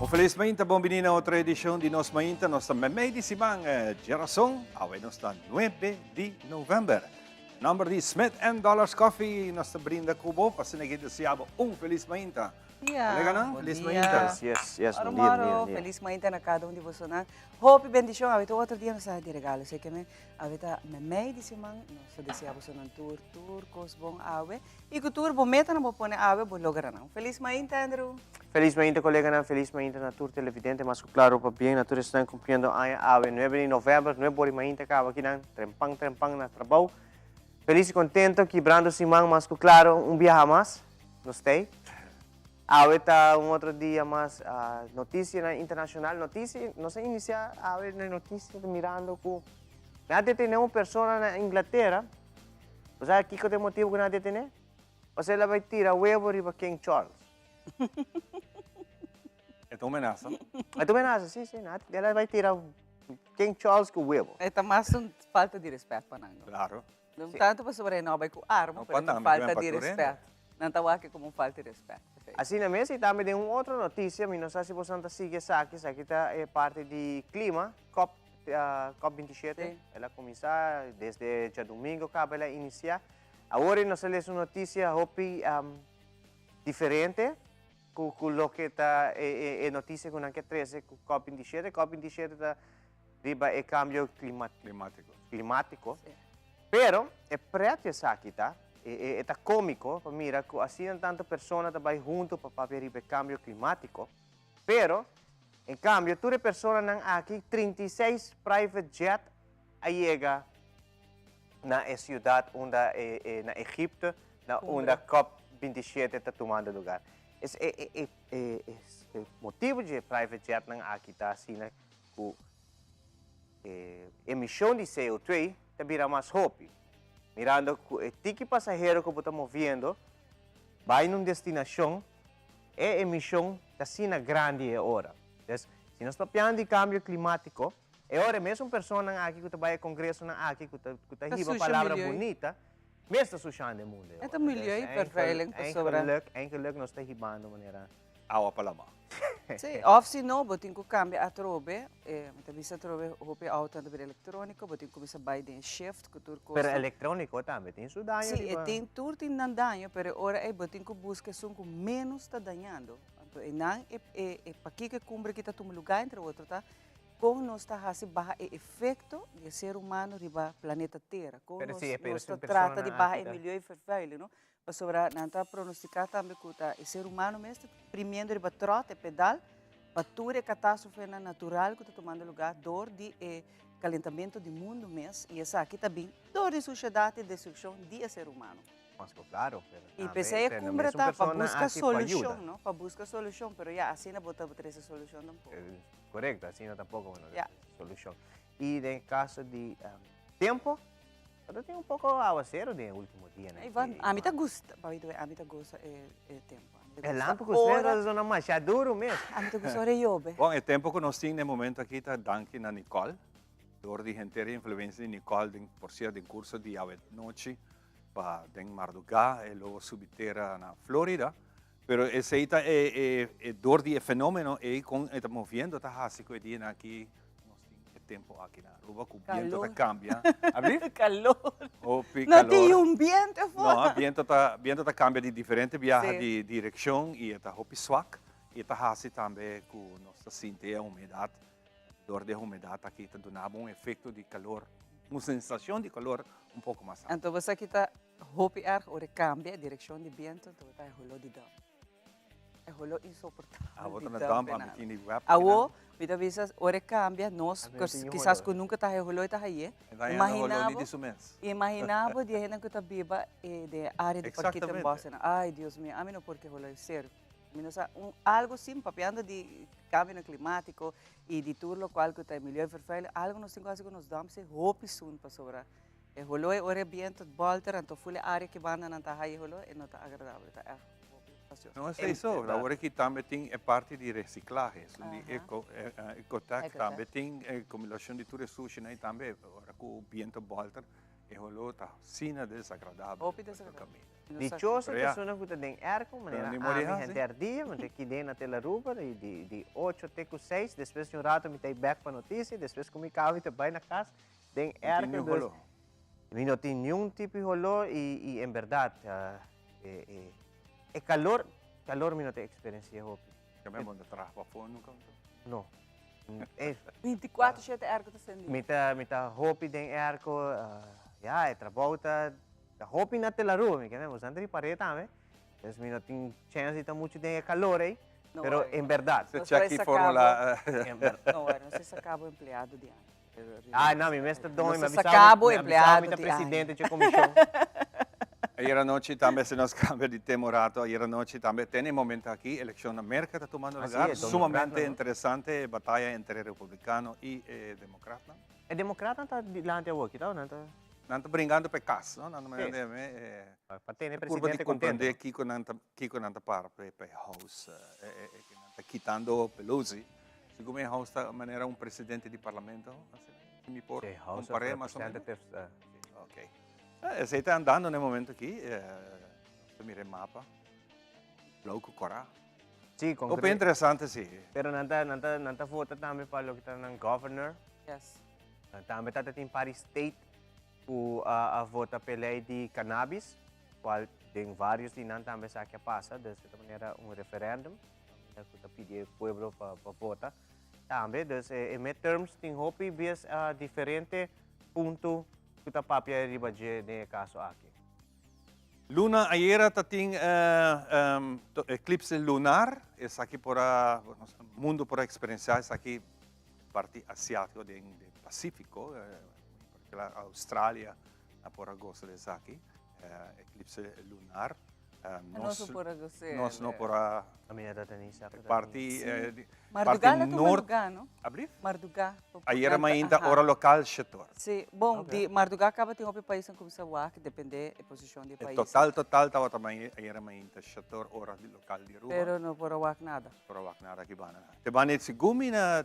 Un felis mainta, bon bini na otro edicion di Nos Mainta. Nos ta meimei di siman djerason, awe nos ta 9 di november. Nomber di Smith and Dollars Coffee nos ta brinda cu bo pa asina ki desea bo un felis mainta. Dia, Coleganan, bon felis dia. mainta. Yes, yes, yes, Moro, bon dia, bon dia, moro. bon dia. Felis mainta na cada un di bosonan. Hopi bendicion. Awe ta otro dia nos ta di regalo. Así que me, awe ta meimei di siman. Nos ta desea bosonan tur, tur cos bon awe. Y cu tur bo metanan bo pone awe, bo logra nan. Felis mainta, Andrew. Felis mainta, coleganan. Felis mainta na tur televidente. Mas cu claro, pabien na tur esnan cumpliendo aña awe, nuebe di november. Nuebe ora di mainta caba akinan, trempan, trempan na trabou. Felis y contento, kibrando siman, mas cu claro, un biaha mas, nos t'ey. Awe ta un otro dia mas, noticianan internacional. Noticia, nos a inicia awe na noticia mirando cu nan a detene un persona na Inglatera. Bo sa kiko ta e motibu ku nan a detené? Pasobra el a bai tira webo riba King Charles. E ta un menasa. E ta un menasa, si, si. El a bai tira King Charles ku webo. E ta mas un falta di respèt pa nan. Klaro. No tantu pasobra e no a bai ku arma, pero e ta un falta di respèt. Nan ta wak komo un falta di respèt. Asina mes, i tambe den un otro notisia, mi no sa si boso nan ta sigui esaki, esaki ta e parti di klima, kòp Cop 27, el a cuminsa desde djadomingo caba el a inicia. Awor nos a lesa un noticia hopi diferente cu cu loke ta e noticia cu nan ke trece cu Cop 27. Cop 27 ta riba e cambio Climatico. climatico. Pero e pret di esaki ta, e ta comico pa mira cu asina tanto persona ta bay hunto pa papia riba e cambio climatico. Pero, en cambio, tur e personanan aki, 36 private jet a yega na e ciudad unda e, e, na Egipto, na unda COP 27 ta tumando lugar. Es e, e, e, e, e motibo dje private jetnan aki ta asina cu e emision di CO2 ta bira mas hopi. Mirando cu e tiki pasahero cu bo ta moviendo bay na un destinacion, E emishon ta asina grandi e ora. Des, si nos papiando di kambio klimátiko, e ora e mesun personanan aki ku ta bai e kongresonan aki ku ta ku ta hiba palabra bunita, mes ta sushando e mundu e ora. E ta milieuvervuiling pasobra. Eigenlik, eigenlik nos ta hibando manera. Awa pa lama. Sí, òf si no bo tin ku kambia atrobe, mi ta bisa atrobe hopi outonan ta bira elektróniko, bo tin ku kuminsá bai den shift ku tur kos. Pero elektróniko tambe tin su daño Sí, e tin, tur tin nan daño, pero e ora ei bo tin ku buska esun ku ménos ta dañando. Anto einan e e e pakiko e kumbre aki ta tuma lugá entre otro ta kon nos ta hasi baha e efekto di e ser humano riba planeta Tera, kon Pero nos si, pero nos si ta un trata di personanan baha aki e ta. milieuvervuiling, no? Pasobra nan ta pronostiká tambe ku ta e ser humano mes ta primiendo riba tròt, e pedal, pa tur e katastrofenan natural ku ta tumando lugá dor di e kalentamentu di mundu mes, i esaki ta bin dor di sushedat i destrukshon di e ser humano. Mas ku klaro, pero I tambe p'esei e pero kumbre mesun ta pa persona buska aki pa yuda. solushon, no? Pa buska solushon, pero ya asina bo ta trese solushon tampoko. Korekto, asina tampoko bo no ta Ya. trese solushon. I den kaso di tempo, Pero tin un poco awacero den e ultimo dianan. Ivan, ami ta gusta, by the way, ami ta gusta e e tempo. Ami ta E gusta lampu cu estrella ora. ta zona masha duro mes. Ami ta gusta ora e yobe. Bon, e tempo cu nos tin na e momento aki ta danki na Nicole, door di henter e influencia di Nicole den, por cierto, den curso di awe nochi pa den marduga e lo subi tera na Florida. Pero esey ta e e e door di e fenomeno ey con e ta moviendo ta haci cu e dianan aki nos tin e tempo aki na Aruba cu biento ta Calor. cambia. Abli? Calor. Hopi No calor. tin un biento afo. No, biento ta biento ta cambia di diferente biaha Sí. di direccion y e ta hopi swak y e ta haci tambe cu nos ta sinti e humedad. Door di e humedad aki ta duna bo un efecto di calor, un sensacion di calor un poco mas alto. Anto bo sa ki ta Hopi erg ora e cambia e direccion di biento enton ta e holo di dump. E holo insoportabel Abo di ta na dump dump, e ami nan. tin di web. Awo mi ta bisa ora e cambia nos Ami no tin ni kisas holo. cu nunca ta e holo e ta haye. E ta hañando holo ni di su mes. Imagina bo di e hendenan cu ta biba den e area di Parkietenbos Exactamente. Ay Dios mio ami no por ke holo e serio. Mi no sa un algo sin papiando di cambionan climatico y di tur locual cu ta e milieuvervuiling algo nos tin cu haci cu nos dump si hopi soon pasobra E holó e ora e biento bolter anto ful e área ki banda nan ta haya e holó e no ta agradabel, ta ègt hopi fastioso. No esei so, awor aki tambe tin e parti di reciclahe, esun di eco, Ecotec tambe tin e acumulacion di tur e sushinan y tambe ora cu biento bolter. E holó ta asina desagradabel. Hopi desagradabel. Dichoso e persona ku ta den airco, manera ami henter dia, mi ta kid'é na Telaruba di ocho te ku seis, despues di un rato mi ta bek pa notisia, despues ku mi kaba mi ta bai na kas den airco, dus mi no tin niun tipo di holó i en bèrdat e kalor, kalor mi no ta eksperensi'é hopi. Keme bo no ta traha pafó nunka anto? No. 24 shete airco ta sendi. Mi ta mi ta hopi den airco, ya e trabou ta ta hopi na Telaruba, mi kende bosnan ta di pared tambe, dus mi no tin chance di ta mucho den e calor ey, pero en berdad. Se check ki formula. No worry, nos ta saca bo empleado di aña. Ah, no, mi mes ta doño, mi a bisa bo, mi a bisa bo mi ta presidente dje comision. Ayer anochi tambe, si nos cambia di tema un rato, ayer anochi tambe te na e momento aki eleccion na Merca ta tumando lugar, sumamente interesante e bataya entre e republicano y e democratnan. E democratnan ta dilanti awor, kita o nan ta? Nan ta bringando pa e cas, no? Nan ta manera di e Pa tene e curva di presidente contento. comprende kico nan ta, kico nan ta para pa e house, e nan ta kitando Pelosi. Segun e house ta manera un presidente di parlamento, asina, si mi por Sí, house of compar'é mas o menos. Representatives, sí. Ok. Esei ta andando na e momento aki, nos ta mira e mapa, blou ku kòrá. Sí, Hopi interesante, sí. Pero nan ta, nan ta, nan ta vota tambe pa loke ta nan governor. Yes. Tambe ta tin par di state ku a vota p'e lei di cannabis, kual den varios di nan tambe esaki a pasa, dus e ta manera un referendum. Ku ta pidi e pueblo pa vota tambe. Dus e midterms tin hopi bes diferente punto ku ta papia riba dje den e kaso aki. Luna ayera ta tin eclipse lunar, esaki por a mundo por a experiencia esaki parti asiatico den Pacifico, Australia a por a goza di esaki, eclipse lunar. Nos no por a gos'é. Nos no por a. A mi no ta teni sa. Parti Mardugá la ta mardugá, no? Ablief? Mardugá. Ayera mainta ora local shetor. Sí, bon, di mardugá kaba tin hopi paisnan kuminsá wak, dependé e posishon di e pais. Total, total tabata ayera mainta shetor ora local di Aruba. Pero no por a wak nada. Por a wak nada aki banda. Te banda segun mi na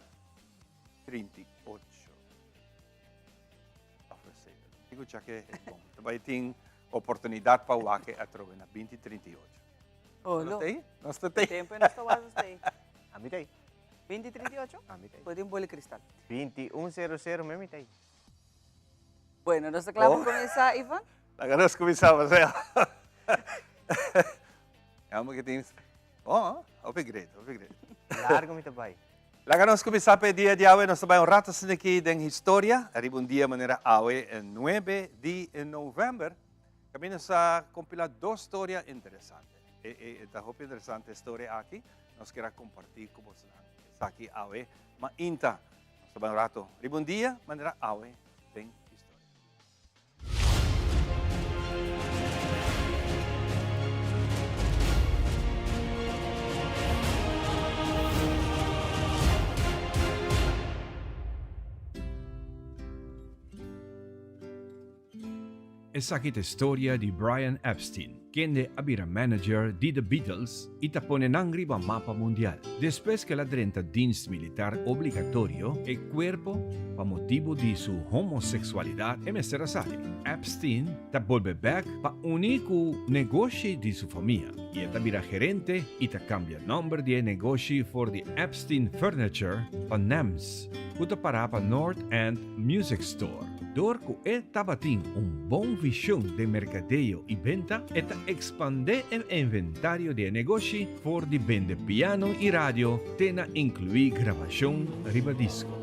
38. Digo cha ke e bon. Ta bai tin oportunidad pa wak e atrobe na binti 38. Oh, Nos lo. ta ei? Nos ta tei. Tempo nos ta wak nos ta ei. Ami ta ei. Binti 38? Ami ta ei. Podi un boli cristal. 21 sero sero mi ta ei. Bueno, nos ta kla pa Oh. kuminsá, Ivan? Laga nos kuminsá, Marcel. Jammer ke tin. Oh, hopi great, hopi great. Largo mi ta bai. Laga nos kuminsá pa e dia di awe. Nos ta bai un rato asina aki den historia. Ariba un dia manera awe, e nuebe di novèmber, kaminda nos a kompilá dos storia interesante. E, e, e ta hopi interesante e storia aki. Nos kier a kompartí ku bosonan esaki awe mainta. Nos ta bai un rato riba un dia manera awe den historia. Esaki ta e storia di Brian Epstein, kende a bira manager di The Beatles i ta pone nan riba mapa mundial. Despues ku el a drenta dienst militar obligatorio, e kuerpo, pa motibu di su homoseksualidat e mester a sali. Epstein ta bolbe bèk pa uní ku negoshi di su famia i e ta bira gerente i ta kambia nòmber di e negoshi for di Epstein Furniture pa NEMS, ku ta pará pa North End Music Store. Dor ku e tabatin un bon vishon den merkadeo i benta, e ta ekspandé e inventario di e negoshi for di bende piano i radio te na inkluí grabashon riba disko.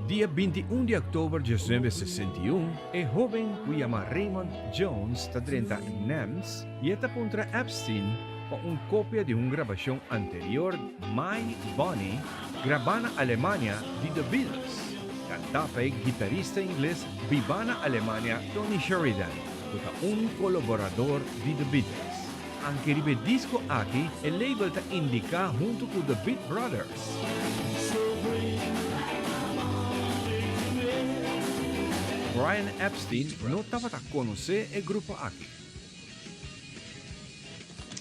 Dia 21 di òktober 1961, e hóben ku yama Raymond Jones ta drenta NEMS i e ta puntra Epstein pa un kopia di un grabashon anterior My Bonnie grabá na Alemania di The Beatles, kantá pa e gitarista ingles bibá na Alemania Tony Sheridan, ku ta un kolaborador di The Beatles. Anke riba e disko aki e label ta indiká huntu ku The Beat Brothers. Brian Epstein no tabata konosé e grupo aki.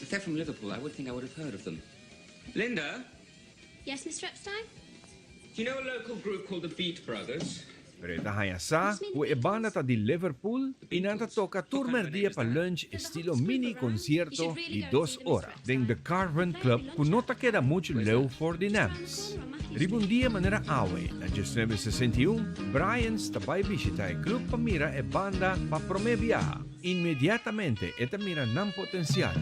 If they're from Liverpool, I would think I would have heard of them. Linda? Yes, Mr. Epstein? Do you know a local group called the Beat Brothers? Pero e ta haña sa ku e banda ta di Liverpool i nan ta toka tur mèrdia pa lunch estilo mini konsierto di dos ora den The Caravan Club ku no ta keda muchu leu for di Nems. Riba un dia manera awe, na diesnuebe 61, Bryans ta bai bishita e club pa mira e banda pa promé biaha. Inmediatamente e ta mira nan potensial.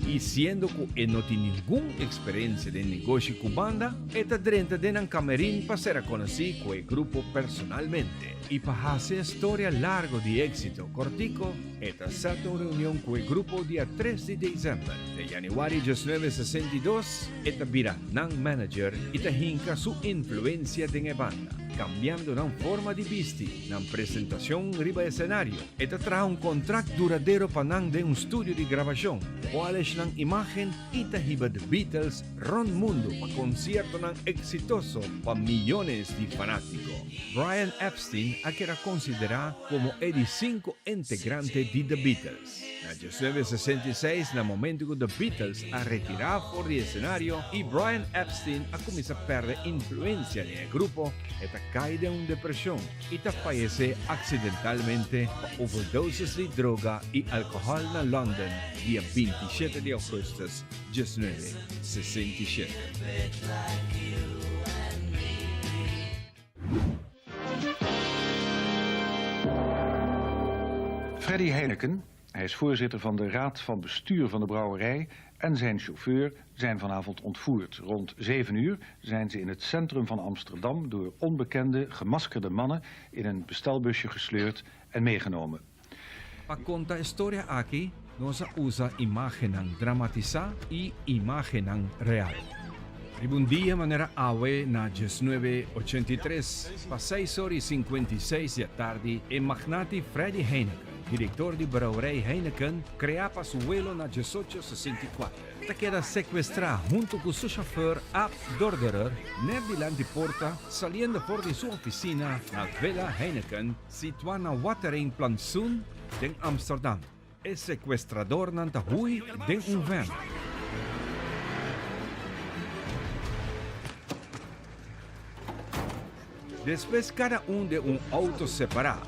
I siendo ku e no tin ningun eksperensia den negoshi ku banda, e ta drenta den nan kamerin pa sera konosí ku e grupo personalmente. I pa hasi e storia largo di éksito kòrtiko, e ta sèt un reunion ku e grupo dia tres di desèmber. Den yanüari diesnuebe 62, e ta bira nan manager i ta hinka su influensia den e banda, kambiando nan forma di bisti, nan presentashon riba esenario. E ta traha un kontrakt duradero pa nan den un studio di grabashon, polish nan imágen i ta hiba The Beatles rònt mundu pa konsiertonan eksitoso pa miyones di fanátiko. Brian Epstein a keda konsiderá komo e di sinku integrante di The Beatles. Na 1966, na momento ku The Beatles a retirá for di esenario i Brian Epstein a kuminsá pèrdè influensia den e grupo, e ta kai den un depreshon i ta fayesé aksidentalmente pa overdosis di droga i alkohòl na London dia 27 di ougùstùs 1967. Freddy Heineken, hij is voorzitter van de raad van bestuur van de brouwerij en zijn chauffeur zijn vanavond ontvoerd. Rond 7 uur zijn ze in het centrum van Amsterdam door onbekende gemaskerde mannen in een bestelbusje gesleurd en meegenomen. Pa konta e storia aki, nos a usa imágennan dramatisá i imágennan real. Riba un dia manera awe na diesnuebe 83, pa seis ora i 56 di atardi, e magnati Freddy Heineken, direktor di brouwerij Heineken, kreá pa su welo na diesocho 64, ta keda sekuestrá huntu ku su shofèr Ab Dorderer nèt dilanti porta saliendo for di su ofisina na Villa Heineken situá na Watering Plantsoen den Amsterdam. E sekuestradornan ta hui den un vèn. Despues kada un den un outo separá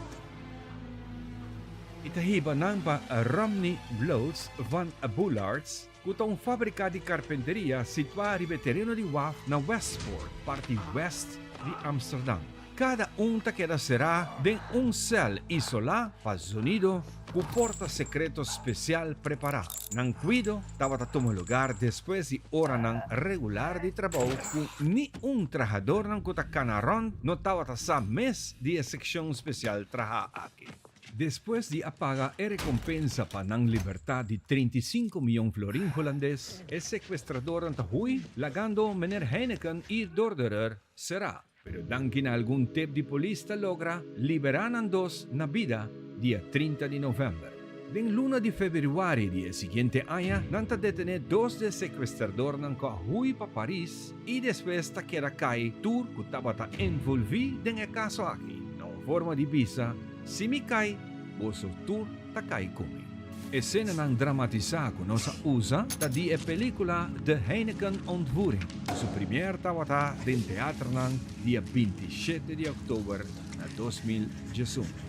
i ta hiba nan pa Romney Loods van Bullards, ku ta un fábrika di karpenteria situá riba e tereno di waf na Westpoort, parti wèst di Amsterdam. Kada un ta keda será den un sèl isolá pa zonido ku porta sekreto spesial prepará. Nan kuido tabata tuma lugar despues di oranan regular di trabou ku ni un trahadornan ku ta kana rònt no tabata sa mes di e sekshon spesial trahá aki. Despues di a paga e rekompensa pa nan libertat di 35 mion florin hulandes, e sekuestradornan ta hui, lagando meneer Heineken i Dorderer será. Pero danki na algun tip di polis ta logra liberá nan dos na bida dia 30 di novèmber. Den luna di febrüari di e siguiente aña nan ta detené dos di e sekuestradornan ku a hui pa Paris i despues ta keda kai tur ku tabata envolví den e kaso aki. Na un forma di bisa, si mi kai, boso tur ta kai ku mi. Esenanan dramatisá ku nos a usa ta di e pelíkula De Heineken Ontvoering. Su premier tabata den teaternan dia 27 di òktober na 2011.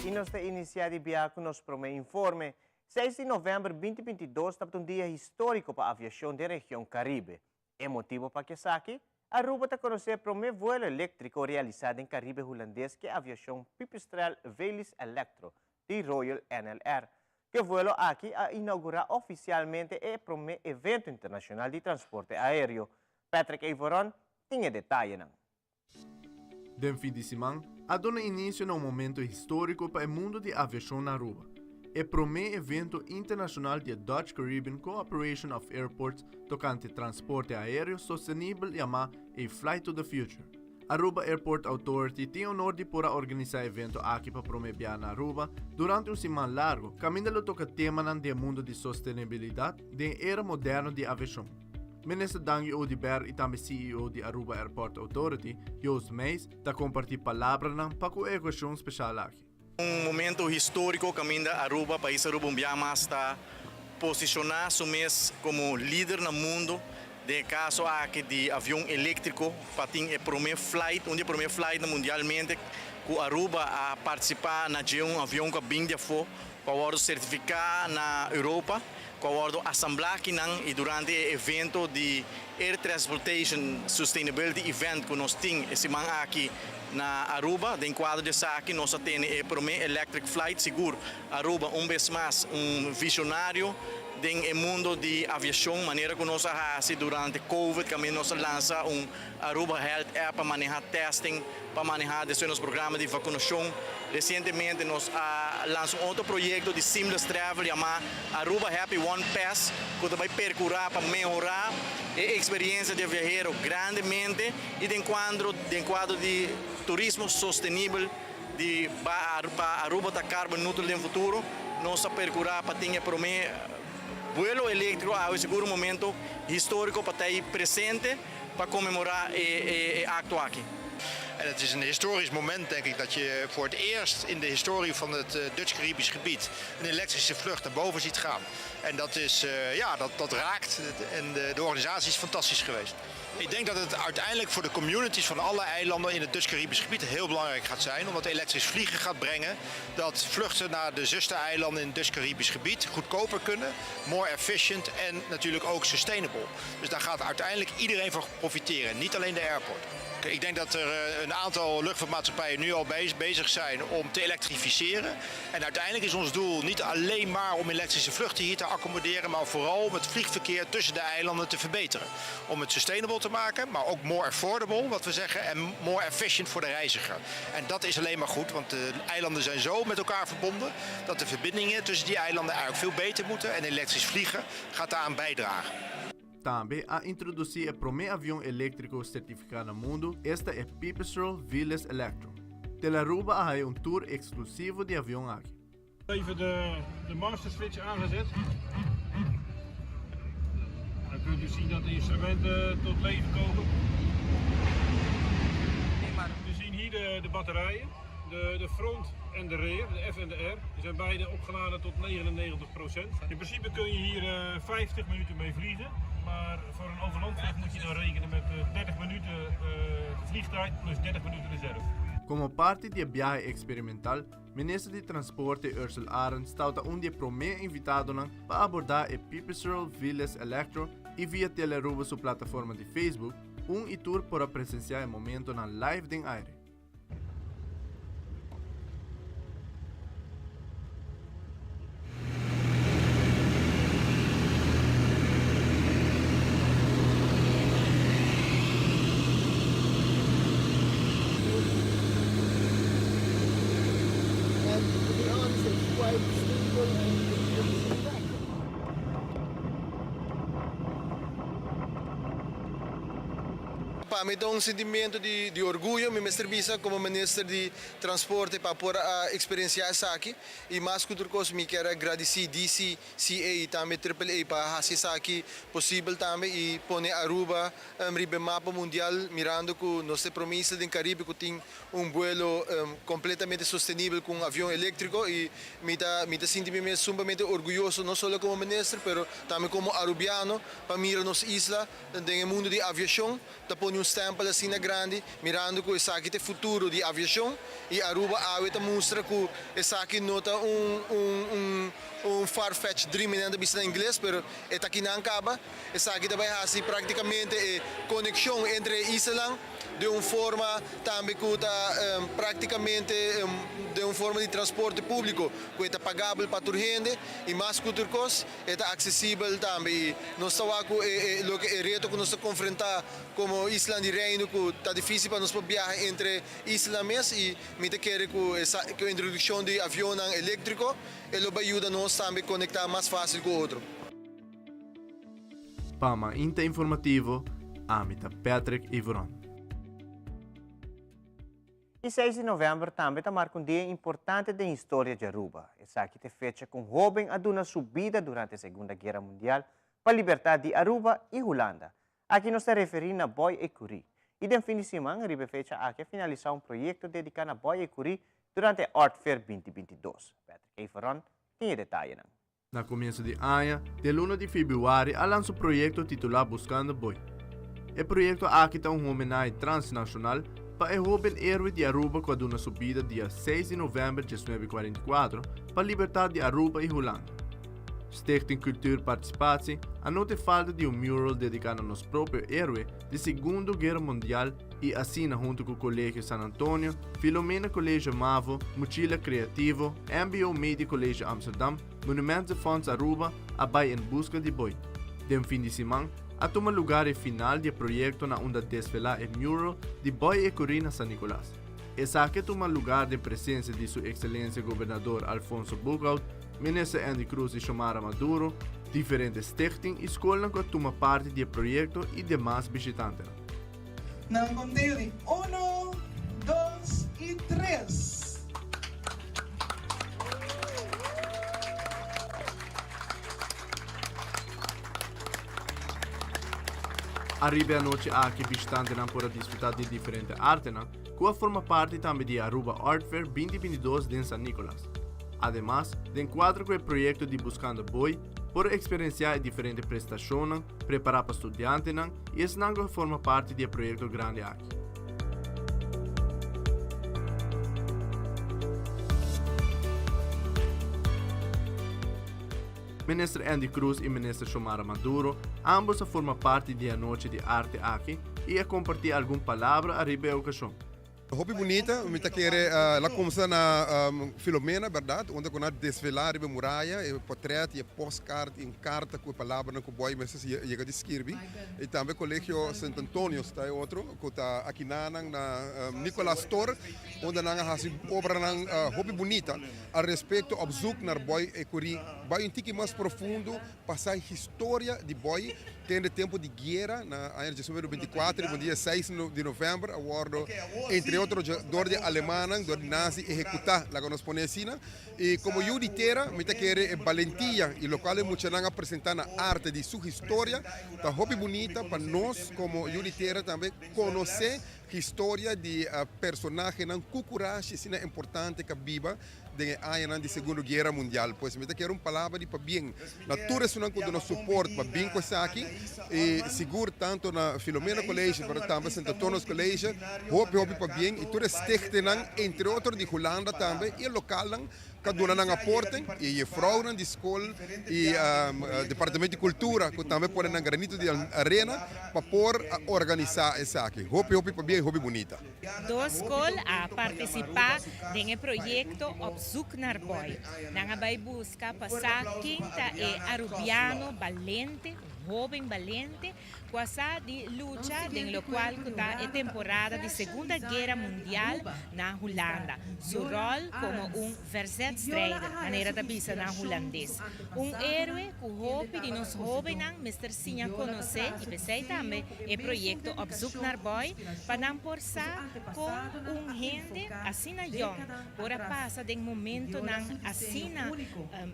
I nos ta inisiá di biaha ku nos promé informe. Seis di novèmber 2022 tabata un dia históriko pa aviashon den region Karibe. E motibo pa esaki, Aruba ta conoce e prome vuelo electrico realisa den Caribe Hulandes cu e aviacion Pipistrel Velis Electro di Royal NLR. Cu e vuelo aki a inaugura oficialmente e prome evento internacional di transporte aereo. Patrick Evoron tin e detayenan. Den fin di siman a duna inicio na un momento historico pa e mundo di aviacion na Aruba. E prome evento internacional di e Dutch Caribbean Cooperation of Airports tocante transporte aereo sostenibel yama A Flight to the Future. Aruba Airport Authority tin honor di por a organisa e evento aki pa prome bia na Aruba durante un siman largo caminda lo toca temanan di e mundo di sostenibilidad den e era moderno di aviacion. Minister Dangui Oduber y tambe CEO di Aruba Airport Authority, Joost Meijs, ta comparti palabranan pa cu e ocasion special aki. Un momento historico caminda Aruba, pais Aruba un bia mas ta posiciona su mes como lider na mundo den e caso aki di avion electrico pa tin e prome flight, un di e prome flightnan mundialmente cu Aruba a participa na dje un avion cu a bin di afo cu a wordo certifica na Europa cu a wordo asambla akinan y durante e evento di Air Transportation Sustainability Event cu nos tin e siman aki na Aruba. Den cuadro di esaki nos a tene e prome electric flight. Sigur Aruba un bes mas un visionario den e mundo di aviacion manera cu nos a haci durante Covid caminda nos a lansa un Aruba Health App pa maneha testing, pa maneha despues nos programa di vacunacion. Recientemente nos a lansa un otro proyecto di Seamless Travel yama Aruba Happy One Pass cu ta bay percura pa mehora e experiencia di e viahero grandemente y den cuadro den cuadro di turismo sostenibel di pa Aruba ta carbon neutral den futuro. Nos a percura pa tin e prome vuelo electrico awe sigur un momento historico pa ta ey presente. Pa conmemora e acto aki. En het is een historisch moment, denk ik, dat je voor het eerst in de historie van het Dutch-Caribisch gebied een elektrische vlucht naar boven ziet gaan. En dat is, ja, dat, dat raakt. En de, de organisatie is fantastisch geweest. Ik denk dat het uiteindelijk voor de communities van alle eilanden in het Dutch-Caribisch gebied heel belangrijk gaat zijn. Omdat elektrisch vliegen gaat brengen dat vluchten naar de zustereilanden in het Dutch-Caribisch gebied goedkoper kunnen, more efficient en natuurlijk ook sustainable. Dus daar gaat uiteindelijk iedereen van profiteren, niet alleen de airport. Ik denk dat er een aantal luchtvaartmaatschappijen nu al bezig zijn om te elektrificeren. En uiteindelijk is ons doel niet alleen maar om elektrische vluchten hier te accommoderen, maar vooral om het vliegverkeer tussen de eilanden te verbeteren. Om het sustainable te maken, maar ook more affordable, wat we zeggen, en more efficient voor de reiziger. En dat is alleen maar goed, want de eilanden zijn zo met elkaar verbonden dat de verbindingen tussen die eilanden eigenlijk veel beter moeten. En elektrisch vliegen gaat daaraan bijdragen. Tambe a introdusí e promé avion eléktriko sertifiká na mundu, esta e Pipistrel Velis Electro. Telaruba a haya un tour eksklusivo di avion aki. Even de, de master switch aangezet. Dan kunt u zien dat de instrumenten tot leven komen. We zien hier de, de batterijen, de, de front en de rear, de F en de R. Die zijn beide opgeladen tot 99%. In principe kun je hier 50 minuten mee vliegen. Maar voor een overlandvlucht moet je dan rekenen met 30 minuten vliegtijd plus 30 minuten reserve. Komo parti di e biahe eksperimental, Minister di Transporte Ursell Arends tawata un di e promé invitadonan pa abordá e Pipistrel Velis Electro i via Telearuba su plataforma di Facebook, un i tur por a presensiá e momentonan live den aire. Pa mi ta un sentimiento di di orguyo, mi mester bisa como minister di transporte pa por a experiencia esaki y mas cu tur cos mi kier a gradici DCCA y tambe Triple A pa haci esaki posibel tambe y pone Aruba riba e mapa mundial mirando cu nos ta e prome isla den Caribe cu tin un buelo completamente sostenibel cu un avion electrico y mi ta mi ta sinti mi mes sumamente orguyoso no solo como minister pero tambe como Arubiano pa mira nos isla den e mundo di aviacion ta pone un stempel asina grandi mirando cu esaki ta e futuro di aviacion y Aruba awe ta mustra cu esaki no ta un un un un far fetched dream nan ta bisa na ingles pero e ta kinan caba. Esaki ta bai hasi práktikamente e konekshon entre e islanan den un forma tambe ku ta práktikamente den un forma di transporte públiko ku e ta pagabel pa tur hende i mas ku tur kos e ta aksesibel tambe. I nos ta wak ku e loke e reto ku nos ta konfrentá komo isla. islanan di Reino ku ta difísil pa nos por biaha entre islanan mes i mi ta kere ku ku introdukshon di avionnan eléktriko e lo bai yuda nos tambe konektá mas fásil ku otro. Pa Mainta Informativo, ami ta Patrick Iveron. E seis di novèmber tambe ta marka un dia importante den historia di Aruba. Esaki ta e fecha ku un hóben a duna su bida durante Segunda Guera Mundial pa libertat di Aruba i Hulanda. Aki nos ta referí na Boy Ecury. I den fin di siman riba e fecha aki a finalisá un proyekto dediká na Boy Ecury durante e Art Fair binti 22. Patrick Everon tin e detayenan. Na komienso di aña, den luna di febrüari a lansa un proyekto titulá Buscando Boy. E proyekto aki ta un homenahe transnashonal pa e hóben héroe di Aruba ku a duna su bida dia seis di novèmber 1944 pa libertat di Aruba i Hulanda. Stichting Cultuur Participatie a nota e falta di un mural dediká na nos propio héroe di Segundo Guera Mundial i asina huntu ku Colegio San Antonio, Filomena College Mavo, Muchila Creativo, mbo Media College Amsterdam, Monumentenfonds Aruba a bai en buska di Boy. Den fin di siman a tuma lugar e final di e proyekto na unda desvelá e mural di Boy Ecury na San Nicolas. Esaki a tuma lugar den presensia di su Excelencia Gobernador Alfonso Boekhoudt, Minister Endy Croes y Xiomara Maduro, diferente stichting y scolnan cu a tuma parti di e proyecto y demas bishitantenan. Na un conteo di uno, dos y tres. Ariba e anochi aki bishitantenan por a disfruta di diferente artenan cu a forma parti tambe di e Aruba Art Fair 2022 den San Nicolas. Ademas, den kuadro ku e proyekto di Buskando Boy, por eksperensiá e diferente prestashonnan prepará pa studiantenan i esnan ku a forma parti di e proyekto grandi aki. Minister Endy Croes i Minister Xiomara Maduro ambos a forma parti di e anochi di arte aki i a kompartí algun palabra ariba e okashon. Hopi bunita, mi ta kere la kumsa na Filomena berdad, unda ku nan a desvelá riba e muraya e potret i e postkaart i un karta ku e palabranan ku Boy mester yega di skirbi. I tambe Kolegio Sint Antonius ta e otro ku ta akinanan na Nicolaas Tor unda nan a hasi obranan hopi bunita al respekto op zoek naar Boy Ecury. Bai un tiki mas profundo pa sa historia di Boy Tende tempo di guera na aña 1924 riba un dia seis di november a wordo entre otro dor di alemannan, dor di nazi ehecuta, laga nos pone asina. Y como yu di tera mi ta kere e balentia y locual e muchanan a presenta na arte di su historia ta hopi bunita pa nos como yu di tera tambe conoce historia di personahenan cu curashi asina importante ca biba den e añanan di Segundo Guera Mundial. Pues mi ta kere un palabra di pabien na tur esunnan ku duna support pa bin ku esaki i sigur tanto na Filomena College pero tambe Sint Antonius College hopi hopi pabien i tur e stichtingnan entre otro di Hulanda tambe i e lokalnan ku a duna nan aporte i e jefrounan di skol i Departamento di Cultura ku tambe pone nan granito di arena pa por a organisa esaki. Hopi hopi pabien i hopi bunita. Dos skol a partisipá den e proyekto Op Zoek naar Boy. Nan a bai buska pa sa ken ta e arubiano balente, un hóben balente, ku a sa di lucha den lokual ku ta e temporada di Segunda Guera Mundial na Hulanda. Su ròl komo un verzetstrijder, manera ta bisa na hulandes. Un héroe ku hopi di nos hóbennan mester siña konosé i p'esei tambe E proyekto Op Zoek Naar Boy pa nan por sa kon un hende asina yòn por a pasa den momentonan asina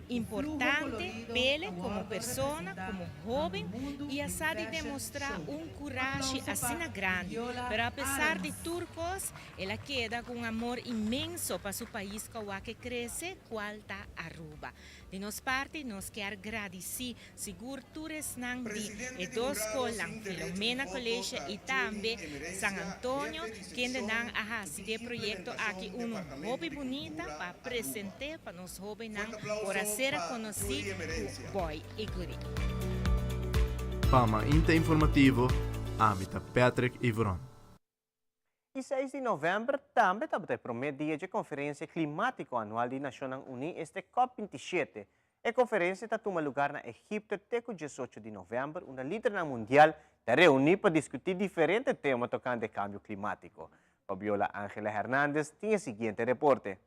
importante p'ele komo persona, komo hóben i a sa di demostrá un kurashi asina grandi. Pero apesar di tur kos el a keda ku un amor inmenso pa su pais ku a wak e krese, kual ta Aruba. Di nos parti nos kier gradisí Sigur tur esnan di e dos skolnan, Filomena College i tambe San Antonio, kendenan a hasi di e proyekto aki unu hopi bunita pa present'é pa nos hóbennan por a ser konosí ku Boy i Guri. Pa Mainta Informativo, ami ta Patrick Iveron. E seis di novèmber tambe tabata e promé dia dje konferensia klimátiko anual di Nashonnan Uní, este cop 27. E konferensia ta tuma lugar na Egipto te ku 18 di novèmber, unda lidernan mundial ta reuní pa diskutí diferente tema tokante kambio klimátiko. Fabiola Angela Hernandez tin e siguiente reporte.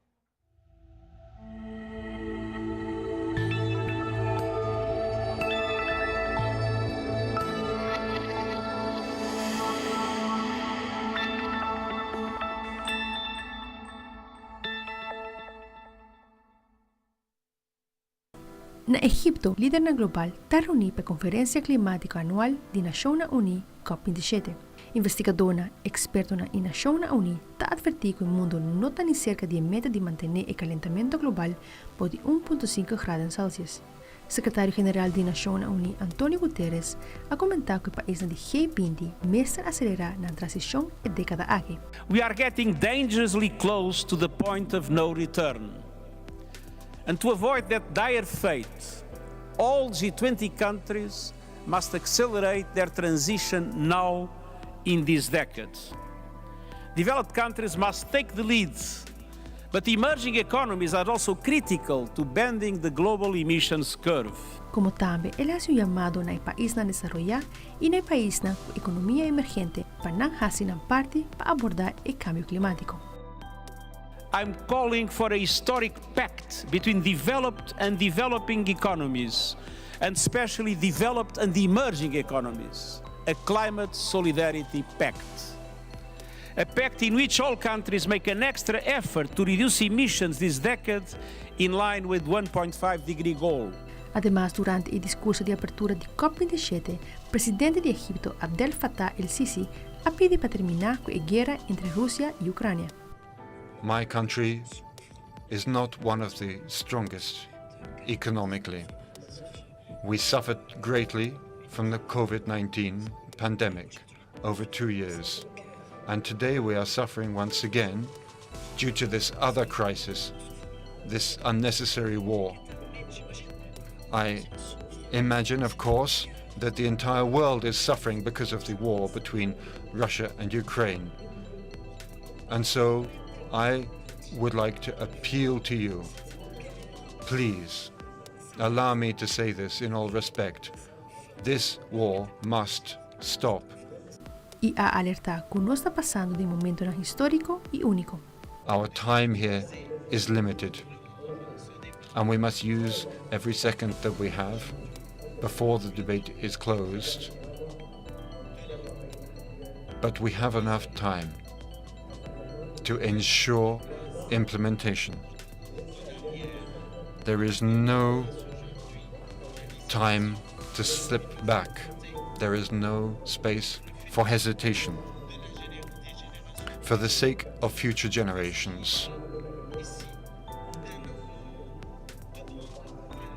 Na Egipto, lidernan global ta reuní pa e konferensia klimátiko anual di Nashonnan Uní, Cop 27. Investigadónan, ekspertonan i Nashonnan Uní ta atvertí ku e mundu no ta ni serka di e meta di mantené e kalentamentu global bou di un punto sinku graden Celsius. Sekretario general di Nashonnan Uní Antonio Guterres a komentá ku e paisnan di G 20 mester aselerá nan transishon e dékada aki. We are getting dangerously close to the point of no return. And to avoid that dire fate, all G20 countries must accelerate their transition now in this decade. Developed countries must take the lead, but emerging economies are also critical to bending the global emissions curve. Komo tambe el a hasi un yamado na e paisnan desaroyá i na e paisnan ku ekonomia emergente pa nan hasi nan parti pa abordá e kambio klimátiko. I'm calling for a historic pact between developed and developing economies, and especially developed and emerging economies, a climate solidarity pact. A pact in which all countries make an extra effort to reduce emissions this decade in line with 1.5 degree goal. Ademas durante e diskurso di apertura di Cop 27, presidente di Egipto Abdel Fattah el-Sisi a pidi pa terminá ku e guera entre Rusia i Ukrania. My country is not one of the strongest economically. We suffered greatly from the COVID-19 pandemic over two years. And today we are suffering once again due to this other crisis, this unnecessary war. I imagine, of course, that the entire world is suffering because of the war between Russia and Ukraine. And so I would like to appeal to you. Please, allow me to say this in all respect. This war must stop. I a alertá ku nos ta pasando den momentonan históriko i úniko. Our time here is limited and we must use every second that we have before the debate is closed. But we have enough time to ensure implementation. There is no time to slip back. There is no space for hesitation. For the sake of future generations.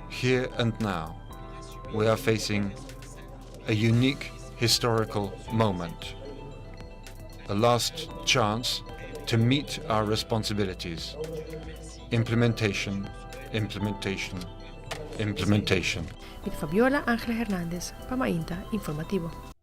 Here and now, we are facing a unique historical moment, a last chance to meet our responsibilities. Implementation, implementation, implementation. Mit Fabiola Angela Hernandez pa Mainta Informativo.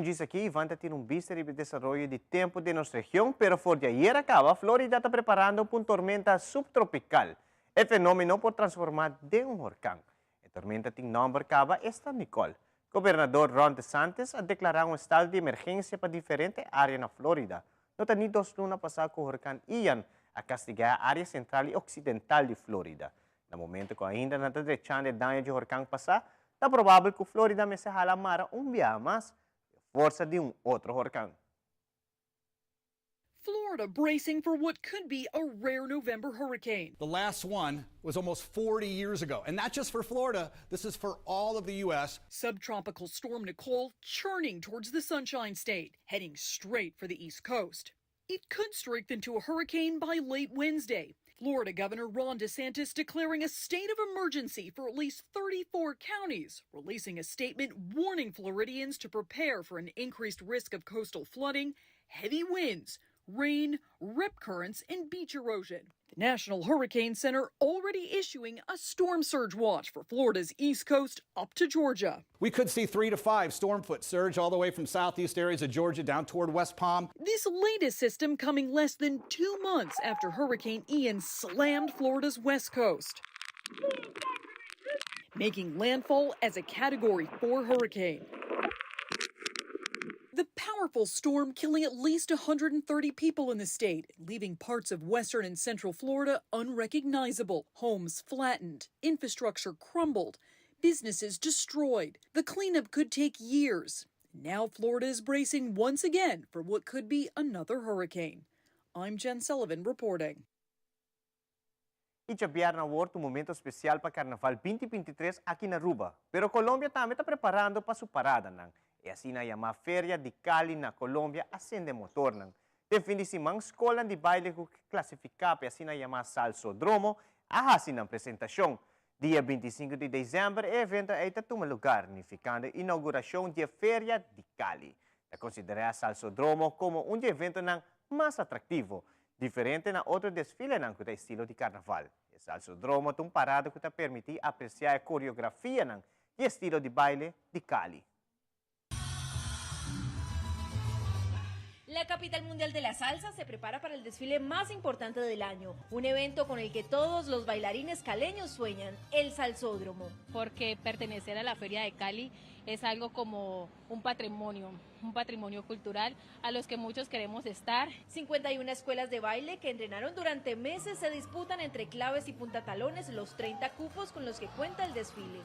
Un djis aki Ivan ta tira un bista riba e desaroyo di tempu den nos region, pero for di ayer a kaba Florida ta preparando pa un tormenta subtropical. E fenomeno por transforma den un horkan. E tormenta tin nòmber kaba esta Nicole. Gobernador Ron DeSantis a deklará un estado di emergensia pa diferente área na Florida. No ta ni dos luna pasá ku horkan Ian a kastigá e área sentral i oksidental di Florida. Na momento ku ainda nan ta drechando e daño dje horkan pasá, ta probabel ku Florida mester hala mara un biaha mas ku e forsa di un otro horkan. Florida bracing for what could be a rare November hurricane. The last one was almost 40 years ago. And not just for Florida, this is for all of the U.S. Subtropical storm Nicole churning towards the Sunshine State, heading straight for the East Coast. It could strengthen to a hurricane by late Wednesday. Florida Governor Ron DeSantis declaring a state of emergency for at least 34 counties, releasing a statement warning Floridians to prepare for an increased risk of coastal flooding, heavy winds, Rain, rip currents, and beach erosion. The National Hurricane Center already issuing a storm surge watch for Florida's east coast up to Georgia. We could see 3 to 5 storm foot surge all the way from southeast areas of Georgia down toward West Palm. This latest system coming less than 2 months after Hurricane Ian slammed Florida's west coast, making landfall as a Category 4 hurricane. The powerful storm killing at least 130 people in the state, leaving parts of western and central Florida unrecognizable, homes flattened, infrastructure crumbled, businesses destroyed. The cleanup could take years. Now Florida is bracing once again for what could be another hurricane. I'm Jen Sullivan reporting. Y djabièrnè awor ta un momento special pa Carnaval 2023 aki na Aruba. Pero Colombia tambe ta preparando pa su paradanan. E asina yamá Feria di Cali na Colombia a sende motornan. Den fin di siman skolnan di baile ku klasifiká pa e asina yamá Salsodromo a hasi nan presentashon. Dia 25 di desèmber e evento ei ta tuma lugar, nifikando inougurashon di e Feria di Cali. Ta konsiderá Salsodromo komo un di e eventonan mas atraktivo, Diferente na otro desfilenan ku ta estilo di karnaval, e Salsodromo ta un parada ku ta permití apresiá e koreografianan i estilo di baile di Cali. La capital mundial de la salsa se prepara para el desfile más importante del año, un evento con el que todos los bailarines caleños sueñan, el Salsódromo. Porque pertenecer a la Feria de Cali es algo como un patrimonio, un patrimonio cultural a los que muchos queremos estar. 51 escuelas de baile que entrenaron durante meses se disputan entre claves y puntatalones los 30 cupos con los que cuenta el desfile.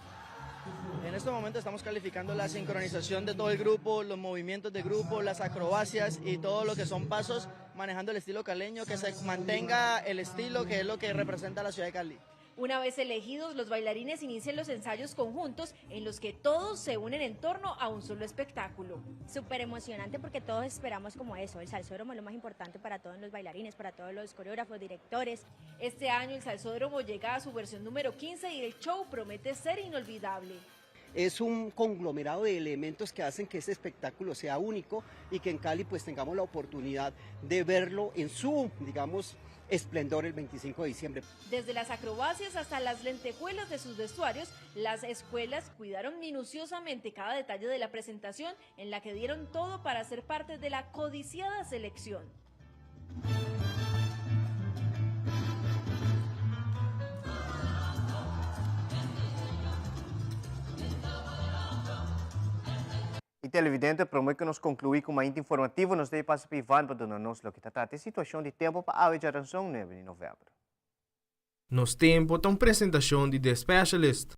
En este momento estamos calificando la sincronización de todo el grupo, los movimientos de grupo, las acrobacias y todo lo que son pasos, manejando el estilo caleño, que se mantenga el estilo que es lo que representa la ciudad de Cali. Una vez elegidos, los bailarines inician los ensayos conjuntos en los que todos se unen en torno a un solo espectáculo. Súper emocionante porque todos esperamos como eso, el salsódromo es lo más importante para todos los bailarines, para todos los coreógrafos, directores. Este año el salsódromo llega a su versión número 15 y el show promete ser inolvidable. Es un conglomerado de elementos que hacen que este espectáculo sea único y que en Cali tengamos la oportunidad de verlo en su esplendor el 25 de diciembre. Desde las acrobacias hasta las lentejuelas de sus vestuarios, las escuelas cuidaron minuciosamente cada detalle de la presentación en la que dieron todo para ser parte de la codiciada selección. Y televidente, prome cu nos conclui cu Mainta Informativo, nos ta pasa pa Ivan pa duna nos loke ta trata e situacion di tempo pa awe djaranson 9 di november. Nos Tempo ta un presentacion di The Specialist.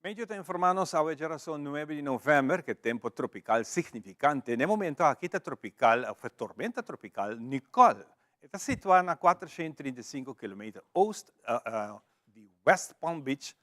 Medio ta informa nos awe djarason 9 di november ke tempo tropical significante. Na e momento aki ta tropical of e tormenta tropical Nicole. E ta situa na 435 kilometer oost di West Palm Beach,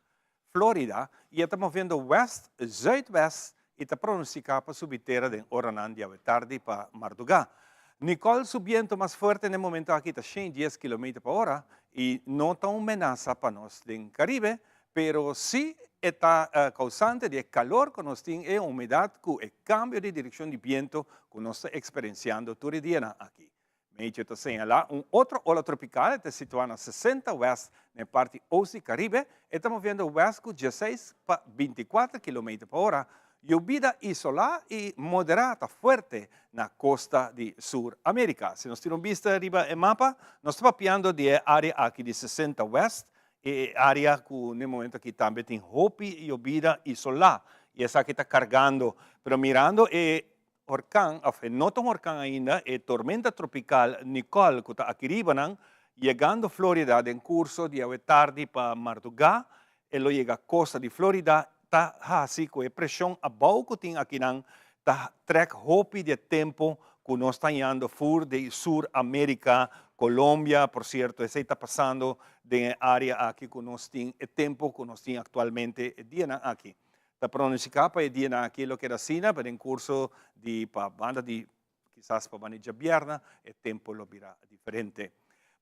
Florida y e ta moviendo west zuidwest y ta pronostica pa subi tera den oranan di awe tardi pa marduga. Nicole su biento mas fuerte na e momento aki ta 110 kilometer pa ora y no ta un menasa pa nos den Caribe, Pero si e ta causante di e calor cu nos tin e humedad cu e cambio di direccion di biento cu nos ta experienciando tur e dianan aki. Meteo ta señala un otro ola tropical e ta situa na 60 west na e parti oost di Caribe, e ta moviendo west cu 16 pa 24 kilometer pa ora. Yobida isola y modera ta fuerte na costa di Sur America. Si nos tira un bista riba e mapa, nos ta papiando di e area aki di 60 west E area cu n'e momento aki tambe tin hopi yobida y solá y esaki ta cargando. Pero mirando e horcan, of e no ta un horcan ainda, e tormenta tropical Nicole cu ta aki riba nan, yegando Florida den curso di awe tardi pa marduga, e lo yega costa di Florida, ta haci cu e presion abao cu tin akinan ta trek hopi di e tempo cu nos ta hañando fur di Sur America, Colombia, por cierto esey ta pasando den e area aki cu nos tin e tempo cu nos tin actualmente e dianan aki. Ta pronostica pa e dianan aki lo keda asina, pa den curso di pa banda di kisas pa banda di djabièrnè e tempo lo bira diferente.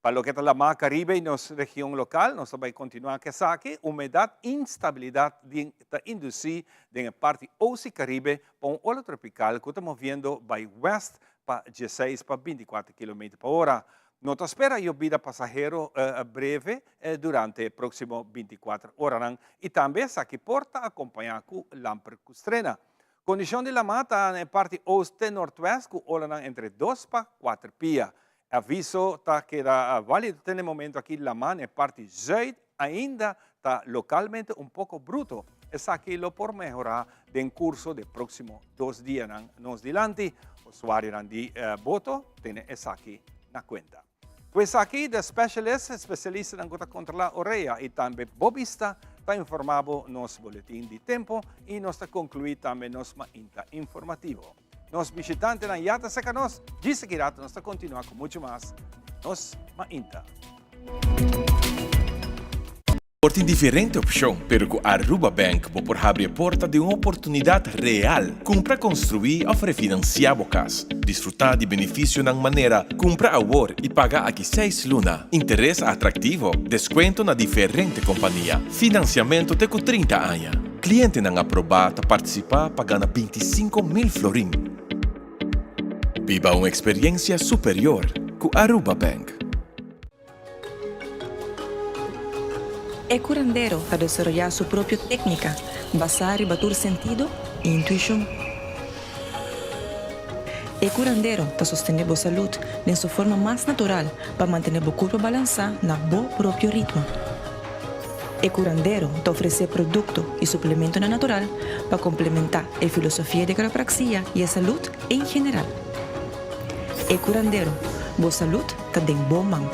Pa loke ta Lamar Caribe y nos region local, nos ta bay continua cu esaki, Humedad instabilidad di ta induci den e parti oost di Caribe pa un ola tropical cu ta moviendo bay west pa dieseis pa binticuater kilometer pa ora. No ta spera yobida pasahero breve durante e proximo binticuater oranan y tambe esaki por ta acompaña cu lamper cu strena. Condicion di lama ta na e parti oost te noordwest cu olanan entre dos pa cuater pia. E aviso ta keda válido te na e momento aki laman e parti zuid ainda ta localmente un poco bruto. Esaki lo por mehora den curso de proximo dos dianan nos dilanti. Usuarionan di boto tene esaki na cuenta. Cu esaki The Specialist, especialistanan cu ta controla orea y tambe bo bista, ta informa bo nos boletin di tempo y nos ta conclui tambe nos mainta informativo. Nos bishitantenan ya ta serka nos, djis aki rato nos ta kontinua ku muchu mas Nos Mainta. Por tin diferente opcion, pero cu Aruba Bank bo por habri e porta di un oportunidad real. Cumpra, construi of refinancia bo cas. Disfruta di beneficionan manera cumpra awor y paga aki seis luna, interes atractivo, descuento na diferente compania, financiamento te cu 30 aña. Clientenan aproba ta participa pa gana 25.000 florin. Biba un experiencia superior cu Aruba Bank. E curandero ta desaroyá su propio técnica basá riba tur sentido i intuishon. E curandero ta sostené bo salud den su forma mas natural pa mantené bo curpa balansá na bo propio ritmo. E curandero ta ofresé produkto i suplementonan natural pa komplementá e filosofia di quiropraxia i e salud en general. E curandero, bo salud ta den bo man.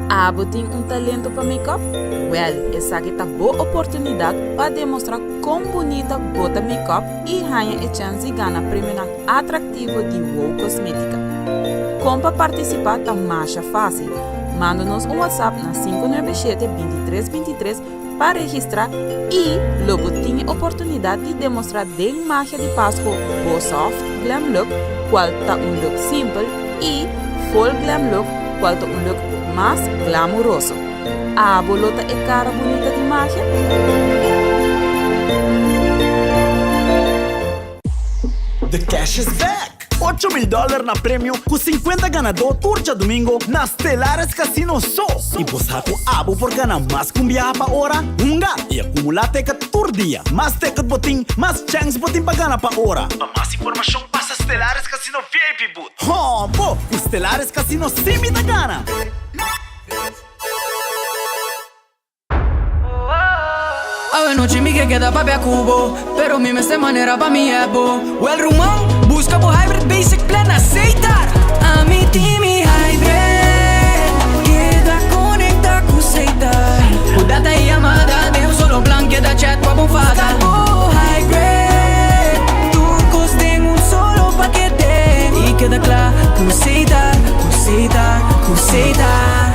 Abo tin un talento pa make-up? Wèl, esaki ta bo oportunidat pa demostrá kon bunita bo ta make-up i haña e chèns di gana premionan atraktivo di Wow Kosmétika. Kon pa partisipá ta masha fásil. Manda nos un WhatsApp na 597 23 23 pa registrá i lo bo tin e oportunidat di demostrá den magia di Pasku bo soft glam look, kual ta un look simpel, i full glam look, kual ta un look mas glamuroso. Abo lo ta e kara bunita di magia? The cash is back! 8000 dollar na premio cu 50 ganador tur djadomingo na Stellaris Casino so! Y bo sa cu abo por gana mas cu un biaha pa ora? Hunga y acumula ticket tur dia! Mas ticket bo tin, mas chance bo tin pa gana pa ora! Pa mas informacion pasa Stellaris Casino VIP booth. Hoo bo! Cu Stellaris Casino si mi ta gana! Awe nochi mi ke keda papia ku bo Pero mi mester manera pa mi ebo Well ruman, buska bo hybrid basic plan na Setar Ami tin mi hybrid Keda konekta ku Setar Ku data i yamada den un solo plan Keda chat pa bo fada Buska bo hybrid Tur kos den un solo pakete I keda kla ku Setar, ku Setar, ku Setar.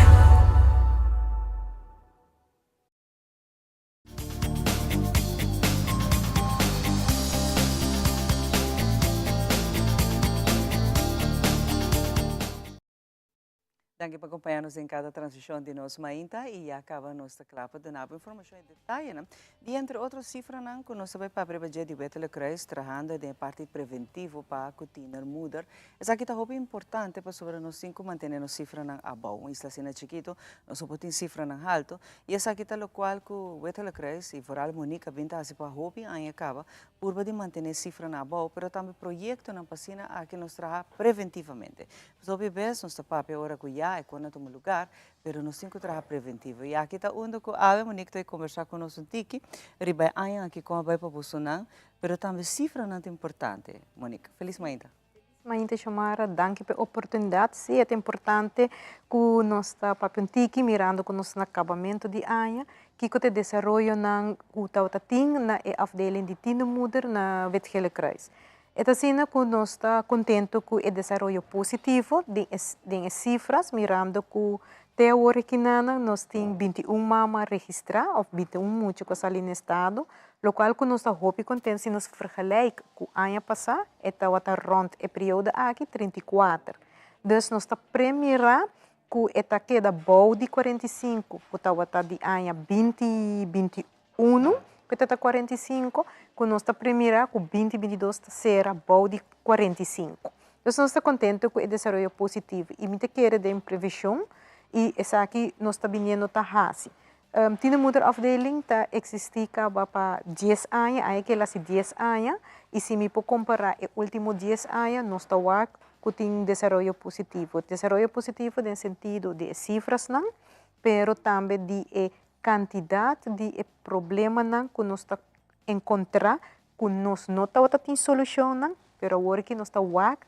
Danki pa acompaña nos den cada transmisión di nos mainta y ya caba nos ta cla pa duna bo informacion y detayenan di entre otro cifranan cu nos ta bay papia riba dje di Wettelijk Kruis trahando den e parti preventivo pa cu tienermoeder. Esaki ta hopi importante pasobra nos tin cu mantene nos cifranan abao. Un isla asina chikito nos no por tin cifranan halto y esaki ta locual cu Wettelijk Kruis y vooral Monique a bin ta haci pa hopi aña caba purba di mantene cifranan abao pero tambe proyectonan pa asina aki nos traha preventivamente. Pasobra hopi bes nos ta papia ora cu ya e cos na tuma lugar pero nos tin cu traha preventivo y aki ta unda cu awe Monique ta combersa cu nos un tiki riba e aña aki con a bay pa bosonan pero tambe cifranan ta importante. Monique, feliz mainta. Mainta Xiomara, danki pa e oportunidat. Sí, e ta importante ku nos ta papia un tiki mirando ku nos ta na kabamentu di aña, kiko ta e desaroyonan ku tabata tin na e afdeling di tienermoeder na Wit Gele Kruis. E ta asina ku nos ta kontentu ku e desaroyo positivo den e den e sifras mirando ku te awor ekinana nos tin 21 mama registrá òf 21 mucha ku a sali na estado, lokual ku nos ta hopi kontentu si nos vergelijk ku aña pasá e tabata rònt e periodo aki 34. Dus nos ta premirá ku e ta keda bou di 45 ku tabata di aña 2021 ku ta ta 45 ku nos ta premirá ku 2022 ta sera bou di 45. Dus nos ta kontentu ku e desaroyo positivo i mi ta kere den previshon i esaki nos ta biniendo ta hasi. Tienermoederafdeling ta eksistí kaba pa dies aña, aña ke el hasi dies aña i si mi por kompará e último dies aña nos ta wak ku tin desaroyo positivo. Desaroyo positivo den sentido di e sifrasnan, pero tambe di e kantidat di e problemanan ku nos ta enkontrá ku nos no tabata tin solushonnan, pero awor ki nos ta wak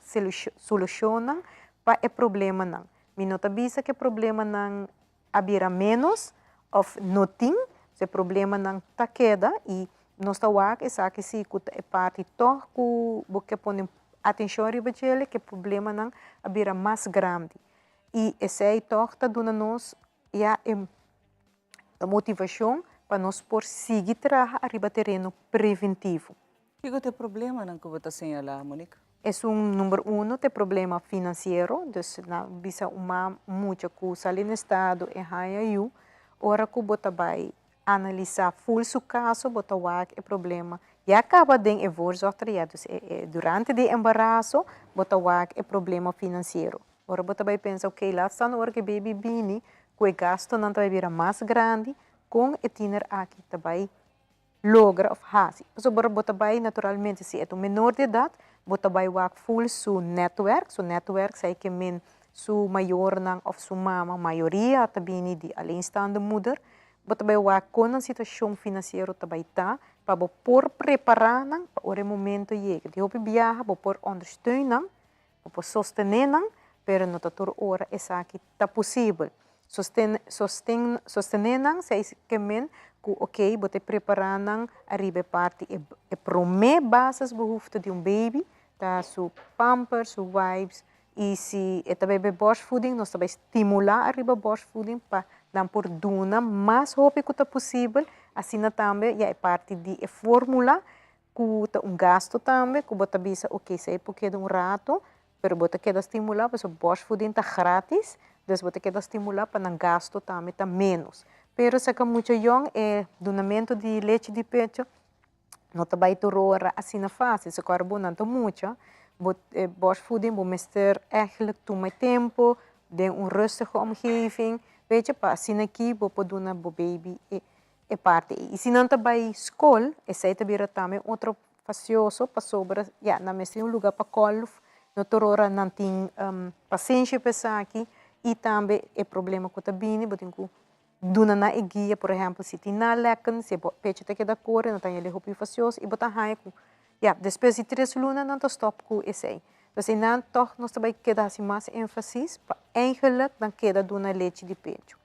solushonnan pa e problemanan. Mi no ta bisa ku e problemanan a bira ménos òf no tin, e problemanan ta keda i nos ta wak esaki si ku ta e parti tòg ku bo ke pone atenshon riba djele ku e problemanan a bira mas grandi. I esei tòg ta duna nos ya e motivashon pa nos por sigui traha ariba tereno preventivo. Kiko ta e problemanan ku bo ta señalá, Monique? Esun number uno ta e problema finansiero, dus na bisa un mam mucha ku sali na estado e haña yu, ora ku bo ta bai analisá ful su kaso bo ta wak e problema ya kaba den e voorzorgtraject, dus e durante di e embaraso bo ta wak e problema finansiero. Ora bo ta bai pensa ok laat staan ora ku e baby bini ku e gastonan ta bai bira mas grandi kon e tiner aki ta bai logra of hasi. Pasobra bo ta bai naturalmente si e ta un menor di edat bo ta bai wak ful su netwerk, su netwerk sa ke men su mayornan of su mama, mayoria ta bini di alleenstaande moeder, bo ta bai wak kon nan situashon finansiero ta bai ta pa bo por prepara nan pa ora e momento yega. Di hopi biaha bo por ondersteun nan, bo por sostene nan, pero no ta tur ora esaki ta posibel. Sosten, sosten, sostené nan sa ke men ku ok bo ta prepará nan ariba e parti e e promé basisbehoefte di un baby ta su pamper, su wipes i si e ta bebe borstvoeding nos ta bai stimulá ariba borstvoeding pa nan por duna mas hopi ku ta posibel asina tambe ya e parti di e formula ku ta un gasto tambe ku bo ta bisa ok esei por keda un rato pero bo ta keda stimulá pasobra borstvoeding ta gratis dus bo ta keda stimulá pa nan gasto tambe ta ménos. Pero saka mucha yòn e dunamentu di lechi di pecho no ta bai tur ora asina fásil, si kòrda bo nan ta mucha bo e borstvoeding bo mester ègelijk tuma e tempu den un rustige omgeving weet je pa asina aki bo por duna bo baby e e parti ei. I si nan ta bai skol, esei ta bira tambe otro fasioso pasobra ya nan mester tin un luga pa kòlf, no tur ora nan tin pasenshi pa esaki i tambe e problema ku ta bini bo tin ku duna nan e guia, por ehèmpel si tin nalekken, si e pecho ta keda kore nan ta haña hopi fasioso i bo ta haña ku ya despues di tres luna nan ta stòp ku esei. Pues einan tòg nos ta bai keda hasi mas énfasis pa eigenlik nan keda duna lechi di pecho.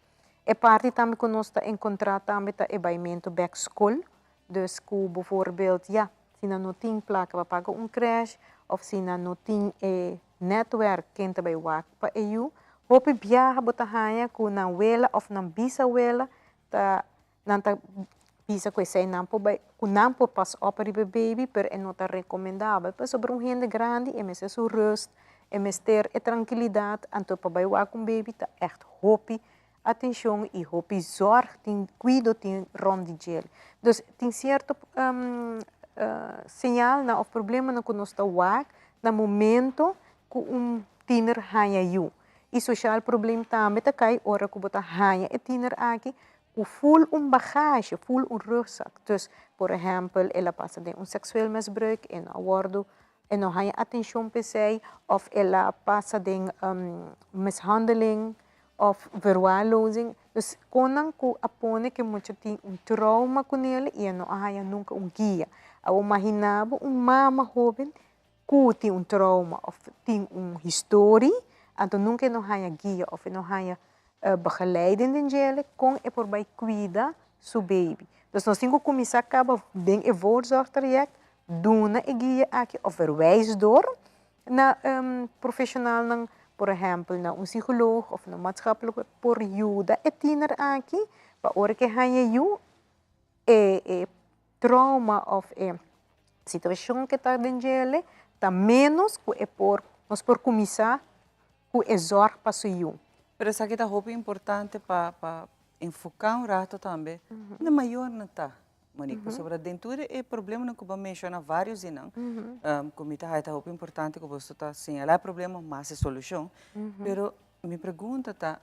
E parti tambe ku nos ta enkontrá tambe ta e baimentu bèk skol. Dus ku bovoorbeeld ya, si nan no tin plaka pa paga un krèsh òf si nan no tin e nètwèrk ken ta bai wak pa e yu, hopi biaha bo ta haña ku nan wela òf nan bisawela ta nan ta bisa ku esei nan por bai ku nan por pas òp riba e baby pero e no ta rekomendabel pasobra un hende grandi e mester su rust, e mester e trankilidat anto pa bai wak un baby ta ègt hopi atenshon i hopi zòrg tin kuido tin rònt di djel. Dus tin sierto señalnan òf problemanan ku nos ta wak na momento ku un tiner haña yu. I sosial probleem tambe ta kai ora ku bo ta haña e tiner aki ku ful un bagage, ful un rugzak. Dus, por ehèmpel, el a pasa den un seksueel misbruik, e no a wòrdu, e no haña atenshon p'esei, òf el a pasa den mishandeling òf verwaarlozing. Dus, konnan ku a pone ku e mucha tin un trauma kuné i e no a haña nunka un guia. Awor imaginá bo un mama hóben ku tin un trauma òf tin un histori, anto nunka e no haña guia òf e no haña begeleiding den djele kon e por bai kuida su baby. Dus nos tin ku kuminsá kaba den e voorzorgtraject. duna e guia aki of verwijs door na profesionalnan, por ehempel na un psicoloog of na un maatschappelijk por yuda e tiener aki pa ora cu e haya yu e e trauma of e situacion cu ta den djele ta menos cu e por nos por cuminsa cu e zorg pa su yu. Pero esaki ta hopi importante pa pa enfoca un rato tambe na mayornan ta, Monique, pasobra den tur e problemanan cu bo a menciona varios di nan, cu mi ta haya ta hopi importante cu boso ta señala e problema mas e solucion, pero mi pregunta ta,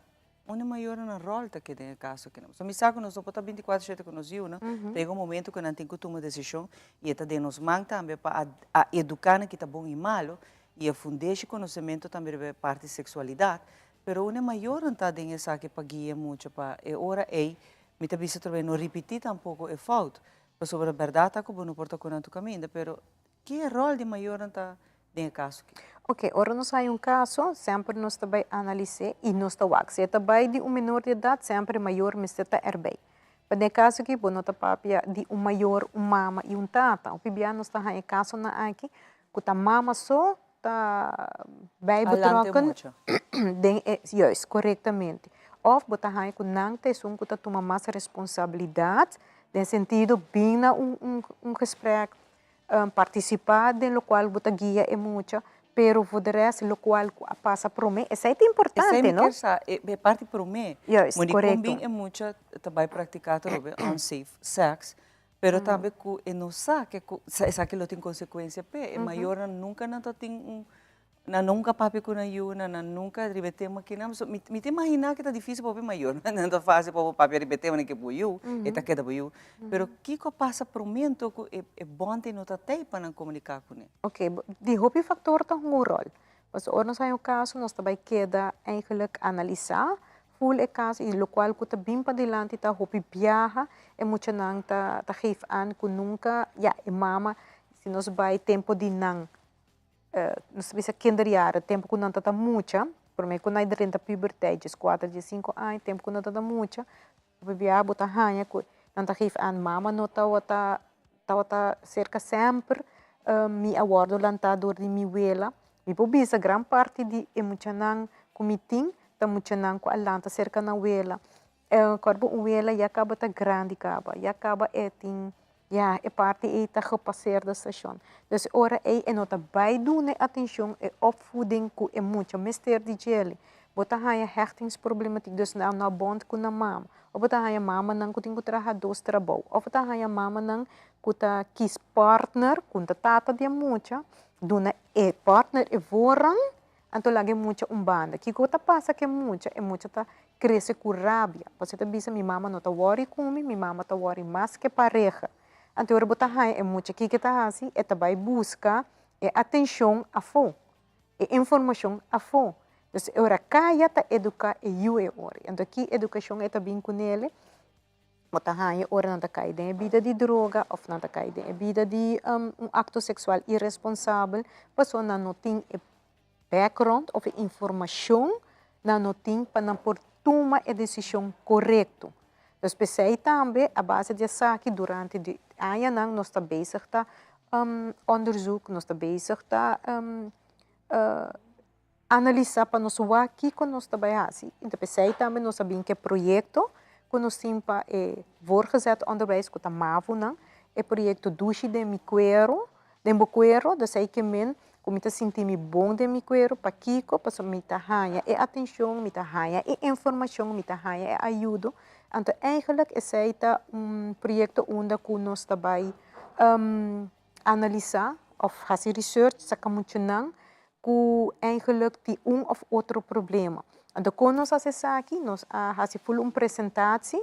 Unda e mayornan ròl ta keda den e kaso aki? Pasobra mi sa ku nos no por ta bintikuater shete ku nos yunan, ta yega un momento ku nan tin ku tuma desishon i e ta den nos man tambe pa a eduká nan ki ta bon i malu i e fundeshi konosementu tambe riba e parti seksualidat. Pero unda e mayornan ta den esaki pa guia e mucha pa e ora ei mi ta bisa trobe no ripití tampoko e fout pasobra bèrdat ta ku bo no por ta ku nan tur kaminda pero Ki rol di mayornan ta den e kaso aki? Ok, ora nos haña un kaso, semper nos ta bai analis'é i nos ta wak. Si e ta bai di un menor di edat, semper e mayor mester ta erbei. Pa den e kaso aki bo no ta papia di un mayor, un mama i un tata. Hopi bia nos ta haña e kasonan aki ku ta mama so ta bai betrokken den e, juist, korektamente. Òf bo ta haña ku nan ta esun ku ta tuma mas responsabilidat den sentido bin na un un gesprek, Partisipá den lokual bo ta guia e mucha, pero voor de rest lokual ku a pasa promé, esei ta importante, Esei mi no? kier sa, e parti promé. Juist, Moni kon korekto. bin e mucha ta bai praktiká atrobe unsafe sex, pero tambe ku e no sa ke ku esaki lo tin konsekuensia p'e. E mayornan nunka nan ta tin un Nan nunca papia cu nan yu, nan nan nunca riba e tema kinan. So mi mi ta imagina cu ta dificil pa hopi mayor, no ta facil pa bo papia riba e tema ke bo yu, e ta keda bo yu. Pero kico a pasa prome anto cu e e bonte no ta tey pa nan comunica cune? Ok, di hopi factor ta hunga un rol. Pasobra ora nos haña un caso nos ta bay keda eigenlijk analisa full e caso y locual cu ta bin padilanti ta hopi biaha e muchanan ta ta geef aan cu nunca, ya, e mama si nos bay tempo di nan Nos ta bisa kinderjaren, tempu ku nan ta ta mucha, promé ku nan drenta puberteit, dieskuater, diesinku aña, tempu ku nan ta ta mucha, hopi bia bo ta haña ku nan ta geef aan mama no tabata tabata serka semper, mi a wòrdu lantá dor di mi wela. Mi por bisa gran parti di e muchanan ku mi tin ta muchanan ku a lanta serka nan wela. Kòrda un wela ya kaba ta grandi kaba, ya kaba e tin Ya, e parti ei ta gepaseerde station. Dus e ora ei e no ta bai duna e atencion, e opvoeding cu e mucha mester di djele. Bo ta haña hechtingsproblematiek, dus nan no a bond cu nan mama. Of bo ta haña mamanan cu tin cu traha dos trabou. Of bo ta haña mamanan cu ta kies partner, cu ta tata di e mucha, duna e partner e voorrang, Anto laga e mucha un banda. Kiko ta pasa ku e mucha? E mucha ta krese ku rabia. Pasobra e ta bisa, mi mama no ta wòri ku mi, mi mama ta wòri mas ku e pareha. Anto ora bo ta haña e mucha, kiko e ta hasi? E ta bai buska e atenshon afó, e informashon afó. Entonces e ora kaya ta eduká e yu e ora. Anto ki edukashon e ta bin kunele? Bo ta haña ora nan ta kai den e bida di droga òf nan ta kai den e bida di un akto seksual iresponsabel, pasobra nan no tin e background òf e informashon, nan no tin pa nan por tuma e desishon korekto. Dus p'esei tambe a base di esaki durante di añanan nos ta bezig ta onderzoek, nos ta bezig ta Analisa pa nos wak kiko nos ta bai hasi. Enton p'esei tambe nos a bin ku e proyekto ku nos tin pa e voorgezet onderwijs ku ta mavonan, e proyekto Dushi den mi kuero, den bo kuero, dus ei ke men ku mi ta sinti mi bon den mi kuero, pakiko? Pasobra mi ta haña e atenshon, mi ta haña e informashon, mi ta haña e ayudo. Anto eigenlijk esei ta un proyekto unda ku nos ta bai analisa òf hasi research saka muchanan ku eigenlijk tin un òf otro problema. Anto kon nos hasi esaki? Nos a hasi ful un presentatie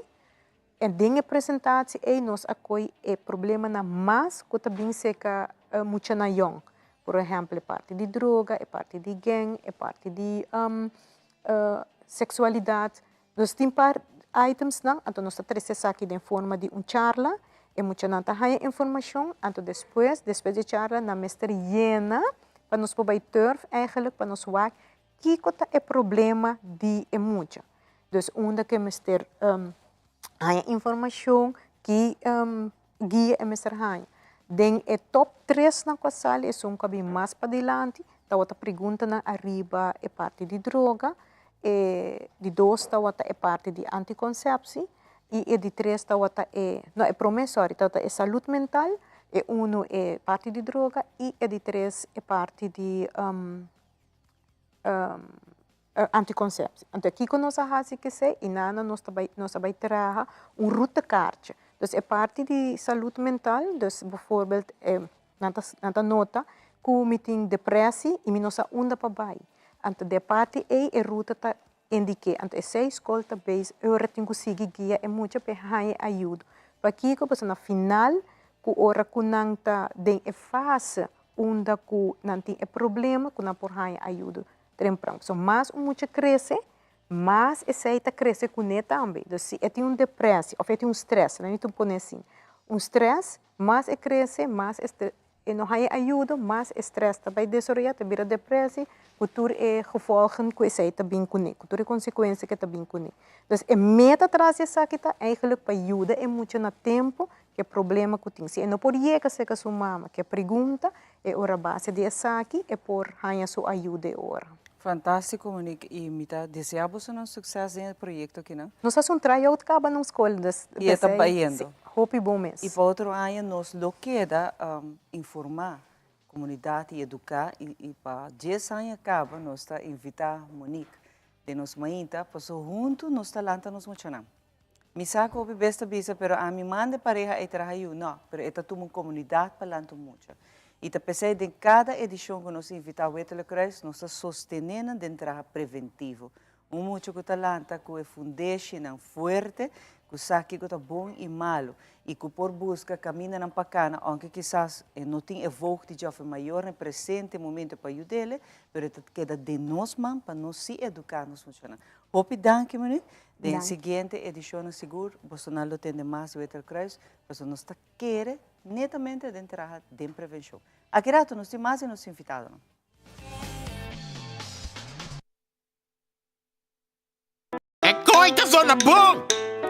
en den e presentatie ei nos a koi e problemanan mas ku ta bin serka muchanan yòn. Por ehèmpel e parti di droga, e parti di gang, e parti di seksualidat. Nos tin par itemsnan, anto nos ta trese esaki den forma di un charla, e muchanan ta haña informashon, anto despues, despues di e charla nan mester yena pa nos por bai turf eigenlijk pa nos wak kiko ta e problema di e mucha. Dus unda ku e mester haña informashon, ki guia e mester haña. Den e top tresnan ku a sali esun ku a bin mas padilanti tabata preguntanan ariba e parti di droga, e di dos tabata e parti di antikonsepsi i e di tres tabata e, no e promé sorry, tabata e salud mental, e unu e parti di droga i e di tres e parti di antikonsepsi. Anto kiko nos a hasi kesei? I nana nos ta bai nos a bai traha un rutekaartje. Dus e parti di salud mental, dus bijvoorbeeld e nan ta nan ta nota ku mi tin depresi i mi no sa unda pa bai. Anto di e parti ei e ruta ta indiké. Anto esei skol ta beis ora tin ku sigui guia e mucha pa e haña e ayudo. Pakiko? Pasobra na final ku ora ku nan ta den e fase unda ku nan tin e problema ku nan por haña ayudo trempran. So mas un mucha krese, mas esei ta krese kuné tambe. Dus si e tin un depresi òf e tin un strès, nan mi ta pone asin, un strès, mas e krese, mas e e no haña ayudo, mas e strès ta bai desaroyá, ta bira depresi, ku tur e gevolgen ku esei ta bin kuné, ku tur e konsekuensia ku e ta bin kuné. Dus e meta tras di esaki ta eigentlik pa yuda e mucha na tempu Ke problema ku tin. Si e no por yega serka su mama ke pregunta, e ora base di esaki e por haña su ayuda e ora. Fantástiko Monique i mi ta desea bosonan sukses den e proyekto akinan. Nos hasi un tryout kaba na un skol dus I e ta bayendo. Si, hopi bon mes. I pa otro aña nos lo keda informá komunidat i eduká i pa dies aña kaba nos ta invitá Monique den nos mainta paso huntu nos ta lanta nos muchanan. Mi sa ku hopi bes ta bisa, pero ami manda e pareha ei traha yu. No, pero e ta tuma un komunidat pa lanta un mucha. I ta p'esei den kada edishon ku nos invitá Wetele Kruis, nos ta sostené nan den traha preventivo. Un mucha ku ta lanta ku e fundeshinan fuerte, ku sa kiko ta bon i malu, i ku por buska kamindanan pa kana, ounke kisas e no tin e voogd di dje òf e mayor na e presente momento pa yud'é, pero e ta keda den nos man pa nos sí eduká nos muchanan. Hopi danki, Monique. Den siguiente edishonnan sigur bosonan lo tende mas Weter Kruis, pasobra nos ta kere netamente den traha den prevenshon. Aki rato nos tin mas di nos invitadonan. E koi ta zona bon!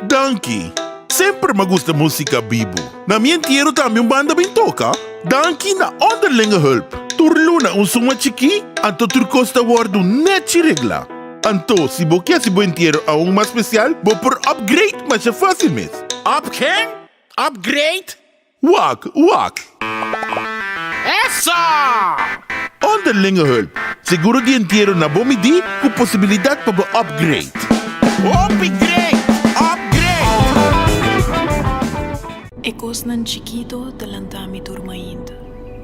Danki! Semper m'a gusta musica bibu. Na mi entiero tambe un banda bin toca. Danki na Onderlinge Hulp. Tur luna un suma chikí, anto tur kos ta wòrdu nèchi reglá. Anto, si bo ke hasi bo entiero aun mas spesial, bo por upgrade masha fásil mes. Up ken? Upgrade? Wak, wak! Eso! Onderlinge Hulp, seguro di entiero na bo midí ku posibilidat pa bo upgrade. Hopi great! Upgrade! E kosnan chikito ta lanta mi tur mainta,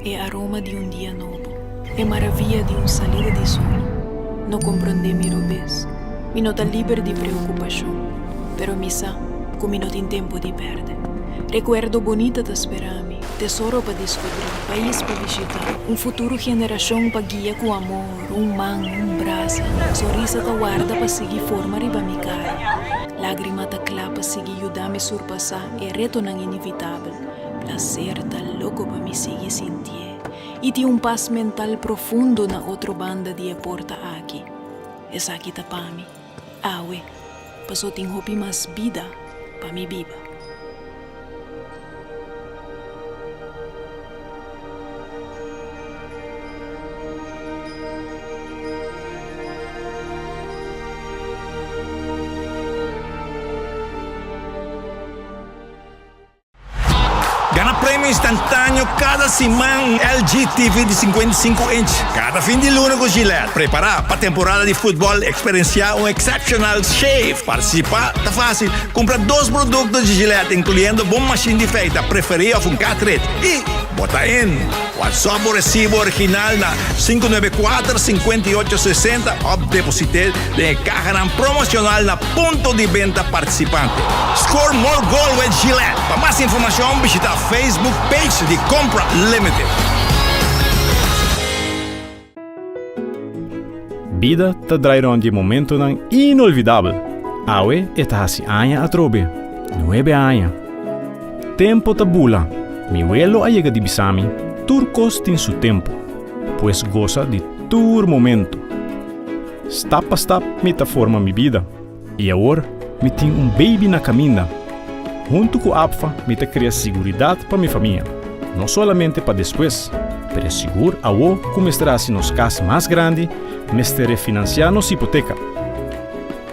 e aroma di un dia nobo, e maravia di un salida di sol. No komprondé mi robes, mi no ta liber di preokupashon, pero mi sa ku mi no tin tempu di pèrdè. Rekuerdo bonita ta spera mi, tesoro pa diskubrí, pais pa bishitá, un futuro generashon pa guia ku amor, un man, un brasa, sonrisa ta warda pa sigui forma riba mi kara, lágrima ta kla pa sigui yuda mi surpasá e retonan inevitabel, plaser ta loko pa mi sigui sintié i tin un pas mental profundo na otro banda di e porta aki. Esaki ta pa mi, awe, paso tin hopi mas bida pa mi biba. Gana premio instantáneo kada siman un LG TV di 55 inch kada fin di luna ku Gillette. Prepará pa temporada di futbòl, eksperensiá un exceptional shave. Partisipá ta fásil, kumpra dos produkto di Gillette inkluyendo bo mashin di feita preferí òf un cartridge i bo ta in! WhatsApp bo resibo original na 594 58 60 òf deposit'é den e kahanan promoshonal na Punto di benta partisipante. Score more goal with Gillette! Pa mas informashon bishita Facebook page di Compra Limited. Bida ta drai rond di e momentonan inolvidabel. Awe e ta hasi aña atrobe. Nuebe aña. Tempo ta bula. Mi welo a yega di bisa mi, tur kos tin su tempo. Pues gosa di tur momento. Stap pa stap mi ta forma mi bida i awor mi tin un baby na kaminda. Huntu ku APFA mi ta krea siguridat pa mi famia. No solamente pa despues, pero sigur awo ku mester hasi nos kas mas grandi, mester refinansiá nos hipoteka.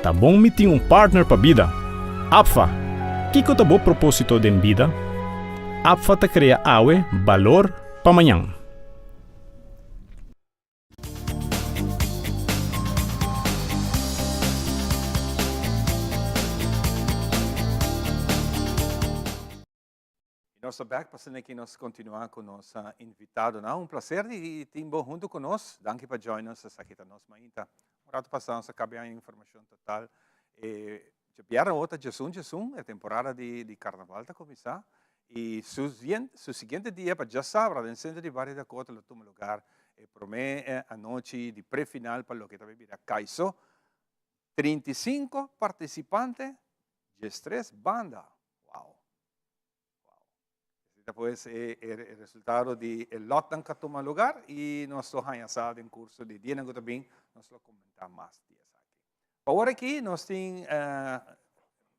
Ta bon mi tin un partner pa bida! APFA! Kiko ta bo propósito den bida? APFA ta krea awe balor pa mañan. Y nos ta bek pa asina ki nos continua cu nos invitadonan. Un placer di tin bo hunto cu nos. Danki pa join nos. Esaki ta nos mainta. Un rato pasa nos a cabia informacion total. E djabièrnè awor ta djesun djesun, e temporada di di carnaval ta cuminsa. Y su su siguiente dia pa djasabra den centro di Bario Dakota lo tuma lugar e prome anochi di pre-final pa loke ta bay bira Caiso. 35 participante, 13 banda. Wow! Wow! Esei ta pues e e resultado di e lotnan ku a tuma lugar i nos lo haña sa den kurso di dianan ku ta bin, nos lo komentá mas di esaki. Pa ora aki nos tin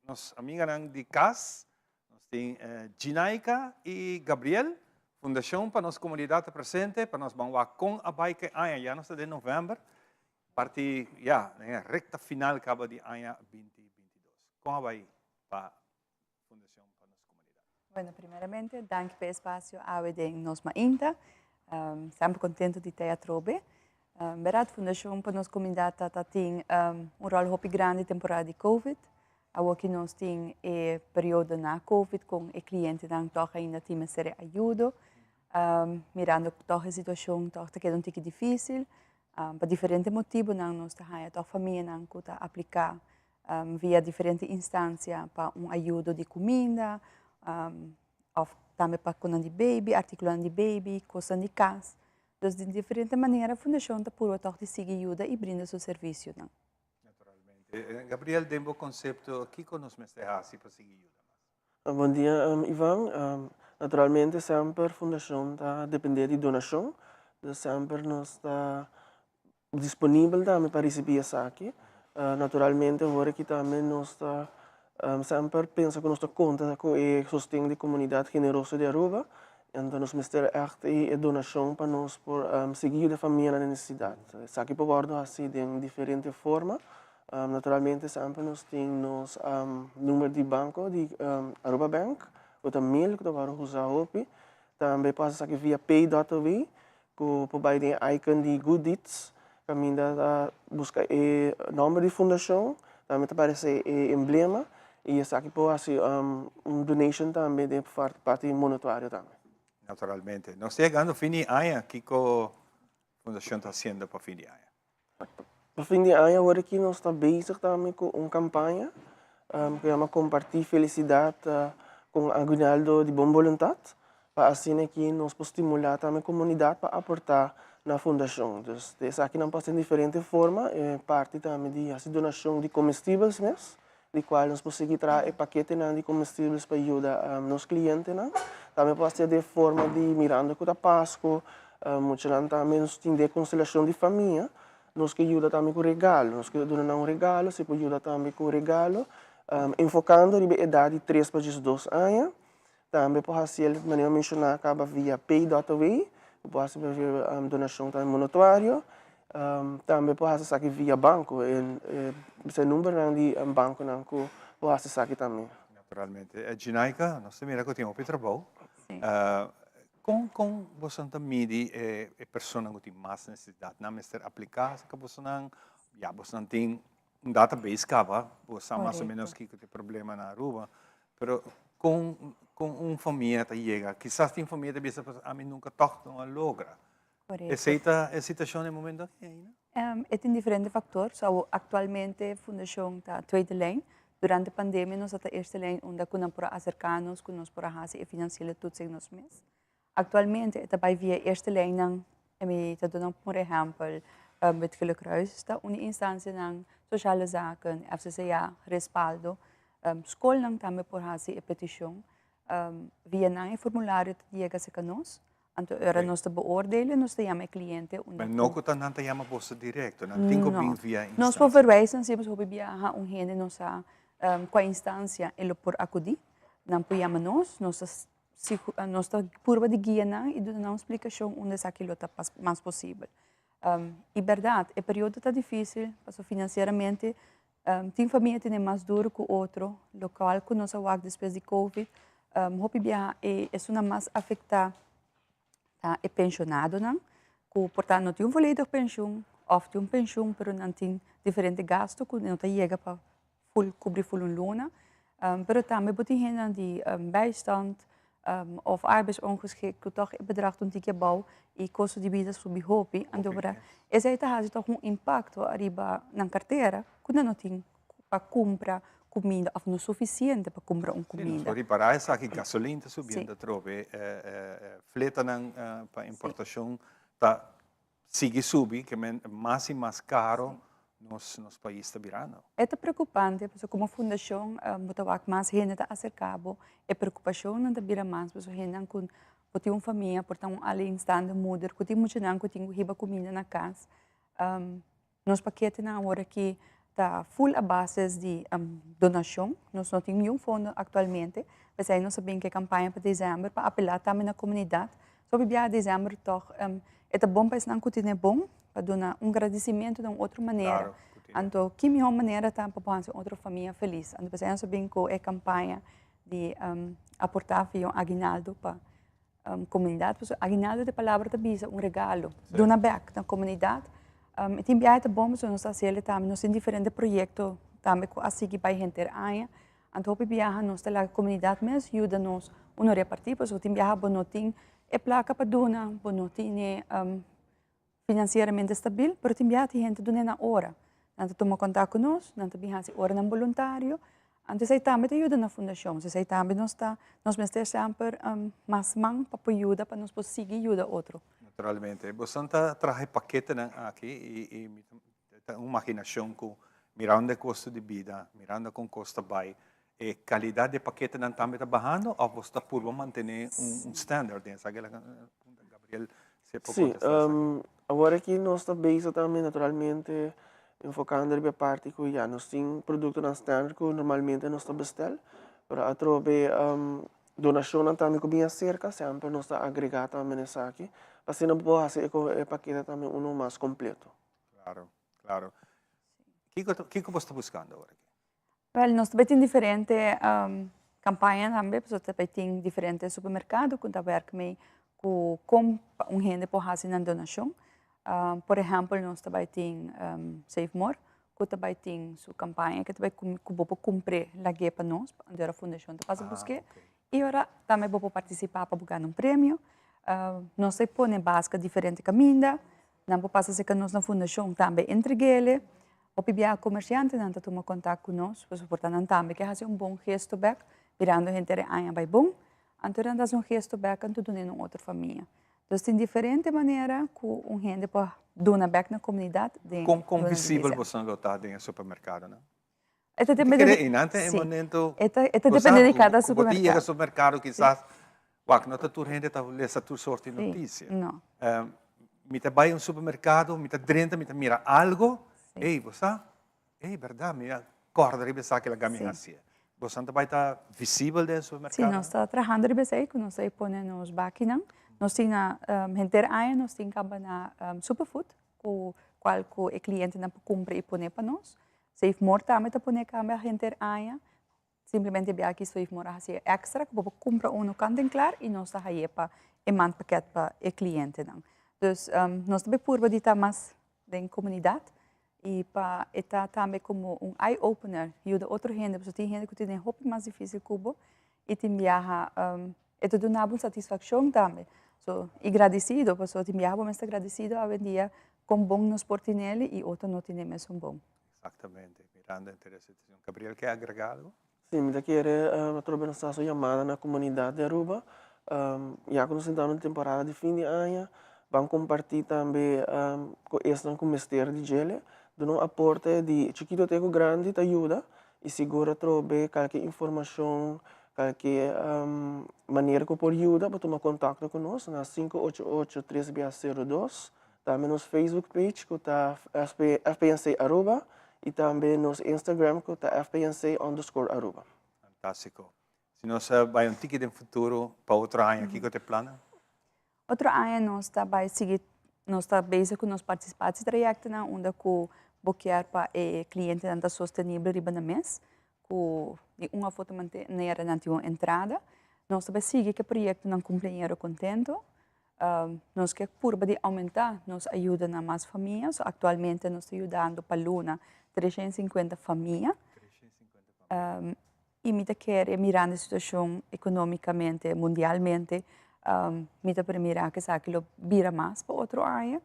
nos amiganan di kas, nos tin Ginaika i Gabriel, Fundashon pa nos komunidat ta presente pa nos ban wak kon a bai ku e aña, ya nos ta den novèmber, parti ya den e rekta final kaba di aña 2022. Kon a bai pa Fundacion pa nos comunidad. Bueno, primeramente, danki pa e espacio awe den nos mainta. Um, semper contento di tei atrobe. Um, berat, Fundacion pa nos comunidad ta, ta tin um, un rol hopi grandi temporada di COVID. Awo ki nos tin e periodo na COVID con e clientenan toch ainda tin mester e ayudo. Um, mirando toch e situacion toch ta keda un tiki dificil. Um, pa diferente motibonan nos ta haya toch famianan cu ta aplica via diferente instancia pa un ayudo di cuminda of tambe pa conan di baby, articulonan di baby, cosnan di cas. Dus di diferente manera Fundacion ta purba toch di sigui yuda y brinda su servicionan. Naturalmente. Gabriel, den bo concepto, kico nos mester haci pa sigui yuda mas? Bon dia, Ivan. Naturalmente semper Fundacion ta depende di donacion. Dus semper nos ta Disponibel tambe pa risibí esaki. Naturalmente ora ki tambe nos ta semper pensa ku nos ta konta ku e sosten di komunidat generoso di Aruba, enton nos mester ègt e donashon pa nos por sigui yuda e famianan den nesesidat. Esaki por wòrdu hasi den diferente forma. Naturalmente semper nos tin nos number di banko di Aruba Bank ku ta mil ku ta wòrdu usa hopi. Tambe por hasi esaki via pay dot awe Ku por bai den e icon di Good Deeds, kaminda ta buska e nòmber di fundashon, tambe ta parese e emblema i esaki por hasi un donation tambe den parti monetario tambe. Naturalmente. Nos ta yegando fin di aña, kiko fundashon ta hasiendo pa fin di aña? Pa fin di aña awor aki nos ta bezig tambe ku un kampaña ku yama Kompartí Felisidat kon Aguinaldo di Bon Boluntat pa asina aki nos por stimulá tambe komunidat pa aportá na fundashon. Dus esakinan por hasi den diferente forma, e parti tambe di hasi donashon di komestibels mes, di kual nos por sigui traha e paketenan di komestibels pa yuda nos klientenan. Tambe por hasi den forma di mirando ku ta Pasku, muchanan tambe nos tin den konstelashon di famia, nos ke yuda tambe ku regalo, nos ke duna nan un regalo, si por yuda tambe ku regalo, enfokando riba e edat di tres pa diesdos aña. Tambe por hasi el manera menshoná kaba via pay dot away, bo por hasi via donashon tambe monotuario, tambe por hasi esaki via banko, e e numbernan di bankonan ku por hasi esaki tambe. Naturalmente. Ginaika, nos ta mira ku tin hopi trabou. Kon kon bosonan ta midi e personanan ku tin mas nesesidat? Nan mester apliká aserka bosonan? Ya bosonan tin un database caba, bo sa mas o menos kico ta e problema na Aruba, pero con con un famia ta yega, kisas tin famia ta bisa pues ami nunca toch no a logra. Correcto. Esey ta e situacion na e momento aki ainda? E tin diferente factor, so actualmente Fundacion ta tweede lijn, durante pandemia nos a ta eerste lijn unda cu nan por a acerca nos, cu nos por a haci e financiele toetsing nos mes. Actualmente e ta bay via eerste lijnnan, en mi ta duna por ehempel Wit Gele Kruis ta un di instancianan, Sociale Zaken, FCCA, Respaldo, scolnan tambe por haci e peticion via nan e formulario ta yega cerca nos, anto ora nos ta beoordelen nos ta yama e cliente unda Pero no cu ta nan ta yama boso directo, nan tin cu bin via No, nos por verwijzen si hopi biaha un hende no sa cua instancia e lo por acudi, nan por yama nos, nos ta. si nos ta purba di guia nan i duna nan un splikashon unda esaki lo ta mas posibel. I bèrdat e periodo ta difísil pasobra finansieramente tin famia tene mas duru ku otro, lokual ku nos a wak despues di covid hopi biaha e esunnan mas afektá ta e penshonadonan ku por ta no tin un volledig penshun òf tin un penshun pero nan tin diferente gastu ku no ta yega pa ful kubri ful un luna. Pero tambe bo tin hendenan di bijstand òf arbeidsongeschikt ku tòg e bedrag ta un tiki abou i kosto di bida subi hopi. Anto ora esei ta hasi tòg un impakto ariba nan kartera ku nan no tin pa kumpra kuminda òf no sufisiente pa kumpra un Sí, nos kuminda. por ripará esaki, gasolin ta subiendo atrobe, fletanan pa importashon ta sigui subi, ke men mas i mas karo nos nos pais ta birando. E ta preokupante pasobra komo fundashon bo ta wak mas hende ta aserká bo, e preokupashonnan ta bira mas pasobra hendenan ku bo tin un famia por ta un alleenstaande moeder ku tin muchanan ku tin ku hiba kuminda na kas. Nos paketenan awor aki ta full a bases di donashon, nos no tin niun fondo aktualmente, p'esei nos a bin ku e kampaña pa desèmber pa apelá tambe na komunidat. So hopi biaha desèmber tòg e ta bon pa esnan ku tene bon pa duna un gradisimentu den un otro manera. Anto ki mihó manera ta pa por hasi un otro famia felis. Anto p'esei nos a bin ku e kampaña di aportá via un aguinaldo pa Comunidad, pasobra aguinaldo di palabra ta bisa un regalo, duna bek na comunidad. E tin biaha ta bon pasobra nos ta haci tambe, nos tin diferente proyecto tambe cu a sigui bay henter aña. Anto hopi biaha nos ta laga comunidad mes yuda nos uno reparti, pasobra tin biaha bo no tin e placa pa duna, bo no tin e financieramente stabil, pero tin biaha tin hende ta dun'é na ora. Nan ta tuma kontak ku nos, nan ta bin hasi oranan boluntario. Anto esei tambe ta yuda na fundashon. So esei tambe nos ta, nos mester semper mas man pa por yuda, pa nos por sigui yuda otro. Naturalmente. Boso ta traha e paketenan aki i i mi ta un imaginashon ku mirando e kosto di bida, mirando kon kos ta bai, e kalidat di e paketenan tambe ta bahando òf boso ta purba mantené un standard den esaki? Punta Gabriel si e por Sí, kontestá esaki. awor aki nos ta bezig tambe naturalmente enfocando riba e parti ku ya nos tin produktonan standard ku normalmente nos ta bestel, pero atrobe donashonnan tambe ku bin aserka semper nos ta agregá tambe na esaki pa asina bo por hasi e pakete tambe uno mas kompleto. Klaro, klaro. Kiko kiko bo sta buskando awor aki? Wel, nos ta bay tin diferente campaña tambe, pasobra ta bay tin diferente supermercado cu ta werk mee cu con pa un hende por haci nan donacion. Por ehempel, nos ta bay tin Save More, cu ta bay tin su campaña cu ta bay cu bo por cumpre lag'é pa nos, anto ora fundacion ta pasa busque. Y ora tambe bo por participa pa bo gana un premio. Nos ta pone basket diferente caminda, nan por pasa cerca nos na fundacion tambe entreguele. Hopi biaha komersiantenan ta tuma kontak ku nos, pasobra por ta nan tambe ke hasi un bon gesto bèk, mirando henter e aña bai bon, anto nan ta hasi un gesto bèk anto dun'é na un otro famia. Dus tin diferente manera ku un hende por duna bèk na komunidat den Kon kon luna di visibel desèmber. boso lo ta den e supermerkadonan? E ta Bo ta depende kere di einan ta e sí, momento e ta e ta bo sa depende di ku kada ku bo ta yega supermerkado. supermerkado kisas wak no ta tur hende ta lesa tur sorti Sí, notisia. no. Mi ta bai un supermerkado, mi ta drenta, mi ta mira algo, ey, bo sa, ey, berdad, mi a kòrda riba esaki laga mi hasié. Boso ta bai ta visibel den e Sí, supermerkado? nos ta trahando riba esei ku nos ta pone nos bakinan. Nos tin na henter aña nos tin kaba na Superfood ku kual ku e klientenan por kumpra i pone pa nos. Save More tambe ta pone kamba henter aña. Simplemente bia aki Save More a hasi e extra ku bo por kumpra unu kant en klar i nos ta haye pa e mandpakket pa e klientenan. Dus nos ta bay purba di ta mas den komunidat i pa e ta tambe komo un eye opener, yuda otro hende pasobra tin hende ku tene hopi mas difisil ku bo i tin biaha e ta duna bo un satisfakshon tambe. So, i gradisido pasobra tin biaha bo mes ta gradisido awendia kon bon nos por tineli i otro no tine mesun bon. Exactamente, mirando henter e situacion. Gabriel ke agrega algo? Sí, mi ta kere atrobe nos ta haci un yamada na comunidad di Aruba. Ya cu nos ta entrando den temporada di fin di aña, ban comparti tambe cu esnan cu mester di djele. Duna un aporte di chikito te cu grandi ta yuda y sigur atrobe kalke informacion, kalke manera cu por yuda, por tuma contacto cu nos na 588 3 bia 02. Tambe nos Facebook page ku ta FPNC Aruba y tambe nos Instagram ku ta FPNC underscore Aruba. Fantástico. Si nos bai un tiki den futuro pa otro aña, kiko ta e plannan? Otro aña nos ta bai sigui, nos ta bezig ku nos partisipatietrajectonan unda ku bo kier pa e klientenan ta sostenibel riba nan mes, ku di un of otro manera nan tin un entrada. Nos ta bai sigui ku e proyektonan Cumpleañero Contento. Nos ke purba di oumentá nos ayuda na mas famia, so aktualmente nos ta yudando pa luna 350 famia. I mi ta kere mirando e situashon ekonómikamente, mundialmente, mi ta premira ku esaki lo bira mas pa otro aña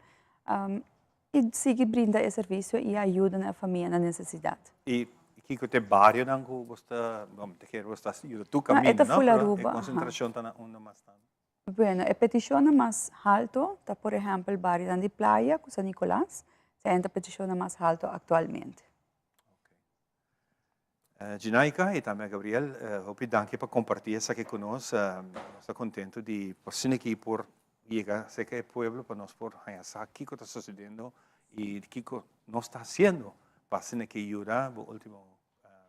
i sigui brinda e servisio i ayuda na e famia na nesesidat. I kiko ta e barionan ku bo ta, bo ta kere bo ta yuda tur kaminda, no? Pero e konsentrashon ta na unda mas tantu? Bueno, e petishonnan mas halto ta por ehèmpel barionan di Playa ku San Nicolas, esei ta petishonnan mas halto aktualmente. Ginaika y tambe Gabriel, hopi danki pa comparti esaki cu nos. Nos ta contento di por asina aki por yega cerca e pueblo pa nos por haña sa kico ta sucediendo y kico nos ta haciendo pa asina aki yuda. Bo ultimo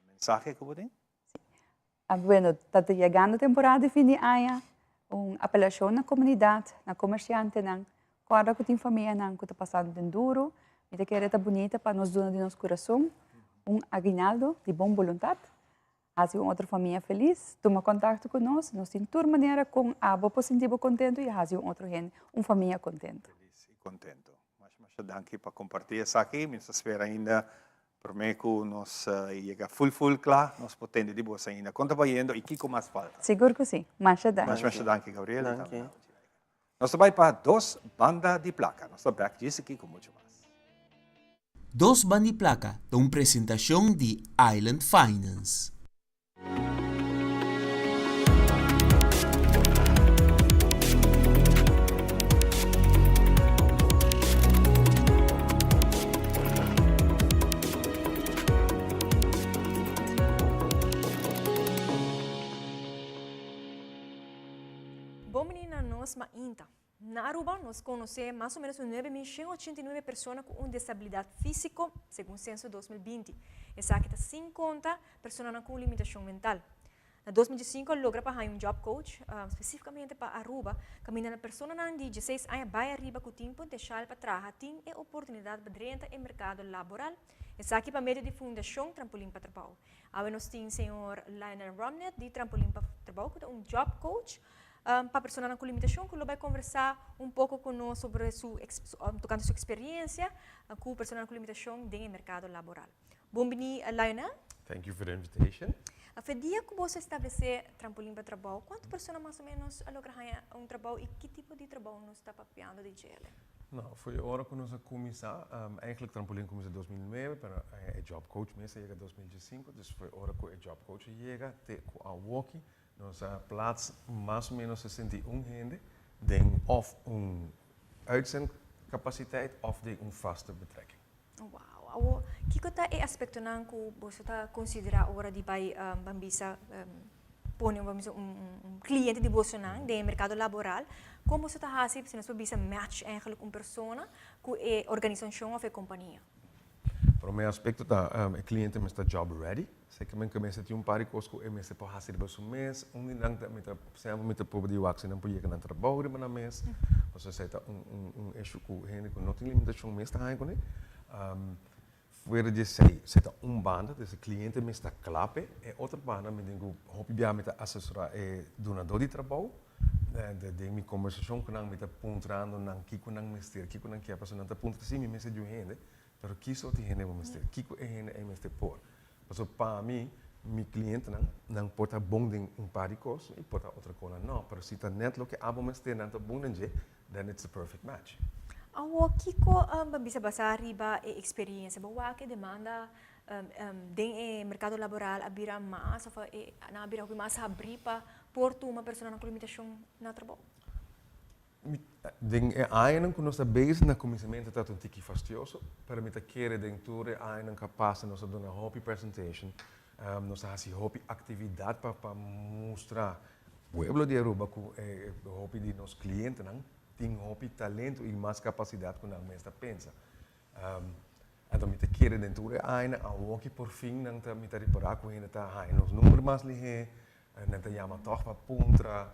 mensahe cu bo tin? Bueno, ta yegando temporada di fin di aña, un apelacion na comunidad, na comerciantenan, corda cu tin famianan cu ta pasando den duro, mi ta kere ta bunita pa nos duna di nos curason un aguinaldo di bon boluntad, haci un otro famia feliz, tuma contacto cu nos, nos tin tur manera con abo por sinti bo contento y haci un otro hende, un famia contento. Feliz y contento. Masha masha danki pa comparti esaki, mi ta spera ainda Prome cu nos yega full full cla, nos por tende di bos ainda. Con ta bayendo y kico mas falta? Sigur cu si. Masha danki. Masha masha danki Gabriel. Danki. Nos ta bay pa Dos Banda di Placa. Nos ta back djis aki cu mucho mas. Dos Banda di Placa ta un presentacion di Island Finance. Bon bini na nos mainta. Na Aruba nos conoce mas o menos un 9.189 persona cu un desabilidad fisico, segun censo 2020. Esaki ta sin conta personanan cu un limitacion mental. Na 2015 a logra pa haña un job coach specificamente pa Aruba, caminda na personanan di 16 aña bay ariba cu tin potencial pa traha tin e oportunidad pa drenta e mercado laboral. Esaki pa medio di Fundacion Trampolin pa Trabao. Awe nos tin señor Lionel Romnet di Trampolin pa Trabao cu ta un job coach. Pa personanan ku limitashon ku lo bai konversá un poko ku nos sobre su tokante su eksperiencia ku personanan ku limitashon den e merkado laboral. Bon bini Lionel. Thank you for the invitation. Fe dia ku boso establesé Trampolin pa Trabou, kuantu persona mas o ménos a logra haña un trabou i ki tipo di trabou nos ta papiando di djele? No, for e ora ku nos a kuminsá, eigenlijk Trampolin kuminsá 2009, pero e job coach mes a yega 2015, dus for e ora ku e job coach a yega te ku awoki, Nos a plaats mas o menos 61 hende den of un uitzendcapaciteit of den un vaste betrekking. Wow. Awo, kiko ta e aspectonan ku boso ta considera ora di bai ban bisa pone ban bisa un cliente di bosonan den e mercado laboral? Kon boso ta hasi si nos por bisa match eigenlijk un persona ku e organisacion of e compania? Prome aspecto ta e cliente mester ta job ready. Seki men ku mester tin un par di kos ku e mester por hasi riba su mes. Un di nan ta mi ta semper mi ta proba di wak si nan por yega nan trabou riba nan mes. Pasobra esei ta un un un issue ku hende ku no tin limitashon mes ta haña kuné. Fuera di esei, esei ta un banda, dus e kliente mes ta kla p'e. E otro banda mi tin ku hopi bia mi ta asesorá e dunadó di trabou. Den mi kombersashon ku nan mi ta puntrando nan kiko nan mester, kiko nan kier, pasobra nan ta puntra si mi mester di un hende, pero ki sort di hende bo mester, kiko e hende ei mester por. Pasobra pa mi, mi klientenan, nan por ta bon den un par di kos i por ta otro kosnan no, pero si ta nèt loke abo mester nan ta bon den dje, then it's the perfect match. Awor kiko bo bisa basá riba e eksperiencia? Bo wak e demanda den e merkado laboral a bira mas òf nan a bira hopi mas habrí pa por tuma personanan ku limitashon na trabou? Den e añanan ku nos ta bezig na kuminsamentu ta un tiki fastioso, pero mi ta kere den tur e añanan ku a pasa nos a duna hopi presentation, nos a hasi hopi aktividat pa pa mustra pueblo di Aruba ku e hopi di nos klientenan tin hopi talento i mas kapasidat ku nan mes ta pensa. Anto mi ta kere den tur e añanan awoki por fin nan ta mi ta ripará ku hende ta haña nos number mas lihé. Nan ta yama tòg pa puntra.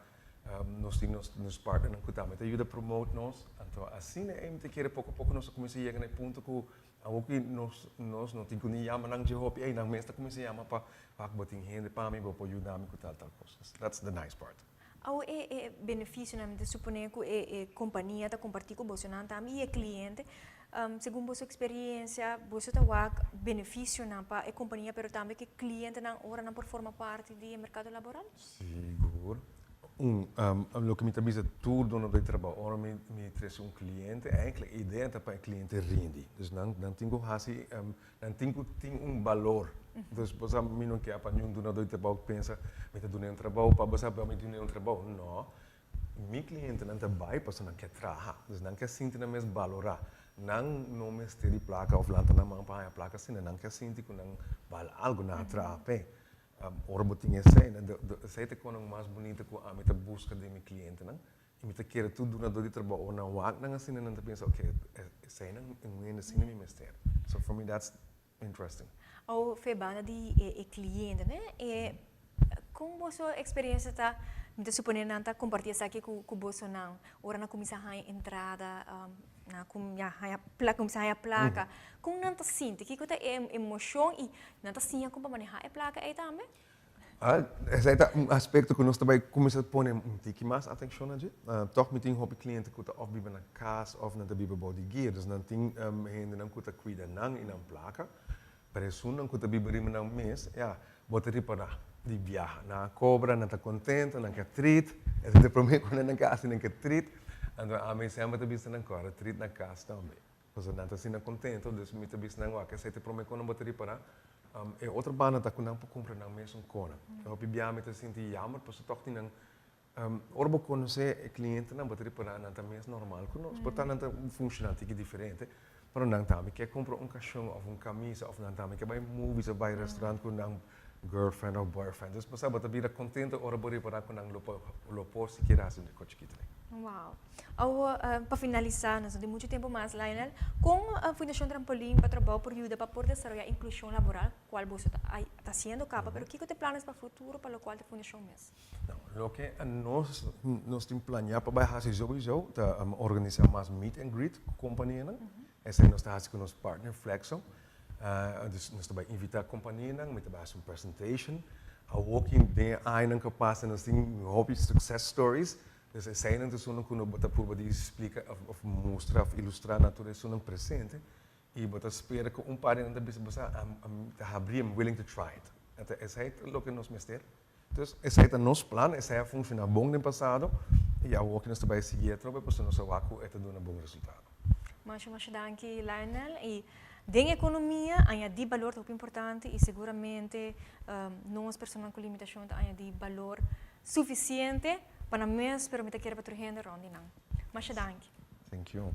Nos tin nos nos partnernan ku tambe ta yuda promote nos. Anto asina ei mi ta kere poko poko nos a kuminsá yega na e punto ku awor ku nos nos no tin ku ni yama nan dje hopi ei nan mes ta kuminsá yama pa wak bo tin hende pa mi bo por yuda mi ku tal tal kos. That's the nice part. Awor e e benefisionan mi ta suponé ku e e kompania ta kompartí ku bosonan tambe i e kliente. Segun boso eksperiencia boso ta wak benefisionan pa e kompania pero tambe ku e klientenan ora nan por forma parti di e merkado laboral? Sigur. Un, loke mi ta bisa tur dono di trabou, ora mi mi trese un kliente, eigenlijk e idea ta pa e kliente rindi. Dus nan nan tin ku hasi, nan tin ku tin un balor. Dus bo sa mi no ke pa niun dunadó di trabou pensa mi ta dun'é un trabou pa bo sa mi dun'é un trabou. No. Mi klientenan ta bai pasobra nan ke traha. Dus nan ke sinti nan mes balorá. Nan no mester di plaka òf lanta nan man pa haña plaka, sino nan ke sinti ku nan bal algu, nan a traha p'e. Ora bo tin esei, esei ta e konan mas bunita ku ami ta buska den mi klientenan. I mi ta kere tur dunadó di trabou ora nan wak nan asina nan ta pensa, oke, eseinan un hende asina mi mester. So for me that's interesting. Awor fe banda di e klientenan, e kon boso eksperensia ta, mi ta suponé nan ta kompartí esaki ku bosonan ora nan kuminsá haña entrada, nan a haña kuminsá haña plaka, kon nan ta sinti? Kiko ta e emoshon i nan ta siña kon pa manehá e plaka ei tambe? Esei ta un aspekto ku nos ta bai kuminsá pone un tiki mas atenshon na dje. Tòg mi tin hopi kliente ku ta òf biba na kas òf nan ta biba bou di guia. Dus nan tin hendenan ku ta kuida nan i nan plaka. Pero esunnan ku ta biba riba nan mes, ya, bo ta ripará di biaha. Nan a kobra, nan ta kontento, nan ke trit. Esei ta e promé ku nan ke hasi, nan ke trit. Anto ami semper ta bisa nan kòrda trit na kas tambe. Pasobra nan ta asina kontento, dus mi ta bisa nan wak esei ta e promé ku nan bo ta ripará. E otro banda ta ku nan por kumpra nan mesun kona. Hopi biaha mi ta sinti yammer pasobra tòg tin nan, ora bo konosé e klientenan bo ta ripará nan ta mes normal ku nos. Por ta nan ta funshoná tiki diferente, pero nan tambe ke kumpra un kashon òf un kamisa òf nan tambe ke bai movies òf bai restaurant ku nan girlfriend òf boyfriend. Dus bo sa bo ta bira kontento ora bo ripará ku nan lo por lo por sikiera hasi un kos chikito. Wow. Awor, pa finalisá, nos no tin muchu tempu mas, Lionel, kon Fundashon Trampolin pa Trabou por yuda pa por desaroyá inklushon laboral, kual boso ta ta hasiendo kaba, pero kiko ta e planes pa futuro pa lokual ta e fundashon mes? Loke nos nos tin planeá pa bai hasi souiso ta organisá mas meet and greet ku kompanianan. Esei nos ta hasi ku nos partner Flexo. Dus nos ta bai invitá kompanianan, mi ta bai hasi un presentation. Awor ki den e añanan ku a pasa nos tin hopi success stories. Dus eseinan ta esunnan ku no bo ta purba di splika òf mustra òf ilustrá na tur esunnan presente i bo ta spera ku un par di nan ta bisa bo sa I'm ta habrí I'm willing to try it. Anto esei ta loke nos mester. Dus esei ta nos plan, esei a funshoná bon den pasado i awor ku nos ta bai sigui atrobe pasobra nos a wak ku e ta duna bon resultado. Masha masha danki Lionel i den ekonomia añadí balor ta hopi importante i seguramente nos personanan ku limitashon ta añadí balor sufisiente pa nan mes pero mi ta kere pa tur hende rond di nan. Masha danki. Thank you.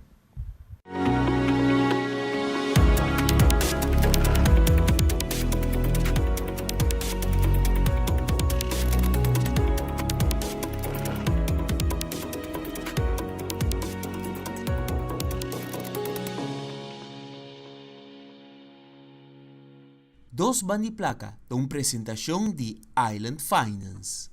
Dos Band'i Plaka ta un presentashon di Island Finance.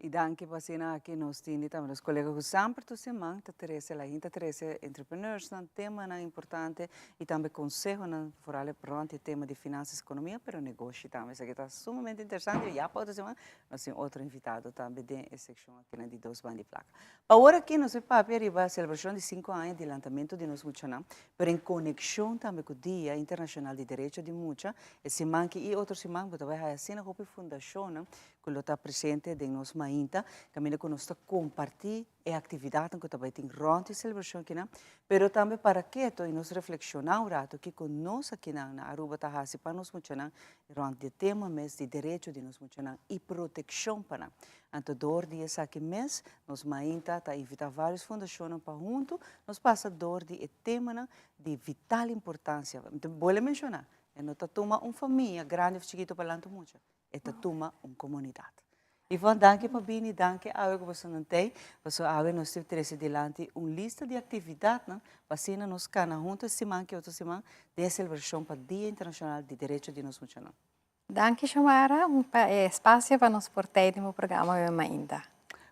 I danki pa asina aki nos tin di tambe nos kolega ku semper tur siman ta trese la hinta trese entrepreneursnan, temanan importante i tambe konsehonan vooral rònt e tema di finansas, ekonomia pero negoshi tambe. Esaki ta sumamente interesante i ya pa otro siman nos tin otro invitado tambe den e sekshon akinan di Dos Band'i Plaka. Pa awor aki nos a papia riba selebrashon di sinku aña di lantamentu di nos muchanan pero en konekshon tambe ku Dia Internashonal di Derecho di Mucha e siman aki i otro siman bo ta bai haya asina hopi fundashonnan ku lo ta presente den nos mainta, kaminda ku nos ta kompartí e aktividatnan ku ta bai tin rònt e selebrashon akinan, pero tambe para keto i nos reflekshoná un ratu kiko nos akinan na Aruba ta hasi pa nos muchanan rònt di e tema mes di derecho di nos muchanan i protekshon pa nan. Anto dor di esaki mes nos mainta ta invitá vários fundashonnan pa huntu nos pasa dor di e temanan di vital importansia. Mi ta bolbe menshoná, e no ta tuma un famia grandi òf chikito pa lanta un mucha. E ta tuma un komunidat. Yvonne, danki pa bini, danki awe ku boso nan tei, pasobra awe nos tin trese dilanti un lista di aktividatnan pa asina nos kana huntu e siman ki otro siman den e selebrashon pa Dia Internashonal di Derecho di nos Muchanan. Danki Xiomara pa e espacio pa nos por tei den bo programa awe mainta.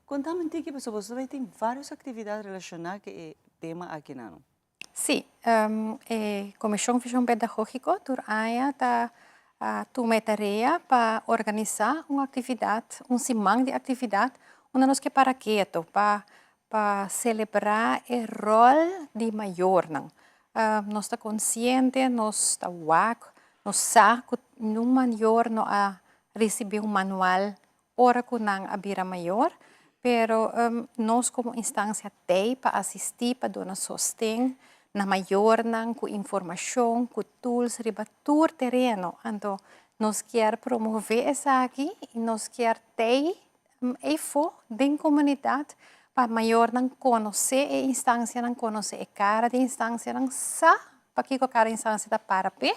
Contami un tiki pasobra boso ta bay tin varios actividad relaciona cu e tema aki nan. Sí, e Comision Vision Pedagogico tur aña ta tuma e tarea pa organisa un actividad, un siman di actividad unda nos ke para keto pa pa celebra e rol di mayornan. Nos ta consciente, nos ta wak, nos sa cu nun mayor no a ricibi un manual ora cu nan a bira mayor, pero nos como instancia t'ey pa asisti, pa duna sosten na mayornan cu informacion, cu tools riba tur tereno. Anto nos kier promove esaki y nos kier t'ey Eyfo den comunidad pa mayornan conoce e instancianan, conoce e cara di instancianan, sa pakico cada instancia ta para p'e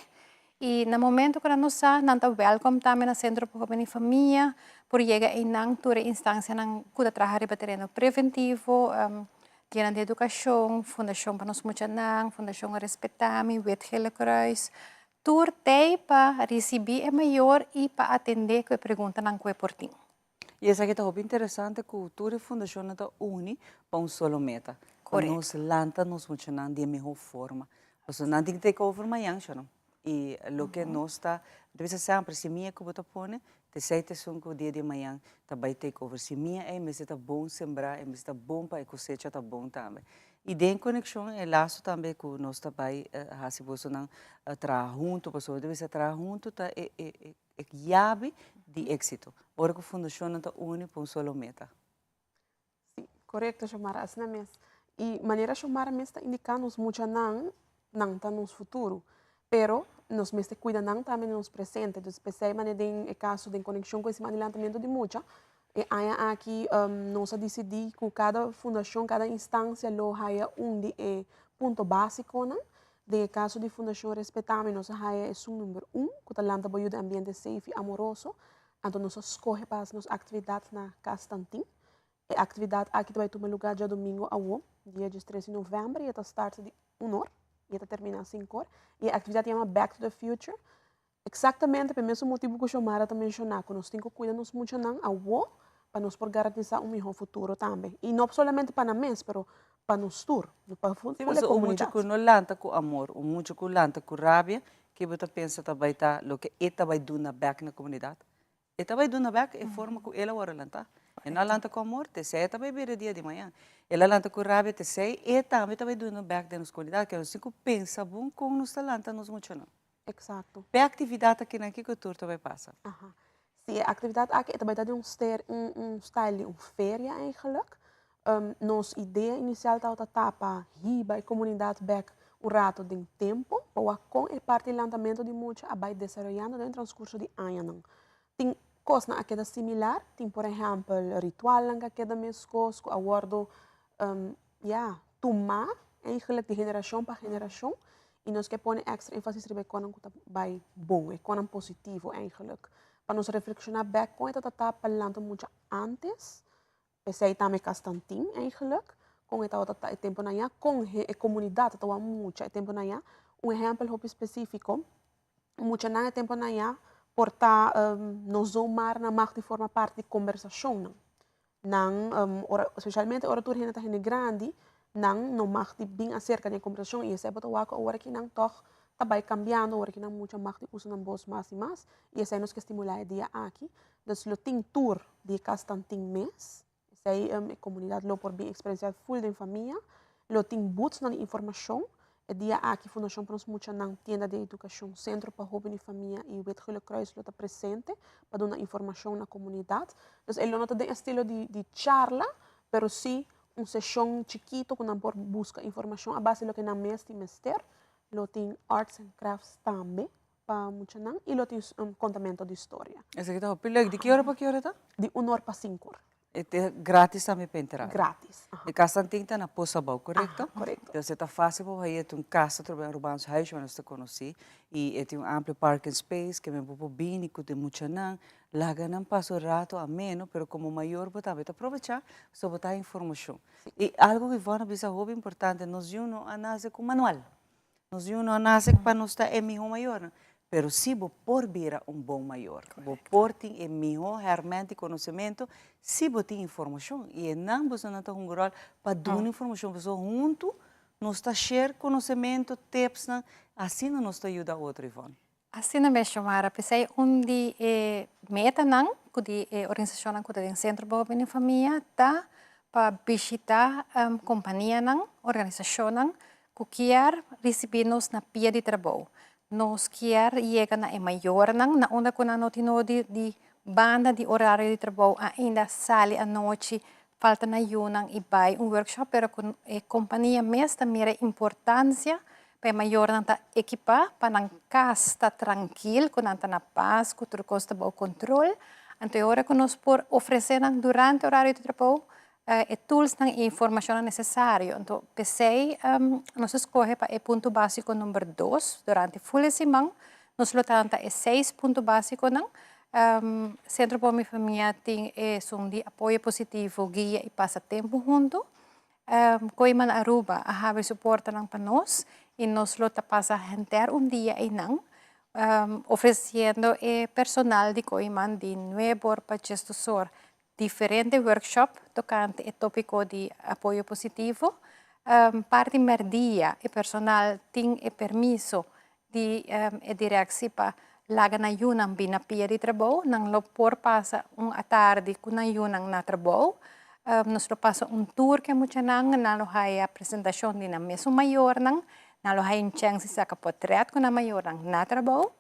y na momento cu nan no sa nan ta welcome tambe na Centro pa Hoben y Famia por yega eynan tur e instancianan cu ta traha riba tereno preventivo, Tiendan di Educacion, Fundacion pa nos Muchanan, Fundacion Respetami, Wit Gele Kruis, Tur t'ei pa risibí e mayor i pa atendé ku e preguntanan ku e por tin. I esaki ta hopi interesante ku tur e fundashonnan ta uni pa un solo meta. Pa nos lanta nos muchanan di e mihó forma. Pasobra nan tin take over mañan, shornan. I loke nos ta, mi ta bisa semper, simia ku bo ta pone, t'esei ta esun ku dia di mañan ta bai take over. Simia ei mester ta bon sembrá, e mester ta bon pa e kosecha ta bon tambe. I den konekshon e laso tambe ku nos ta bai hasi bosonan traha huntu, pasobra bo ta bisa traha huntu ta e e e yabi di éksito. Ora ku fundashonnan ta uni pa un solo meta. Si, korekto Xiomara, asina mes. I manera Xiomara mes ta indiká nos muchanan, nan ta nos futuro. Pero nos mester kuida nan tambe den nos presente. Dus p'esei manera den e kaso den konekshon ku e siman di lantamentu di mucha, e aña aki nos a disidí ku kada fundashon, kada instansia lo haya un di e punto básikonan. Den e kaso di Fundashon Respetami nos a haya esun number un, ku ta lanta bo yu den ambiente safe i amoroso. Anto nos a skohe pa hasi nos aktividat na Kas Tantin. E aktividat aki ta bai tuma lugá djadumingu awo, dia diestres di novèmber, i e ta start di un or i e ta terminá sinku or. I e aktividat yama Back to the Future. Eksaktamente pa e mesun motibu ku Xiomara ta menshoná, ku nos tin ku kuida nos muchanan awo pa nos por garantisá un mihó futuro tambe. I no solamente pa nan mes, pero pa nos tur, pa ful Sí, e pasobra un mucha komunidat. ku no lanta ku amor, un mucha ku lanta ku rabia, ke bo ta pensa ta bai ta loke e ta bai duna bèk na komunidat? E ta bai duna bek e forma ku el a wòrdu lantá. E no a lanta ku amor, t'esei e ta bai bira dia di mañan. El a lanta ku rabia, t'esei e tambe ta bai duna bek den nos komunidat. Ke nos tin ku pensa bon kon nos ta lanta nos muchanan. Eksakto. P'e aktividat akinan kiko tur ta bai pasa? Aha. Si, e aktividat aki e ta bai ta di un ster, un un style di un feria eigenlijk. Nos idea inisial tabata ta pa hiba e komunidat bek un rato den tempu pa wak kon e parti di lantamentu di mucha a bai desaroyando den transkurso di añanan. Tin kosnan a keda similar, tin por ehèmpel ritualnan ku a keda meskos ku a wòrdu ya tumá eigenlijk di generashon pa generashon i nos ke pone èkstra énfasis riba e konan ku ta bai bon, e konan positivo eigenlijk, pa nos reflekshoná bèk kon e tabata ta pa lanta mucha ántes. P'esei tambe Kastantin eigenlijk, kon e tabata ta e tempunan ya, kon e komunidat ta wak mucha e tempunan ya. Un ehèmpel hopi spesífiko, muchanan e tempunan ya por ta no zomaar nan mag di forma parti di kombersashonnan. Nan ora, spesialmente ora tur hende ta hende grandi, nan no mag di bin aserka den e kombersashon i esei bo ta wak ku awor aki nan tòg ta bai kambiando, awor aki nan mucha mag di usa nan bos mas i mas i esei nos ke stimulá e dia aki. Dus lo tin tur di e kas tantin mes. Esei e komunidat lo por bin eksperensiá ful den famia. Lo tin bootsnan di informashon. E dia aki Fundashon pa Nos Muchanan, Tienda di Edukashon, Sentro pa Hoben i Famia i Wit Gele Kruis lo ta presente pa duna informashon na komunidat. Dus e lo no ta den estilo di di charla, pero sí un seshon chikito ku nan por buska informashon a base di loke nan mes tin mester. Lo tin arts and crafts tambe. pa muchanan y lo tin un contamento di storia. Esaki ta hopi leuk. Di ki ora pa ki ora ta? Di un or pa sinku or. E ta gratis tambe pa entrada? Gratis. E cas tantin ta na Pos Abou, correcto? Aha, correcto. Entonces e ta facil pa bay, e ta un cas ta trobe Arubaans Huisje, nos ta conoci, y e tin un amplio parking space, ke men bo por bini cu e muchanan, laga nan pasa un rato ameno, pero como mayor bo tambe ta probecha, pasobra bo ta haya informacion. Y algo cu Ivonne a bisa hopi importante, nos yu no a nace cu manual. Nos yu no a nase pa nos ta e miho mayornan. Pero si bo por bira un bon mayor, bo por tin e miho herment di conocemento si bo tin informacion. Y e nan bosonan ta hunga rol pa duna informacion pasobra hunto nos ta share conocemento, tipsnan, asina nos ta yuda otro, Ivonne. Asina mes, Xiomara. P'esei un di e metanan cu di e organisacionnan cu ta den Centro pa Hoben y Famia ta pa bishita companianan, organisacionnan cu kier ricibi nos na pia di trabou. Nos kier yega na e mayornan na unda cu nan no tin nodi di banda di orario di trabou ainda sali anochi falta na yunan y bay un workshop pero cu e compania mes ta mira e importancia pa e mayornan ta ekipa pa nan cas ta trankil cu nan ta na pas cu tur cos ta bao control. Anto e ora cu nos por ofrece nan durante orario di trabou e toolsnan y informacionnan necesario. Anto p'esey nos a scoge pa e punto basico number dos durante ful e siman nos lo tanta e seis punto basiconan. Centro por Mi Famia tin esun di apoyo positivo, guia y pasa tempo hunto. Kooiman Aruba a habri su portanan pa nos y nos lo ta pasa henter un dia eynan ofreciendo e personal di Kooiman di nuebe or pa diesdos or diferente workshop tocante e topico di apoyo positivo. Parti merdia e personal tin e permiso di e directie pa laga nan yunan bin na pia di trabou. Nan lo por pasa un atardi cu nan yunan na trabou. Nos lo pasa un tour cu e muchanan, nan lo haya presentacion di nan mesun mayornan, nan lo haya un chance di saca potret cu nan mayornan na trabou.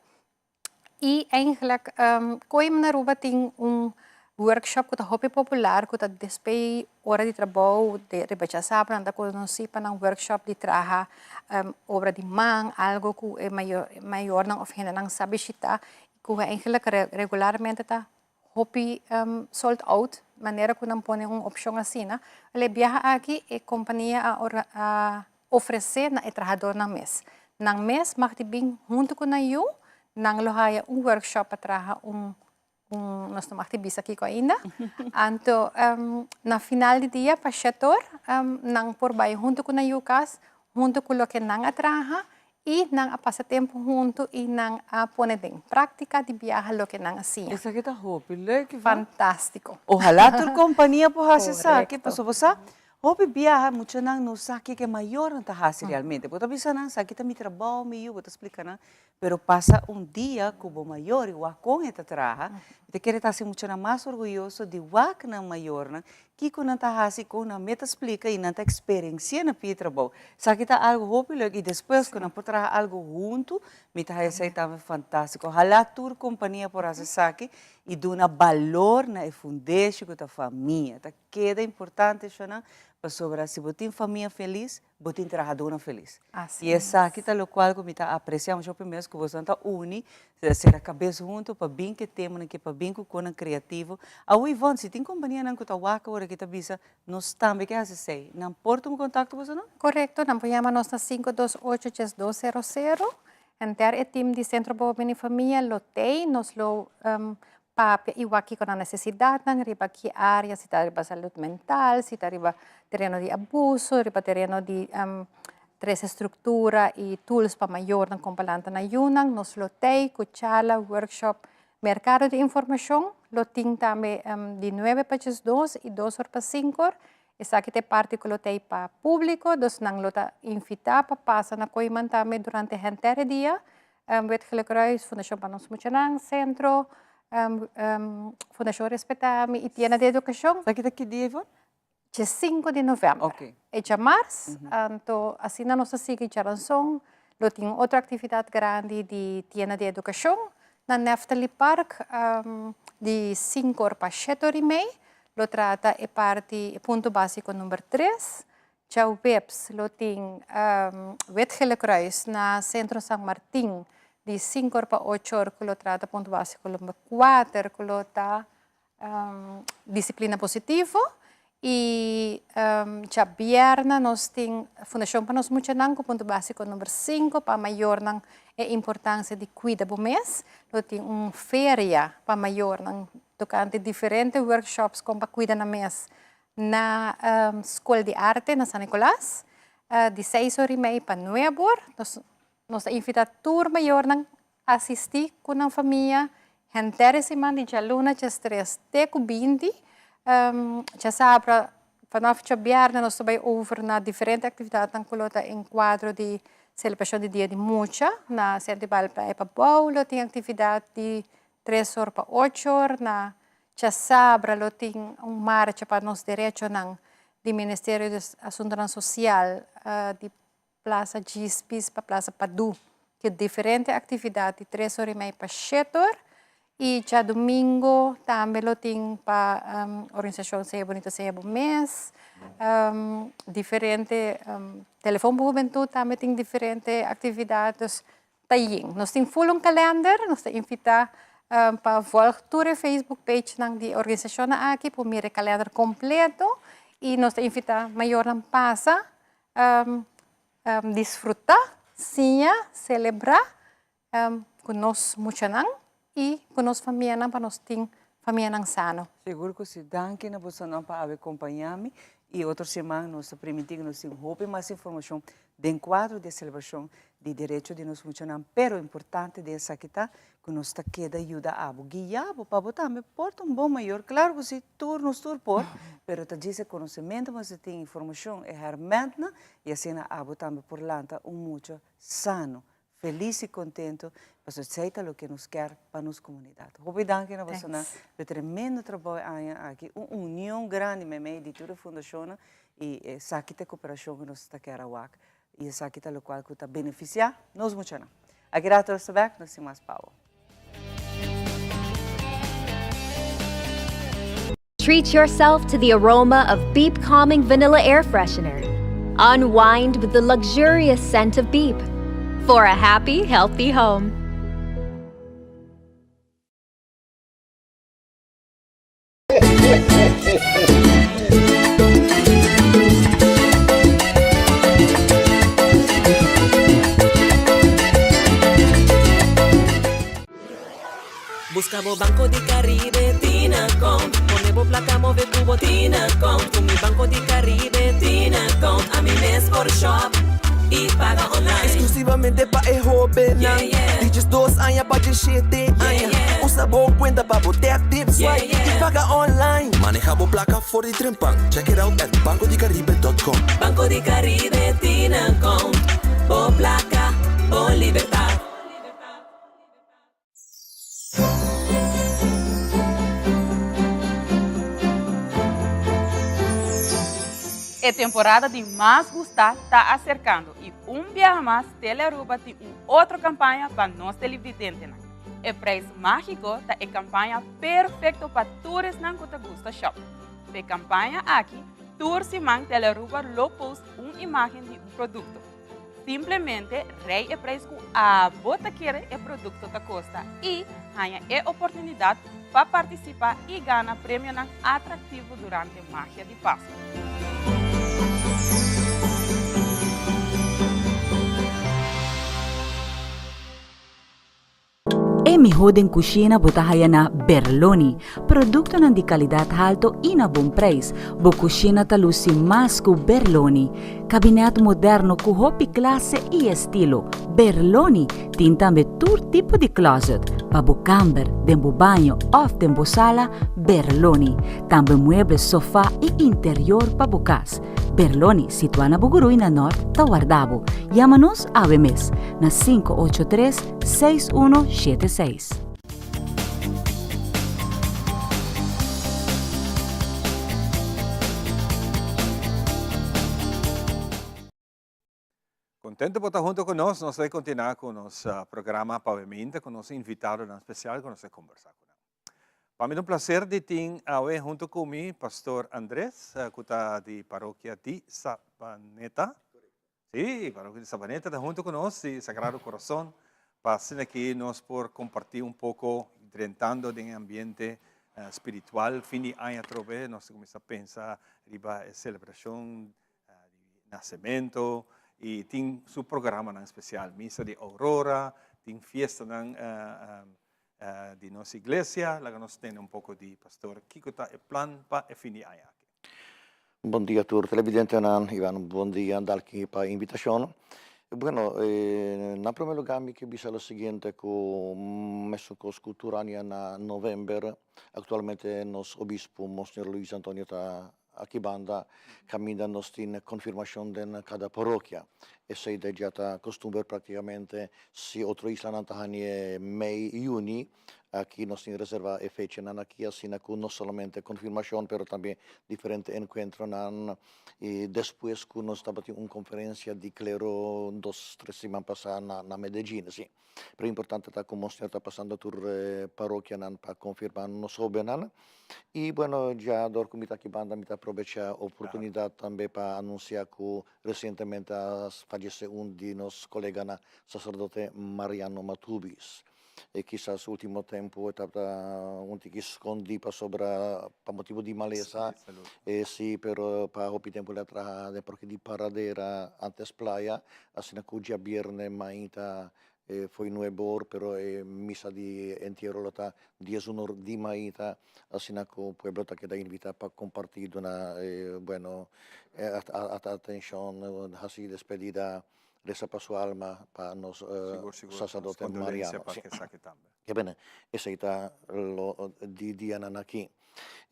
Y eigenlijk Kooiman Aruba tin un workshop cu ta hopi popular cu ta despey ora di trabou de riba djasabra nan ta conoci pa nan workshop di traha obra di man algo cu e mayornan of hendenan sa bishita cu eigenlijk regularmente ta hopi sold out manera cu nan pone un opcion asina. E biaha aki e compania a ofrece na e trahadornan mes. Nan mes mag di bin hunto cu nan yu, nan lo haya un workshop pa traha un, un nos no mag di bisa kico ainda. Anto na final di dia pa shetor nan por bay hunto cu nan yu cas, hunto cu loke nan a traha y nan a pasa tempo hunto y nan a pone den practica di biaha loke nan a siña. Esaki ta hopi leuk, Ivonne. Fantastico. Ojalá tur compania por haci esaki, pasobra bo sa, hopi biaha muchanan no sa kiko e mayornan ta haci realmente. Bo ta bisa nan, esaki ta mi trabou, mi yu, bo ta splica nan, pero pasa un dia cu bo mayor y wak con e ta traha, mi ta kere ta haci muchanan mas orguyoso di wak nan mayornan Kiko nan ta hasi kon nan meta splika i nan ta eksperensia na pia trabou. Esaki ta algu hopi leuk i despues ku nan por traha algu huntu, mi ta haya esei tambe fantástiko. Ohalá tur kompania por hasi esaki i duna balor na e fundeshi ku ta famia. Ta keda importante eshonan pasobra si bo tin famia felis, bo tin trahadónan felis. I esaki ta lokual ku mi ta apresiá masha hopi mes ku bosonan ta uni, sera kabes huntu pa bin ku e temanan aki, pa bin ku konan kreativo. Awo Ivonne, si tin kompanianan ku ta wak awor aki ta bisa, nos tambe ke hasi esei, nan por tuma kontakto ku bosonan? Korekto, nan por yama nos na sinku dos ocho ches dos sero sero. Henter e tim di Sentro pa Hoben i Famia lo tei, nos lo papia i wak kiko nan nesesidatnan riba ki área, si ta riba salud mental, si ta riba tereno di abuso, riba tereno di trese struktura i tools pa mayornan kon pa lanta nan yunan. Nos lo tei ku charla, workshop, merkado di informashon lo tin tambe di nuebe pa diesdos i dos or pa sinku or. Esaki ta e parti ku lo tei pa públiko, dus nan lo ta invitá pa pasa na Kooiman tambe durante henter e dia. Wit Gele Kruis, Fundashon pa Nos Muchanan, Sentro, Fundashon Respetá Mi i Tienda di Edukashon. Esaki ta ki dia, Ivonne? Dje sinku di novèmber. Oké. E djamars, anto asina nos ta sigui djaranson, lo tin un otro aktividat grandi di Tienda di Edukashon na Neftali Park di sinku or pa shete or i mei. Lo trata e parti, e punto básiko number tres. Djaweps lo tin Wit Gele Kruis na Centro San Martin di sinku or pa ocho or ku lo trata punto básiko number kuater ku lo ta disiplina positivo i djabièrnè nos tin Fundashon pa Nos Muchanan ku punto básiko number sinku pa mayornan e importansia di kuida bo mes. Lo tin un feria pa mayornan tokante diferente workshops kon pa kuida nan mes Na Skol di Arte na San Nicolas di seis or i mei pa nuebe or. Nos ta invita tur mayornan. asistí ku nan famia henter e siman di djaluna djestres te ku binti. Djasabra vanaf djabièrnè nos ta bai over na diferente aktividatnan ku lo ta en kuadro di selebrashon di Dia di Mucha na Sentro di Baile Playa Pabou lo tin aktividat di tres or pa ocho or na djasabra lo tin un marcha pa nos derechonan di Ministerio di Asuntonan Sosial di Plaza Djispis pa Plaza Padu. Tin diferente actividad di tres or y mei pa shet or y djadomingo tambe lo tin pa organisacion Sea Bonito Sea Bo Mes, diferente Telefon pa Hubentud tambe tin diferente actividad, dus ta yen. Nos tin full un kalender, nos ta invita pa volg tur e Facebook pagenan di e organisacionnan aki por mira e kalender completo y nos ta invita mayornan pasa disfruta, siña, celebra cu nos muchanan y cu nos famianan pa nos tin famianan sano. Sigur cu si. Danki na bosonan pa awe compaña mi y otro siman nos ta priminti cu nos tin hopi mas informacion den cuadro di e celebracion di derecho di nos muchanan, pero importante den esaki ta cu nos ta keda yuda abo, guia bo pa bo tambe por ta un bon mayor, claro cu si, tur nos tur por, pero ta djis e conocemento mester tin, informacion, e hermentnan y asina abo tambe por lanta un mucha sano, felis y contento, pasobra esey ta loke nos kier pa nos comunidad. Hopi danki na bosonan pa e tremendo trabou e aña aki, un union grandi meimei di tur e fundacionnan y esaki ta e cooperacion cu nos ta kier a wak y esaki ta locual cu ta beneficia nos muchanan. Aki rato nos ta bek, nos tin mas pa bo. Treat yourself to the aroma of Beep Calming Vanilla Air Freshener. Unwind with the luxurious scent of Beep for a happy, healthy home. Busca bo Banco di Caribe Tinacom Pone bo placa move cu bo Tinacom Cu mi Banco di Caribe Tinacom Ami mes por shop y paga online Exclusivamente pa e hobennan Di diesdos aña pa diesshete aña Usa bo cuenta pa bo tap, tip, swipe y paga online Maneha bo placa for di trempan Check it out at bancodicaribe.com Banco di Caribe Tinacom Bo placa, bo libertad. E temporada di mas gusta ta acercando y un biaha mas Telearuba tin un otro campaña pa nos televidentenan. E prijs magico ta e campaña perfecto pa tur esnan cu ta gusta shop. P'e campaña aki, tur siman Telearuba lo post un imagen di un producto. Simplemente rei e prijs ku abo ta kere e produkto ta kosta i haña e oportunidat pa partisipá i gana premionan atraktivo durante Magia di Pasku. E mihó den kushina bo ta haya na Berloni. Produktonan di kalidat halto i na bon preis. Bo kushina ta lusi mas ku Berloni. Kabinèt moderno ku hopi klase i estilo. Berloni tin tambe tur tipo di klòzet pa bo kamber, den bo baño òf den bo sala, Berloni. Tambe mueble, sofá i interior pa bo kas. Berloni, situá na Bugurui na Nòrt, ta warda bo. Yama nos awe mes na 583 6176. Contento por ta hunto cu nos. Nos ta continua cu nos programa Pavimento cu nos invitadonan special cu nos ta conversa cu nan. Pa mi ta un placer di tin awe hunto cu mi Pastor Andres cu ta di Parokia di Sabaneta. Sí, Parokia di Sabaneta ta hunto cu nos di Sagrado Corazon pa asina aki nos por comparti un poco drentando den e ambiente spiritual. Fin di aña atrobe nos ta cuminsa pensa riba e celebracion di nacemento y tin su programanan special, misa di aurora, tin fiestanan di nos iglesia. Laga nos tende un poco di Pastor kico ta e plan pa e fin di aña aki. Bon dia tur televidentenan, Ivan bon dia, danki pa e invitacion. Bueno, na prome lugar mi ke bisa lo siguiente ku mesun kos ku tur aña na november, aktualmente nos obispo Monseñor Luis Antonio ta aki banda kaminda nos tin konfirmashon den kada parokia. Esei ta ya ta kostumber praktikamente, si otro islanan ta hañ'e mei, yüni, Aki nos tin reserva e fechanan aki asina cu no solamente confirmacion pero tambe diferente encuentronan y despues cu nos tabatin un conferencia di clero dos tres siman pasa na na Medellin si. Pero importante ta cu Monseñor ta pasando tur parokianan pa confirma nos hobennan y bueno ya dor cu mi ta aki banda mi ta aprobecha oportunidad tambe pa anuncia cu recientemente a fallece un di nos coleganan sacerdote Mariano Matubis. E kisas ultimo tempu e tabata un tiki skondí pasobra pa motibu di malesa. E si, pero pa hopi tempu el a traha den parke di Paradera antes Playa, asina ku djabierne mainta fo'i nuebe or, pero e misa di entiero lo ta dies un or di mainta, asina ku pueblo ta keda invitá pa kompartí duna bueno atenshon, hasi despedida. Resa pa su alma, pa nos Sigur, sigur. sacerdote Nos condolencia Mariano. pa Sí. esaki tambe. Ke bene, esei ta lo di dianan aki.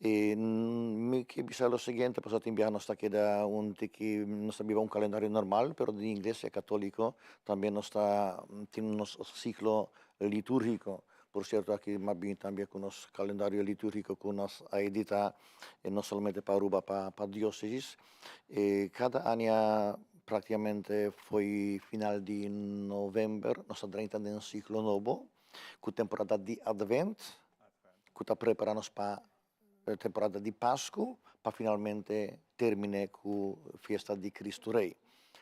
I mi ke bisa lo siguiente, pasobra tin biaha nos ta keda un tiki, nos ta biba un calendario normal, pero den iglesia catolico tambe nos ta tin nos ciclo liturgico. Por cierto aki m'a bin tambe cu nos calendario liturgico cu nos a edita, no solamente pa Aruba, pa pa diocesis. Cada aña Práktikamente fo'i final di novèmber nos ta drenta den siklo nobo ku temporada di Advent ku ta prepará nos pa temporada di Pasku pa finalmente terminé ku fiesta di Kristu Rei.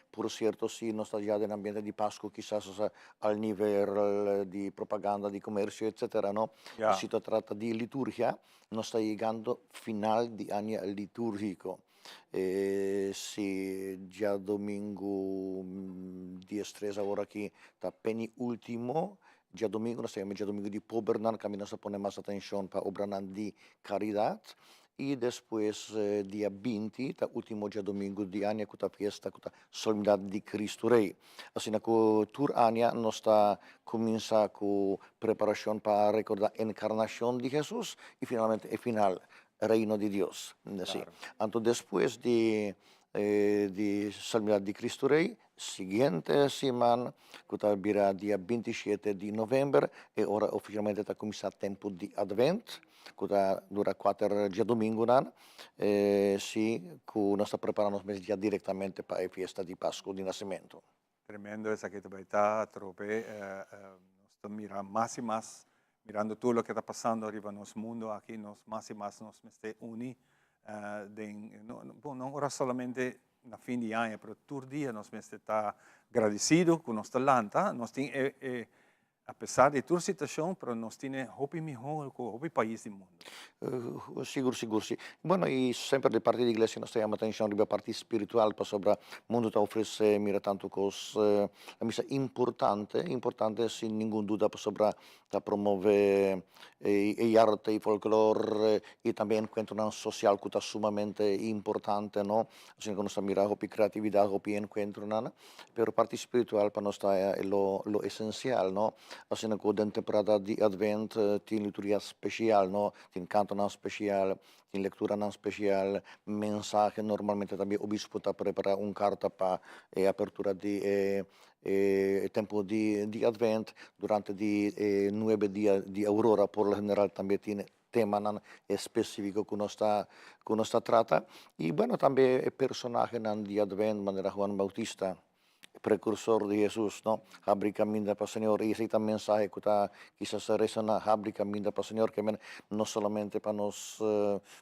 Por sierto si nos ta ya den ambiente di Pasku kisas al nivel di propaganda di komersio etsetera no, si ta trata di liturgia nos ta yegando final di aña litúrgiko. E si djadomingu diestres awor aki ta peniultimo djadomingu, nos ta yama djadomingu di pobernan, kaminda nos ta pone mas atenshon pa obranan di karidat. I despues dia 20 ta ultimo djadomingu di aña ku ta fiesta ku ta solemnidat di Kristu Rei. Asina ku tur aña nos ta kuminsá ku preparashon pa rekordá enkarnashon di Hesus i finalmente e final Reino di Dios. Sí. Anto despues di di Solemnidad di Cristo Rey, siguiente siman cu ta bira dia 27 di november, e ora oficialmente ta cuminsa tempo di Advent, cu ta dura cuater djadomingonan, sí, cu nos ta prepara nos mes ya directamente pa e fiesta di Pascu di Nacimento. Tremendo esaki ta bay ta atrobe. Nos ta mira mas y mas, mirando tur loke ta pasando riba nos mundo aki, nos mas y mas nos mester uni den, bon, no ora solamente na fin di aña, pero tur dia nos mester ta gradecido cu nos ta lanta, nos tin e, e A pesar di tur situacion, pero nos tine hopi miho cu hopi pais di mundo. Sigur, sigur si. Bueno, y semper di parti di iglesia nos ta yama atencion riba parti spiritual pasobra mundo ta ofrece mira tanto cos, a misa importante, importante sin ningun duda pasobra ta promove e arte y folklor y tambe encuentronan social cu ta sumamente importante, no? Asina cu nos ta mira hopi creatividad, hopi encuentronan. Pero parti spiritual pa nos ta lo lo esencial, no? Asina cu den temporada di Advent tin liturgia special, no? Tin cantonan special, tin lecturanan special, mensahe, normalmente tambe obispo ta prepara un carta pa e apertura di e e tempo di di Advent, durante di e nuebe dia di Aurora por lo general tambe tin temanan específico cu nos ta cu nos ta trata y bueno tambe e personahenan di Advent manera Juan Bautista precursor di Jesus no habri caminda pa Señor y esey ta mensahe cu ta kisas resona habri caminda pa Señor ke men no solamente pa nos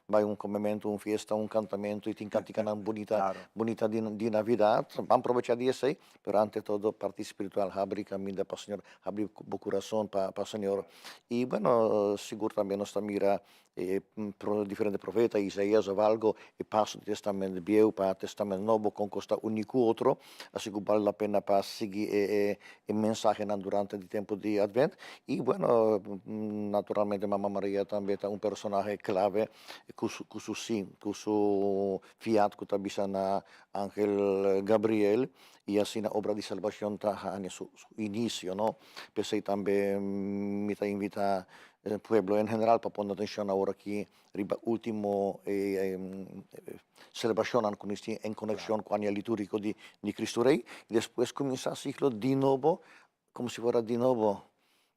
bay un comemento un fiesta un cantamento y tin canticanan bunita bunita di di Navidad ban probecha di esey pero ante todo parti spiritual habri caminda pa Señor habri bo curason pa pa Señor y bueno sigur tambe nos ta mira. E diferente profeta, Isaías of algo, e paso di Testament Bieu pa Testament Nobo kon kos ta uní ku otro, así ku bal la pena pa sigui e e mensahenan durante di tempu di Advent. I bueno, naturalmente Mama Maria tambe ta un personahe klave ku su ku su sí, ku su fiat ku ta bisa na Angel Gabriel i asina obra di salbashon ta haña su su inisio, no. P'esei tambe mi ta invitá pueblo en general pa pone atencion awor aki riba ultimo celebracionnan cu nos tin en conexion cu aña litúrgico di di Cristo Rey y despues cuminsa ciclo di nobo como si fuera di nobo,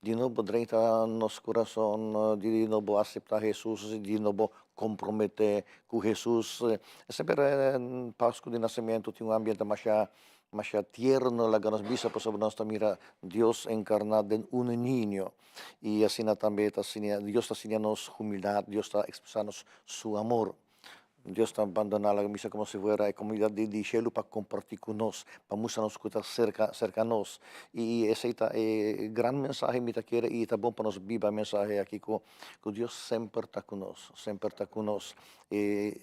di nobo drenta nos curason, di nobo acepta Jesus, di nobo compromete cu Jesus. Semper Pascu di Nacimiento tin un ambiente masha masha tierno laga nos bisa pasobra nos ta mira Dios encarna den un niño. I asina tambe ta siña, Dios ta siña nos humildat, Dios ta ekspresá nos su amor. Dios ta bandoná laga misa komo si fuera e komunidat di di shelu pa kompartí ku nos, pa mustra nos ku ta serka serka nos. I esei ta e gran mensahe mi ta kere i ta bon pa nos biba e mensahe aki ku ku Dios semper ta ku nos, semper ta ku nos. E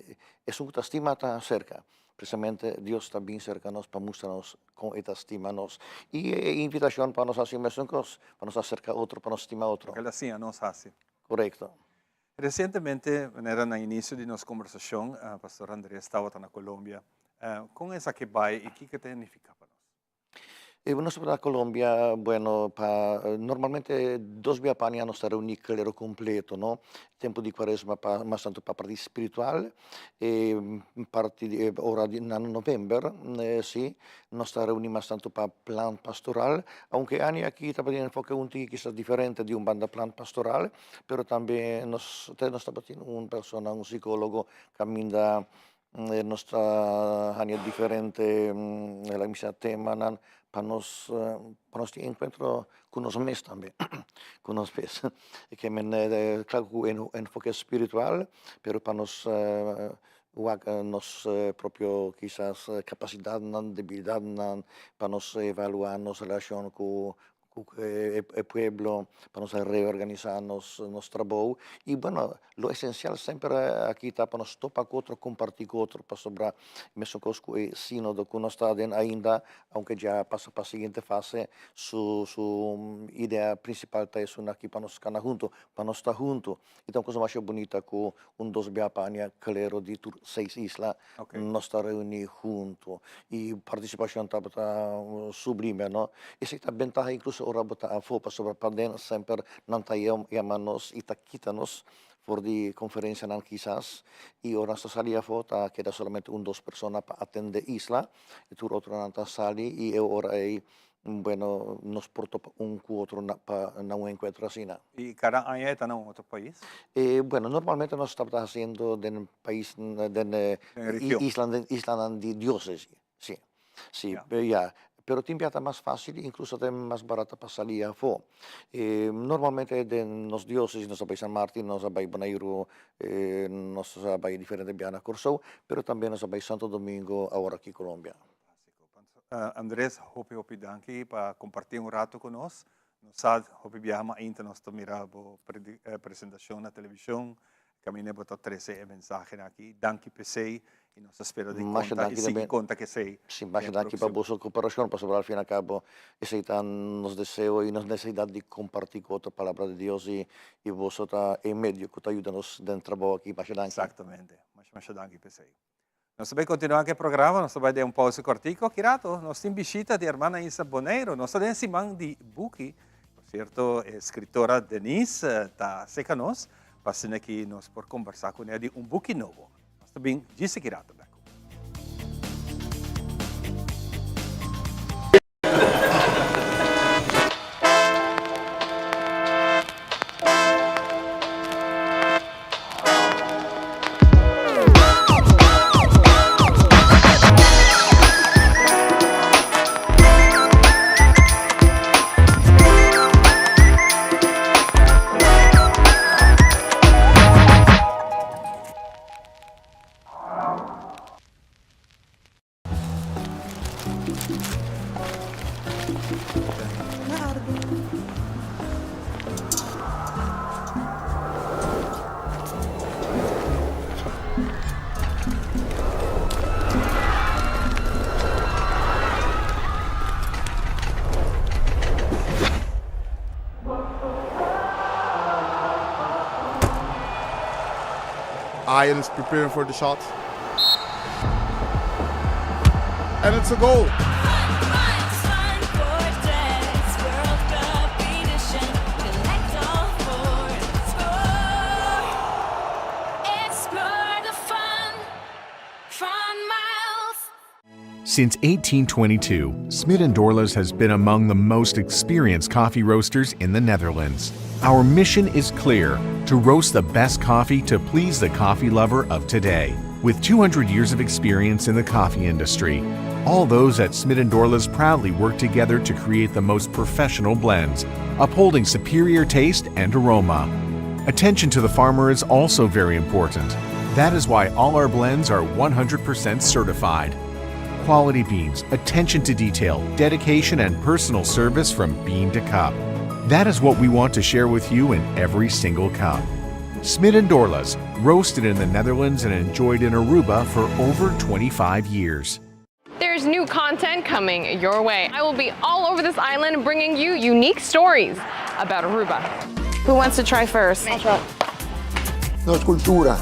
esun ku ta stima ta serka. Precisamente Dios ta bin cerca nos pa mustra nos con e ta stima nos. Y e invitacion pa nos haci mesun cos, pa nos acerca otro, pa nos stima otro. Loke el a siña nos haci. Correcto. Recientemente, manera na inicio di nos conversacion, Pastor Andres tabata na Colombia. Con esaki bay y kico ta nifica pa nos? E nos tabata na Colombia, bueno, pa normalmente dos bia pa aña nos ta reuní klero kompleto, no? Tempu di kuaresma pa mas tantu pa parti spiritual, e parti di ora di na novèmber, si, nos ta reuní mas tantu pa plan pastoral, aunke e aña aki tabatin enfoke un tiki kisas diferente di un banda plan pastoral, pero tambe nos nos tabatin un persona, un sikólogo kaminda Nos ta haña diferente laga mi bisa temanan pa nos pa nos tin enkuentro ku nos mes tambe ku nos mes ke men klaro ku enfoke spiritual pero pa nos wak nos propio kisas kapasidatnan debilidatnan pa nos evaluá nos relashon ku ku e pueblo pa nos a reorganisá nos nos trabou i bueno lo esensial semper aki ta pa nos topa ku otro kompartí ku otro pasobra mesun kos ku e sínodo ku nos ta aden ainda aunke dja pasa pa siguiente fase su su idea prinsipal ta esun aki pa nos kana huntu pa nos ta huntu i ta un kos masha bunita ku un dos bia pa aña klero di tur seis isla nos ta reuní huntu i partisipashon tabata sublime no. Esei ta bentaha inkluso ora bo ta afó pasobra paden semper nan ta yama nos i ta kita nos for di konferensianan kisas i ora nos ta sali afó ta keda solamente un dos persona pa atendé isla i tur otronan ta sali i e ora ei Bueno, nos por topa un cu otro na pa na un encuentro asina. Y cada aña e ta na un otro pais? E, bueno, normalmente nos tabata haciendo den pais, den Den region. isla, islanan di diocesis, si. Si, Ya. ya. Pero tin bia ta mas facil, incluso ta mas barata pa sali afo. E, normalmente den nos diocesis nos a bay San Martin, nos a bay Boneiru, e, nos a bay diferente bia na Corsou, pero tambe nos a bay Santo Domingo, awor aki Colombia. Andres, hopi hopi danki pa comparti un rato cu nos. Nos sa hopi biaha mainta nos ta mira bo presentacion na television, caminda bo ta trece e mensahenan aki. Danki p'esey y nos ta spera di conta y sigui conta k'esey. Si, masha danki pa boso cooperacion pasobra al fin y al cabo esey ta nos deseo y nos necesidad di comparti cu otro palabra di Dios y boso ta e medio cu ta yuda nos den trabou aki. Masha danki. Exactamente. Masha masha danki p'esey. Nos ta bai kontinuá ku e programa, nos ta bai den un pausa kòrtiku. Ki rato nos tin bishita di hermana Isa Boneiru. Nos ta den siman di buki. Por sierto, e skritora Denise ta seka nos pa asina ki nos por kombersá kuné di un buki nobo. Nos ta bin djis aki rato bèk. Ian is preparing for the shot. And it's a goal. Since 1822, Smit & Dorlas has been among the most experienced coffee roasters in the Netherlands. Our mission is clear to roast the best coffee to please the coffee lover of today. With 200 years of experience in the coffee industry, all those at Smit & Dorlas proudly work together to create the most professional blends, upholding superior taste and aroma. Attention to the farmer is also very important. That is why all our blends are 100% certified. Quality beans, attention to detail, dedication, and personal service from bean to cup. That is what we want to share with you in every single cup. Smit and Dorlas, roasted in the Netherlands and enjoyed in Aruba for over 25 years. There's new content coming your way. I will be all over this island bringing you unique stories about Aruba. Who wants to try first? Nos cultura.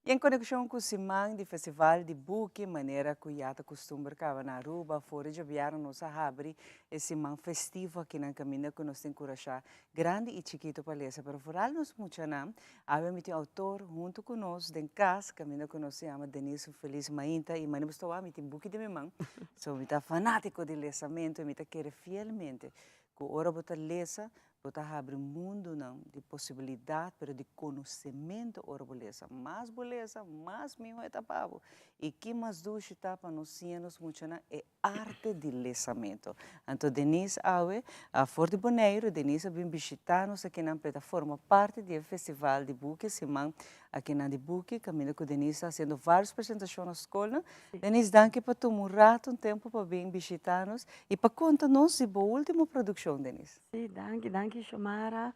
I en konekshon ku siman di Festival di Buki, manera ku ya ta kustumber kaba na Aruba, for di djabièrnè nos a habri e siman festivo akinan kaminda ku nos ta enkurashá grandi i chikitu pa lesa, pero foral nos muchanan. Awe mi tin outor huntu ku nos den kas, kaminda ku nos ta yama Denise Feliz Mainta i mane bo sta wak mi tin buki den mi man, so mi ta fanátiko di lesamentu i mi ta kere fielmente ku ora bo ta lesa Bo ta habri mundunan di posibilidat, pero di konosementu ora bo lesa. Mas bo lesa, mas mihó e ta pa bo. I ki mas dushi ta pa nos siña nos muchanan e arte di lesamentu. Anto Denise awe, for di Boneiru, Denise a bin bishitá nos akinan p'e ta forma parti di e festival di buki, siman akinan di buki, kaminda ku Denise ta hasiendo vários presentashon na skolnan. Denise, danki pa tuma un rato, un tempu pa bin bishitá nos i pa konta nos di bo último produkshon, Denise. Sí, danki, danki Xiomara.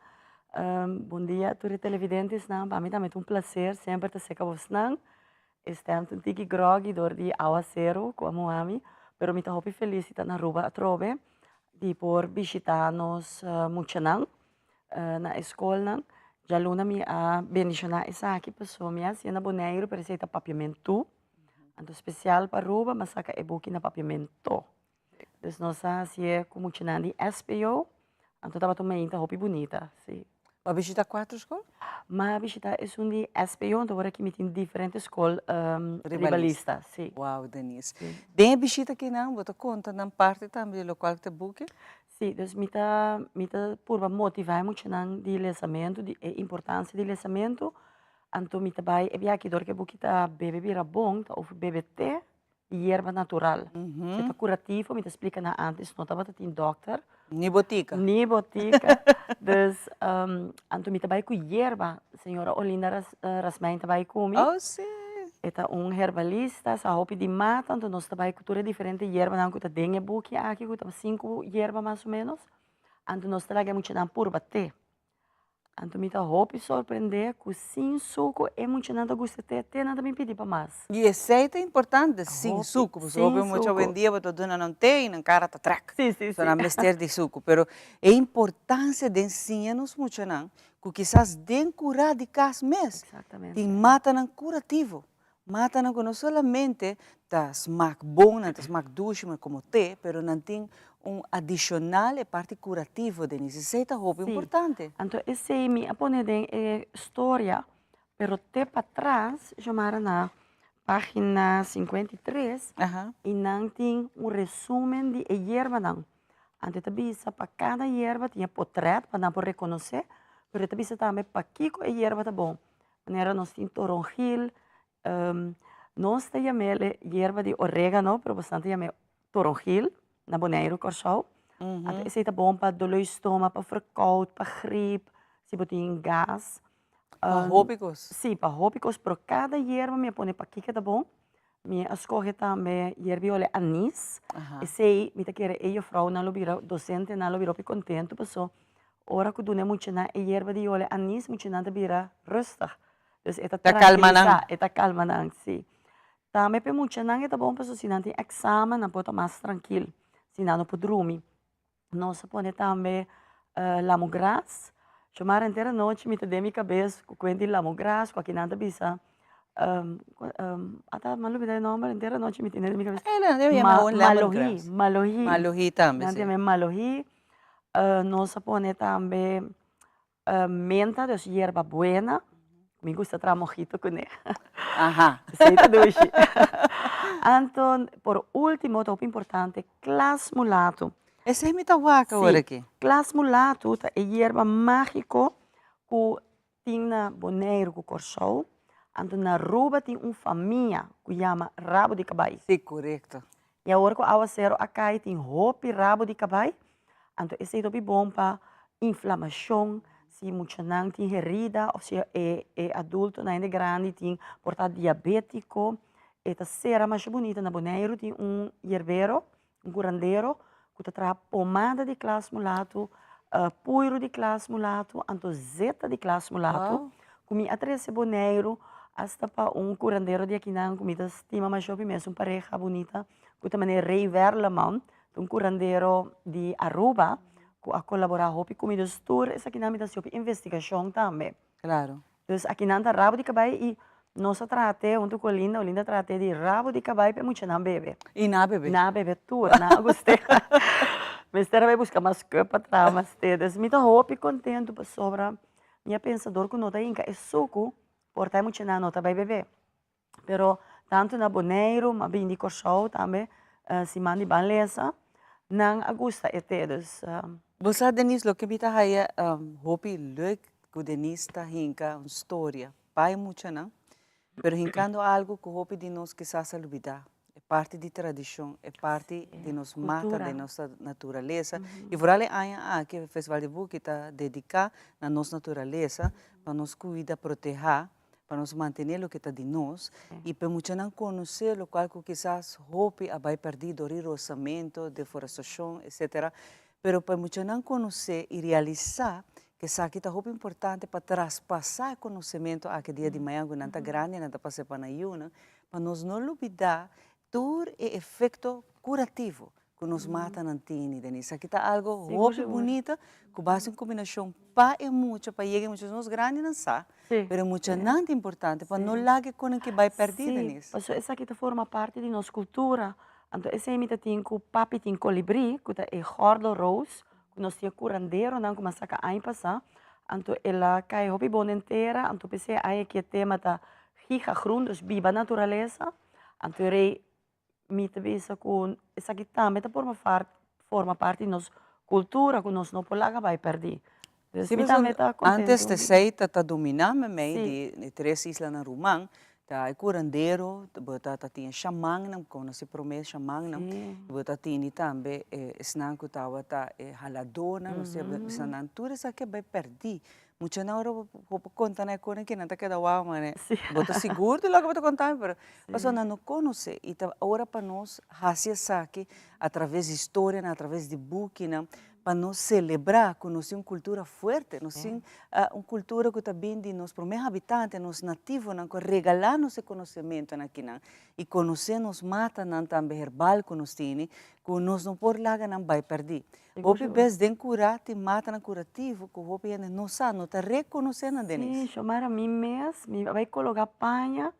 Bon dia tur e televidentesnan. Pa mi tambe ta un placer semper ta seca bosnan. E stem ta un tiki groggy dor di awacero cu a muha mi, pero mi ta hopi feliz di ta na Aruba atrobe, di por bishita nos muchanan na e scolnan. Djaluna mi a bendiciona esaki pasobra mi a hacié na Boneiru, pero esey ta Papiamentu. Anto special pa Aruba mi a saca e buki na Papiamento. Dus nos a hasié ku muchanan di SPO, anto tabata un mainta hopi bunita, si. Bo a bishita kuater skol? Mi a bishita esun di SPO, anto ora ki mi tin diferente skol riba lista, si. Wow, Denise. Den e bishita kinan bo ta konta nan parti tambe di lokual ku ta buki? Si, dus mi ta mi ta purba motivá e muchanan di lesamentu, di e importansia di lesamentu, anto mi ta bai e biaha aki dor ku e buki ta bebe bira bon, ta over bebe te di yerba natural. Si ta curativo, mi ta splica nan antes no tabata tin dokter. Ni botica. Ni botica. Dus, anto mi ta bai cu yerba. Señora Olinda Ras, Rasmijn ta bai cu mi. Oh, si. E ta un herbalista, sa hopi di mata, anto nos ta bai cu tur e diferente yerbanan cu ta den e buki aki, cu ta sinku yerba mas o menos. Anto nos ta laga e muchanan purba te. Anto mi ta hopi sorprendé ku sin suku e muchanan ta gusta te, te nan ta bin pidi pa mas. I esei ta importante, sin suku, pasobra hopi mucha awendia bo ta duna nan te i nan kara ta trèk. Sí, sí, sí. So nan mester di suku. Pero e importansia den siña nos muchanan ku kisas den kurá di kas mes tin matanan kurativo, matanan ku no solamente ta smak bon, nan ta smak dushi komo te, pero nan tin un adishonal e parti kurativo den esei. Esei ta hopi importante. Anto esei mi a pone den e storia, pero te patras, Xiomara, na pagina 53, i nan tin un resumen di e yerbanan. Anto e ta bisa pa kada yerba tin e potret pa nan por rekonosé, pero e ta bisa tambe pakiko e yerba ta bon. Manera nos tin toronjil, nos ta yam'el yerba di oregano, pero bosnan ta yam'é toronjil na Boneiru, Kòrsou. Anto esei ta bon pa doló di stoma, pa verkoud, pa grip, si bo tin gas. Pa hopi kos. Sí, pa hopi kos, pero kada yerba mi a pone pakiko ta bon. Mi a skohe tambe yerba di ole anis. Esei mi ta kere e jufrounan lo bira, dosentenan lo bira hopi kontentu paso ora ku duna e muchanan e yerba di ole anis, muchanan ta bira rustig. Dus e ta trankilisá, e ta kalma nan, si. Tambe pa e muchanan e ta bon pasobra si nan tin eksamen nan por ta mas trankil, si nan no por drumi. Nos a pone tambe lamogras. Shomara henter anochi mi ta den mi kabes ku kuent di lamogras ku akinan ta bisa ata mi a lubida e nomber henter anochi mi tene den mi kabes. Malohi, malohi. Malohi tambe si. Nan ta yama e malohi. Nos a pone tambe Menta, dus yerba buena. Mi gusta traha mojito kuné. Aha. Esei ta dushi. Anto, por ultimo, ta hopi importante, klas mulato. Esei mi ta wak awor aki. Si, klas mulato ta e yerba magiko ku tin na Boneiru ku Kòrsou. Anto na Aruba tin un famia ku yama rabo di kabai. Si, korekto. I awor ku awaseru a kai tin hopi rabo di kabai, anto esei ta hopi bon pa inflamashon, si muchanan tin herida òf si e e adultonan hende grandi tin por ta diabétiko, e ta sera masha bunita. Na Boneiru tin un yerbero, un kurandero ku ta traha pomada di klas mulatu, puiru di klas mulatu, anto zeta di klas mulatu ku mi a trese Boneiru asta pa un kurandero di akinan ku mi ta stima masha hopi mes un pareha bunita ku ta manera Rey Werleman, ta un kurandero di Aruba ku a kolaborá hopi ku mi. Dus tur esakinan mi ta hasi hopi investigashon tambe. Claro. Dus akinan ta rabo di kabai i nos a traha te huntu ku Olinda, Olinda a traha te di rabo di kabai pa e muchanan bebe. I nan a bebe? Nan a bebe tur, nan a gust'é. Mester a bai buska mas cup pa traha mas te. Dus mi ta hopi kontentu pasobra mi a pensa dor ku no ta hinka e suku por ta e muchanan no ta bai bebe. Pero tantu na Boneiru, m'a bini di Kòrsou tambe, siman di ban lesa, nan a gusta e te, dus. Bo sa Denise, loke mi ta haya hopi leuk ku Denise ta hinka un storia pa e muchanan, pero hinkando algu ku hopi di nos kisas a lubida, e parti di tradishon, e parti di nos mata, di nos naturalesa, i vooral e aña aki e Festival di Buki ta dediká na nos naturalesa, pa nos kuida, protehá. pa nos mantené loke ta di nos i pa e muchanan konosé lokual ku kisas hopi a bai pèrdí dor di rosamentu, deforestashon, etsetera. Pero pa e muchanan konosé i realisá ku esaki ta hopi importante pa traspasá e konosementu aki dia di mañana ku nan ta grandi, nan ta pasa pa nan yunan, pa nos no lubidá tur e efekto kurativo ku nos matanan tini, Denise. Aki ta algo hopi bunita ku base un kombinashon pa e mucha, pa yega e mucha. Nos grandinan sa, pero e muchanan ta importante pa no laga e konan ke bai pèrdí, Denise. Sí, pasobra esaki ta forma parti di nos kultura. Anto esei mi ta tin ku papi tin kolibrí, ku ta e gòrdelroos, ku nos tin e kuranderonan ku mi a saka aña pasá. Anto el a kai hopi bon den tera, anto p'esei aña aki e tema ta gigagroen, dus biba naturalesa. Anto e rei Mi ta bisa ku esaki tambe ta forma forma parti di nos kultura ku nos no por laga bai pèrdí. Dus Sí, mi tambe ta kontentu. Antes ta esei ta ta dominá meimei di e tres islanan ruman, ta e kurandero, bo ta ta tin e shamannan, konosé promé shamannan, bo ta tini tambe esnan ku tabata e haladónan, nos ta bisa nan tur esaki a bai pèrdí. Muchanan ora bo por konta nan e konan ke nan ta keda wou mane bo ta sigur di loke bo ta konta mi pero pasobra nan no konosé i ta ora pa nos hasi esaki atraves di historianan atraves di bukinan pa nos selebrá ku nos tin un kultura fuerte nos tin un kultura ku ta bin di nos promé habitante nos nativonan ku a regalá nos e konosementunan akinan i konosé nos matanan tambe herbal ku nos tini ku nos no por laga nan bai pèrdí. Hopi bes den kurá tin matanan kurativo ku hopi hende no sa, no ta rekonosé nan, Denise. Sí, Xiomara, mi mes, mi a bai kologá paña,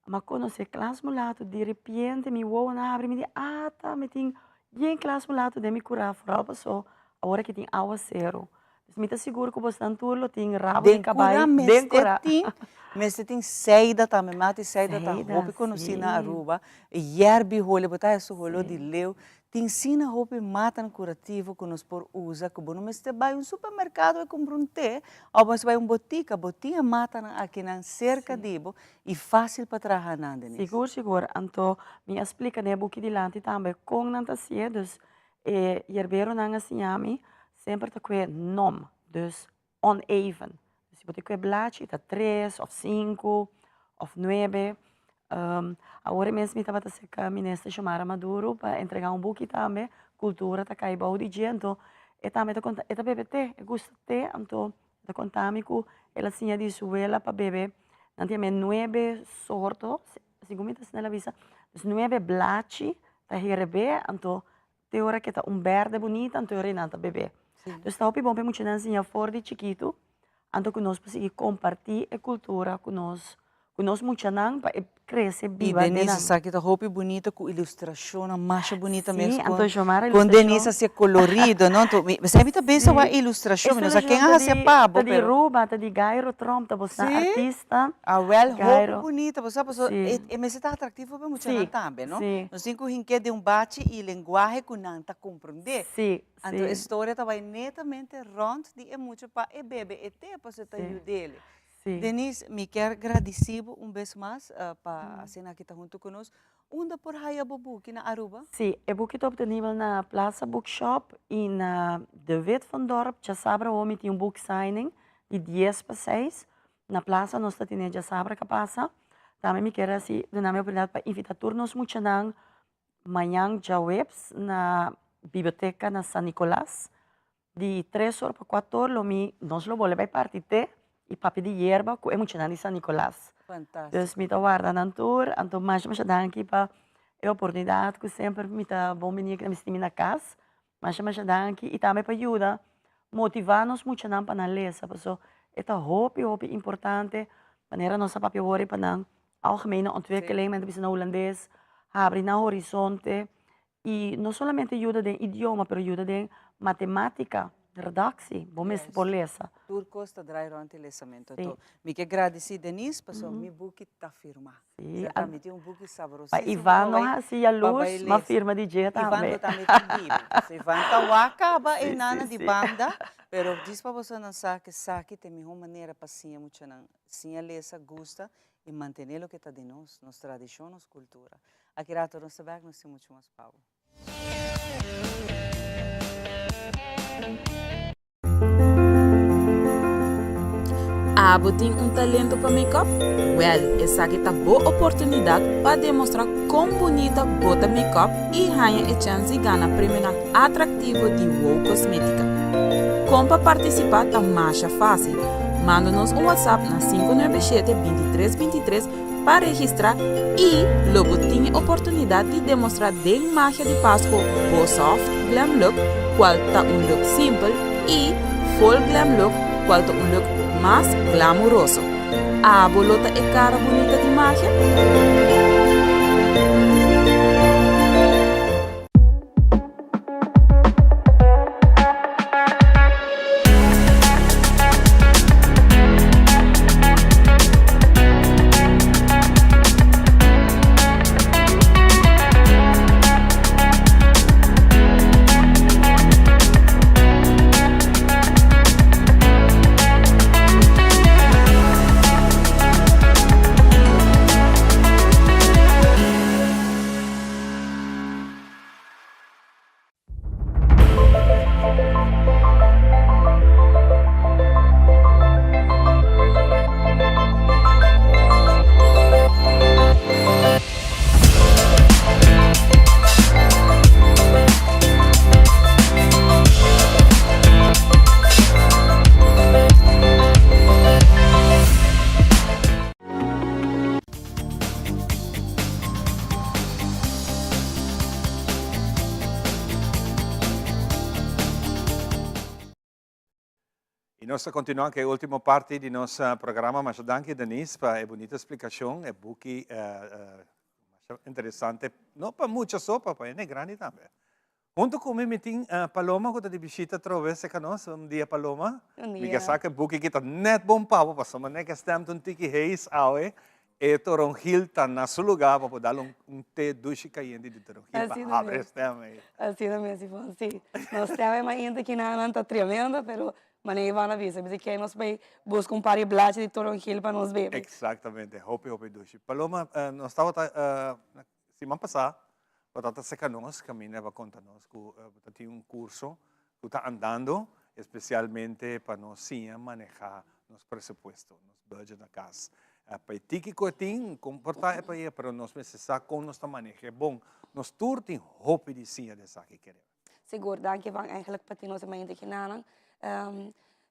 mi a konosé klas mulato, di repente mi wowonan a habri, mi di, ata, mi tin yen klas mulato den mi kurá, foral pasó awor aki tin awaseru. Dus mi ta sigur ku bosnan tur lo tin rabo di kabai den kurá. Den kurá mester tin seida tambe, mati seida ta hopi konosí na Aruba, e yerbi hole, bo ta hasi holo di leu, Tin sina hopi matanan kurativo ku nos por usa ku bo no mester bai un supermerkado bai kumpra un te òf bo mester bai un botika, bo tin e matanan akinan serka di bo i fásil pa traha nan, Denise. Sigur, sigur. Anto mi a splika den e buki dilanti tambe kon nan ta hasié, dus e yerberonan a siña mi semper ta kue nom, dus uneven. Si bo ta kue blachi ta tres òf sinku òf nuebe. Awor mes mi tabata serka Minister Xiomara Maduro pa entregá un buki tambe, Kultura ta kai bou di dje, anto e tambe ta konta, e ta bebe te, e gusta te, anto e ta konta mi ku el a siña di su wela pa bebe. Nan tin nuebe sorto, segun mi ta asina el a bisa, dus nuebe blachi ta herebé, anto te ora ke ta un berde bunita anto e ora nan ta bebé. Dus ta hopi bon pa e muchanan siña for di chikitu, anto ku nos por sigui kompartí e kultura ku nos ku nos muchanan pa e krese I biba den Denise nan. esaki ta hopi bunita ku ilustrashonnan masha bunita mes Sí, kon anto Xiomara kon Denise ilustrashon. hasié kolorido no anto mi esei mi ta bisa wak Sí, ilustrashon mi no e sa ken a ilustrashon ta hasié di pa bo ta di pero Ruba ta di Gairo Tromp ta bosnan Sí? artista Awel hopi Gairo bunita bo sa pasobra sí. e e mester ta atraktivo pa e muchanan Sí, tambe no sí. nos tin ku hink'é den un bachi i lenguahe ku nan ta komprondé Sí, anto e sí. storia ta bai netamente rònt di e mucha pa e bebe e te pasobra ta Sí. yud'é. Sí. Denise, mi kier gradici bo un bes mas pa asina aki ta hunto cu nos. Unda por haya bo buki na Aruba? Sí, e buki ta obtenibel na Plaza Bookshop y na De Wit van Dorp. Djasabra awo mi tin un book signing di dies pa seis. Na Plaza nos ta tene djasabra ka pasa. Tambe mi kier hasi duna mi oportunidad pa invita tur nos muchanan mañan djaweps na biblioteca na San Nicolas. Di tres or pa kuator lo mi nos lo bole bai parti te i papia di yerba ku e muchanan di San Nicolas. Fantástico. Dus mi ta warda nan tur, anto masha masha danki pa e oportunidat ku semper mi ta bon bini aki na mi sinti mi na kas. Masha masha danki i tambe pa yuda motivá nos muchanan pa nan lesa paso e ta hopi hopi importante manera nos a papia awor pa nan algemene ontwikkeling men ta bisa na hulandes habri nan horizonte I no solamente yuda den idioma, pero yuda den matematica, redactie, bo mester por lesa. Tur cos ta draai rond e lesamento. Anto, mi ke gradici Denise, pasobra mi buki ta firma. Sí. Serka mi tin un buki sabrosísimo Pa Ivan no haci yalurs, ma firma di dje tambe. Ivan lo tambe tin bibi. So Ivan ta wak caba e nana di banda, pero djis pa bosonan sa ke esaki ta e miho manera pa siña muchanan. Siña lesa, gusta i mantené loke ta di nos, nos tradishon, nos kultura. Aki rato nos ta bèk, nos tin muchu mas pa bo. Abo tin un talento pa make-up? Wèl, esaki ta bo oportunidat pa demostrá kon bunita bo ta make-up i haña e chèns di gana premionan atraktivo di Wow Kosmétika. Kon pa partisipá ta masha fásil. Manda nos un WhatsApp na 597 23 23 pa registrá i lo bo tin e oportunidat di demostrá den magia di Pasco bo soft glam look, kual ta un look simpel, i full glam look, kual ta un look mas glamuroso. Abo lo ta e kara bunita di magia? Y nos ta continua cu e ultimo parti di nos programa. Masha danki Denise pa e bunita explicacion, e buki masha interesante, no pa mucha so, pa pa hende grandi tambe. Hunto cu mi mi tin Paloma cu ta di bishita atrobe cerca nos. Un dia Paloma. Un Mi dia. ke sa cu e buki aki ta net bon pa bo pasobra manera cu e stem ta un tiki hees awe. E toronjil ta na su lugar pa por dal un te dushi cayente di toronjil pa Asina habri e mes. stem ey. Asina mes Ivon, si. Nos stem e mainta kinanan ta tremendo pero manera Ivon a bisa, bisa ke nos bay busca un par di blachi di toronjil pa nos bebe. Exactamente, hopi hopi dushi. Paloma, nos tabata Siman pasá bo ta ta seka nos kaminda pa konta nos ku bo ta tin un kurso ku ta andando espesialmente pa nos siña manehá nos presupuesto, nos budget na kas. Pa e tiki ku e tin, kon por ta e p'e pero nos mester sa kon nos ta maneh'é bon. Nos tur tin hopi di siña den esaki, kere. Sigur, danki Van eigenlijk pa tin nos e mainta kinanan.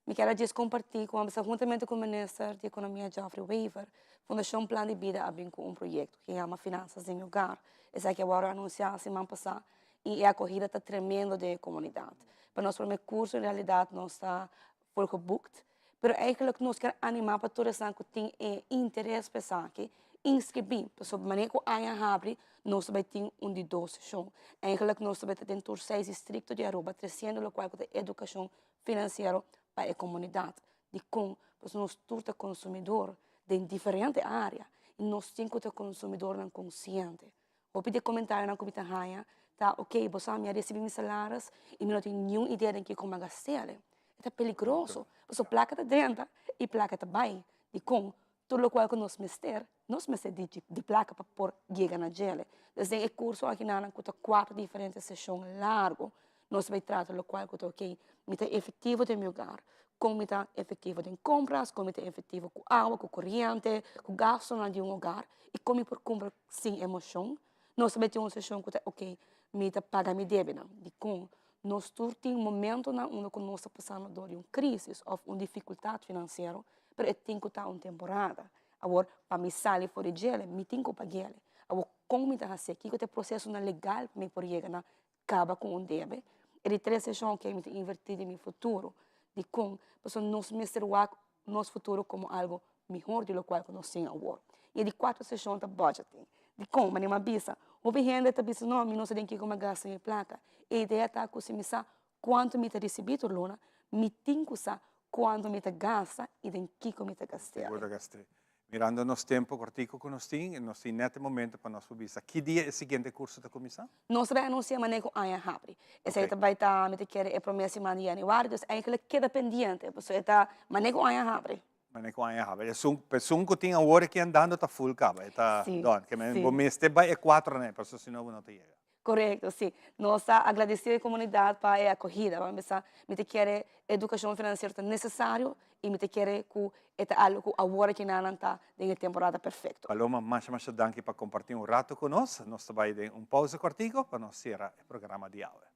Mi kier a djis kompartí ku a huntamente ku Minister di Ekonomia Geoffrey Wever, Fundashon Plan di Bida a bin ku un proyekto ku yama Finansas den mi Hogar. Esaki a wòrdu anunsiá siman pasá i e akohida ta tremendo den e komunidat. Pa nos promé kurso en realidat nos ta volgeboekt, pero eigenlijk nos kier animá pa tur esnan ku tin e interes pa esaki inskribí, pasobra manera ku aña habri nos ta bai tin un di dos seshon. Eigenlijk nos ta bai ta den tur seis distrikto di Aruba tresiendo lokual ku ta edukashon finansiero pa e komunidat. Dikon? Pasobra nos tur ta konsumidor den diferente área i nos tin ku ta konsumidornan konsiente. Hopi di e komentarionan ku mi ta haña ta, ok, bo sa mi a risibí mi salaris i mi no tin niun idea den kiko mi a gast'el. E ta peligroso, pasobra plaka ta drenta i plaka ta bai. Dikon? Tur lokual ku nos mester, nos mester di di plaka pa por yega na djele. Dus den e kurso akinanan ku ta kuater diferente seshon largu, nos bai trata lokual ku ta ok, mi ta efektivo den mi hogar, kon mi ta efektivo den kompras, kon mi ta efektivo ku awa, ku koriente, ku gastunan di un hogar i kon mi por kumpra sin emoshon. Nos ta bai tin un seshon ku ta ok, mi ta paga mi debenan. Dikon? Nos tur tin momentonan unda ku nos ta pasando dor di un krisis òf un difikultat finansiero, pero e tin ku ta un temporada. Awor, pa mi sali for di djele, mi tin ku pag'ele. Awor, kon mi ta hasié? Kiko ta e prosesonan legal pa mi por yega na kaba ku un debe? E di tres seshon, ok, mi ta invertí den mi futuro. Dikon? Pasobra nos mester wak nos futuro komo algu mihor di lokual ku nos tin awor. I e di kuater seshon ta budgeting. Dikon? Manera mi a bisa, hopi hende ta bisa, no, mi no sa den kiko mi a gasta mi plaka. E idea ta ku si mi sa kuantu mi ta risibí tur luna, mi tin ku sa kuantu mi ta gasta i den kiko mi ta gast'é. Kiko ta gast'é. Mirando nos tempu kòrtiku ku nos tin, nos tin nèt e momento pa nos por bisa ki dia e siguiente kurso ta kuminsá? Nos ta bai anunsiá manera ku aña habri. Esei ta bai ta, mi ta kere, e promé siman di yanüari, dus eigenlijk keda pendiente, pasobra e ta manera ku aña habri. Manera ku aña habri. Esun, esun ku tin awor aki andando ta full kaba, e ta done. Ke men bo mester bai e kuatronan ei, pasobra si no bo no ta yega. Korekto, si. Nos ta agradesido e komunidat pa e akohida. Bo a bisa, mi ta kere edukashon finansiero ta nesesario i mi ta kere ku e ta algu ku awor aki nan ta den e temporada perfekto. Paloma, masha masha danki pa kompartí un rato ku nos. Nos ta bai den un pousa kòrtiku pa nos sera e programa di awe.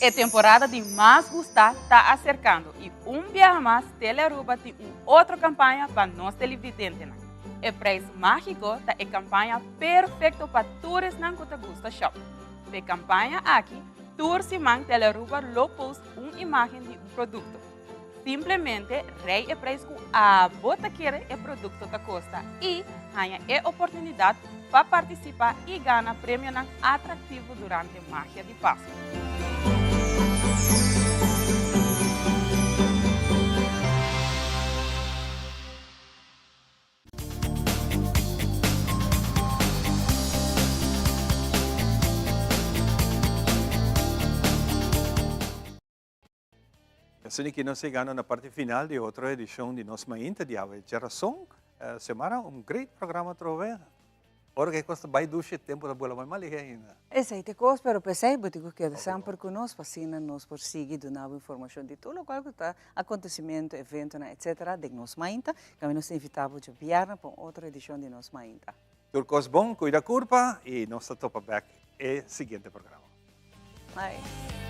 E temporada di mas gustá ta aserkando i un biaha mas Telearuba tin un otro kampaña pa nos televidentenan. E Prijs Mágiko ta e kampaña perfekto pa tur esnan ku ta gusta shòp. P'e kampaña aki, tur siman Telearuba lo post un imágen di un produkto. Simplemente rei e prijs ku abo ta kere e produkto ta kosta i haña e oportunidat pa partisipá i gana premionan atraktivo durante Magia di Pasku. Asina ki nos yegando na parti final di otro edicion di nos Mainta di awe djarason. Xiomara, un great programa atrobe. Ora ku e kos ta bai dushi e tempu ta bula bai mas lihe ainda. Esei ta e kos, pero p'esei bo tin ku keda semper ku nos pa asina nos por sigui duna bo informashon di tur lokual ku ta akontesimentu, eventonan etsetera den nos Mainta. Kami nos ta invitá bo djabièrnè pa un otro edishon di nos Mainta. Tur kos bon, kuida kurpa i nos ta topa bèk e siguiente programa. Bye.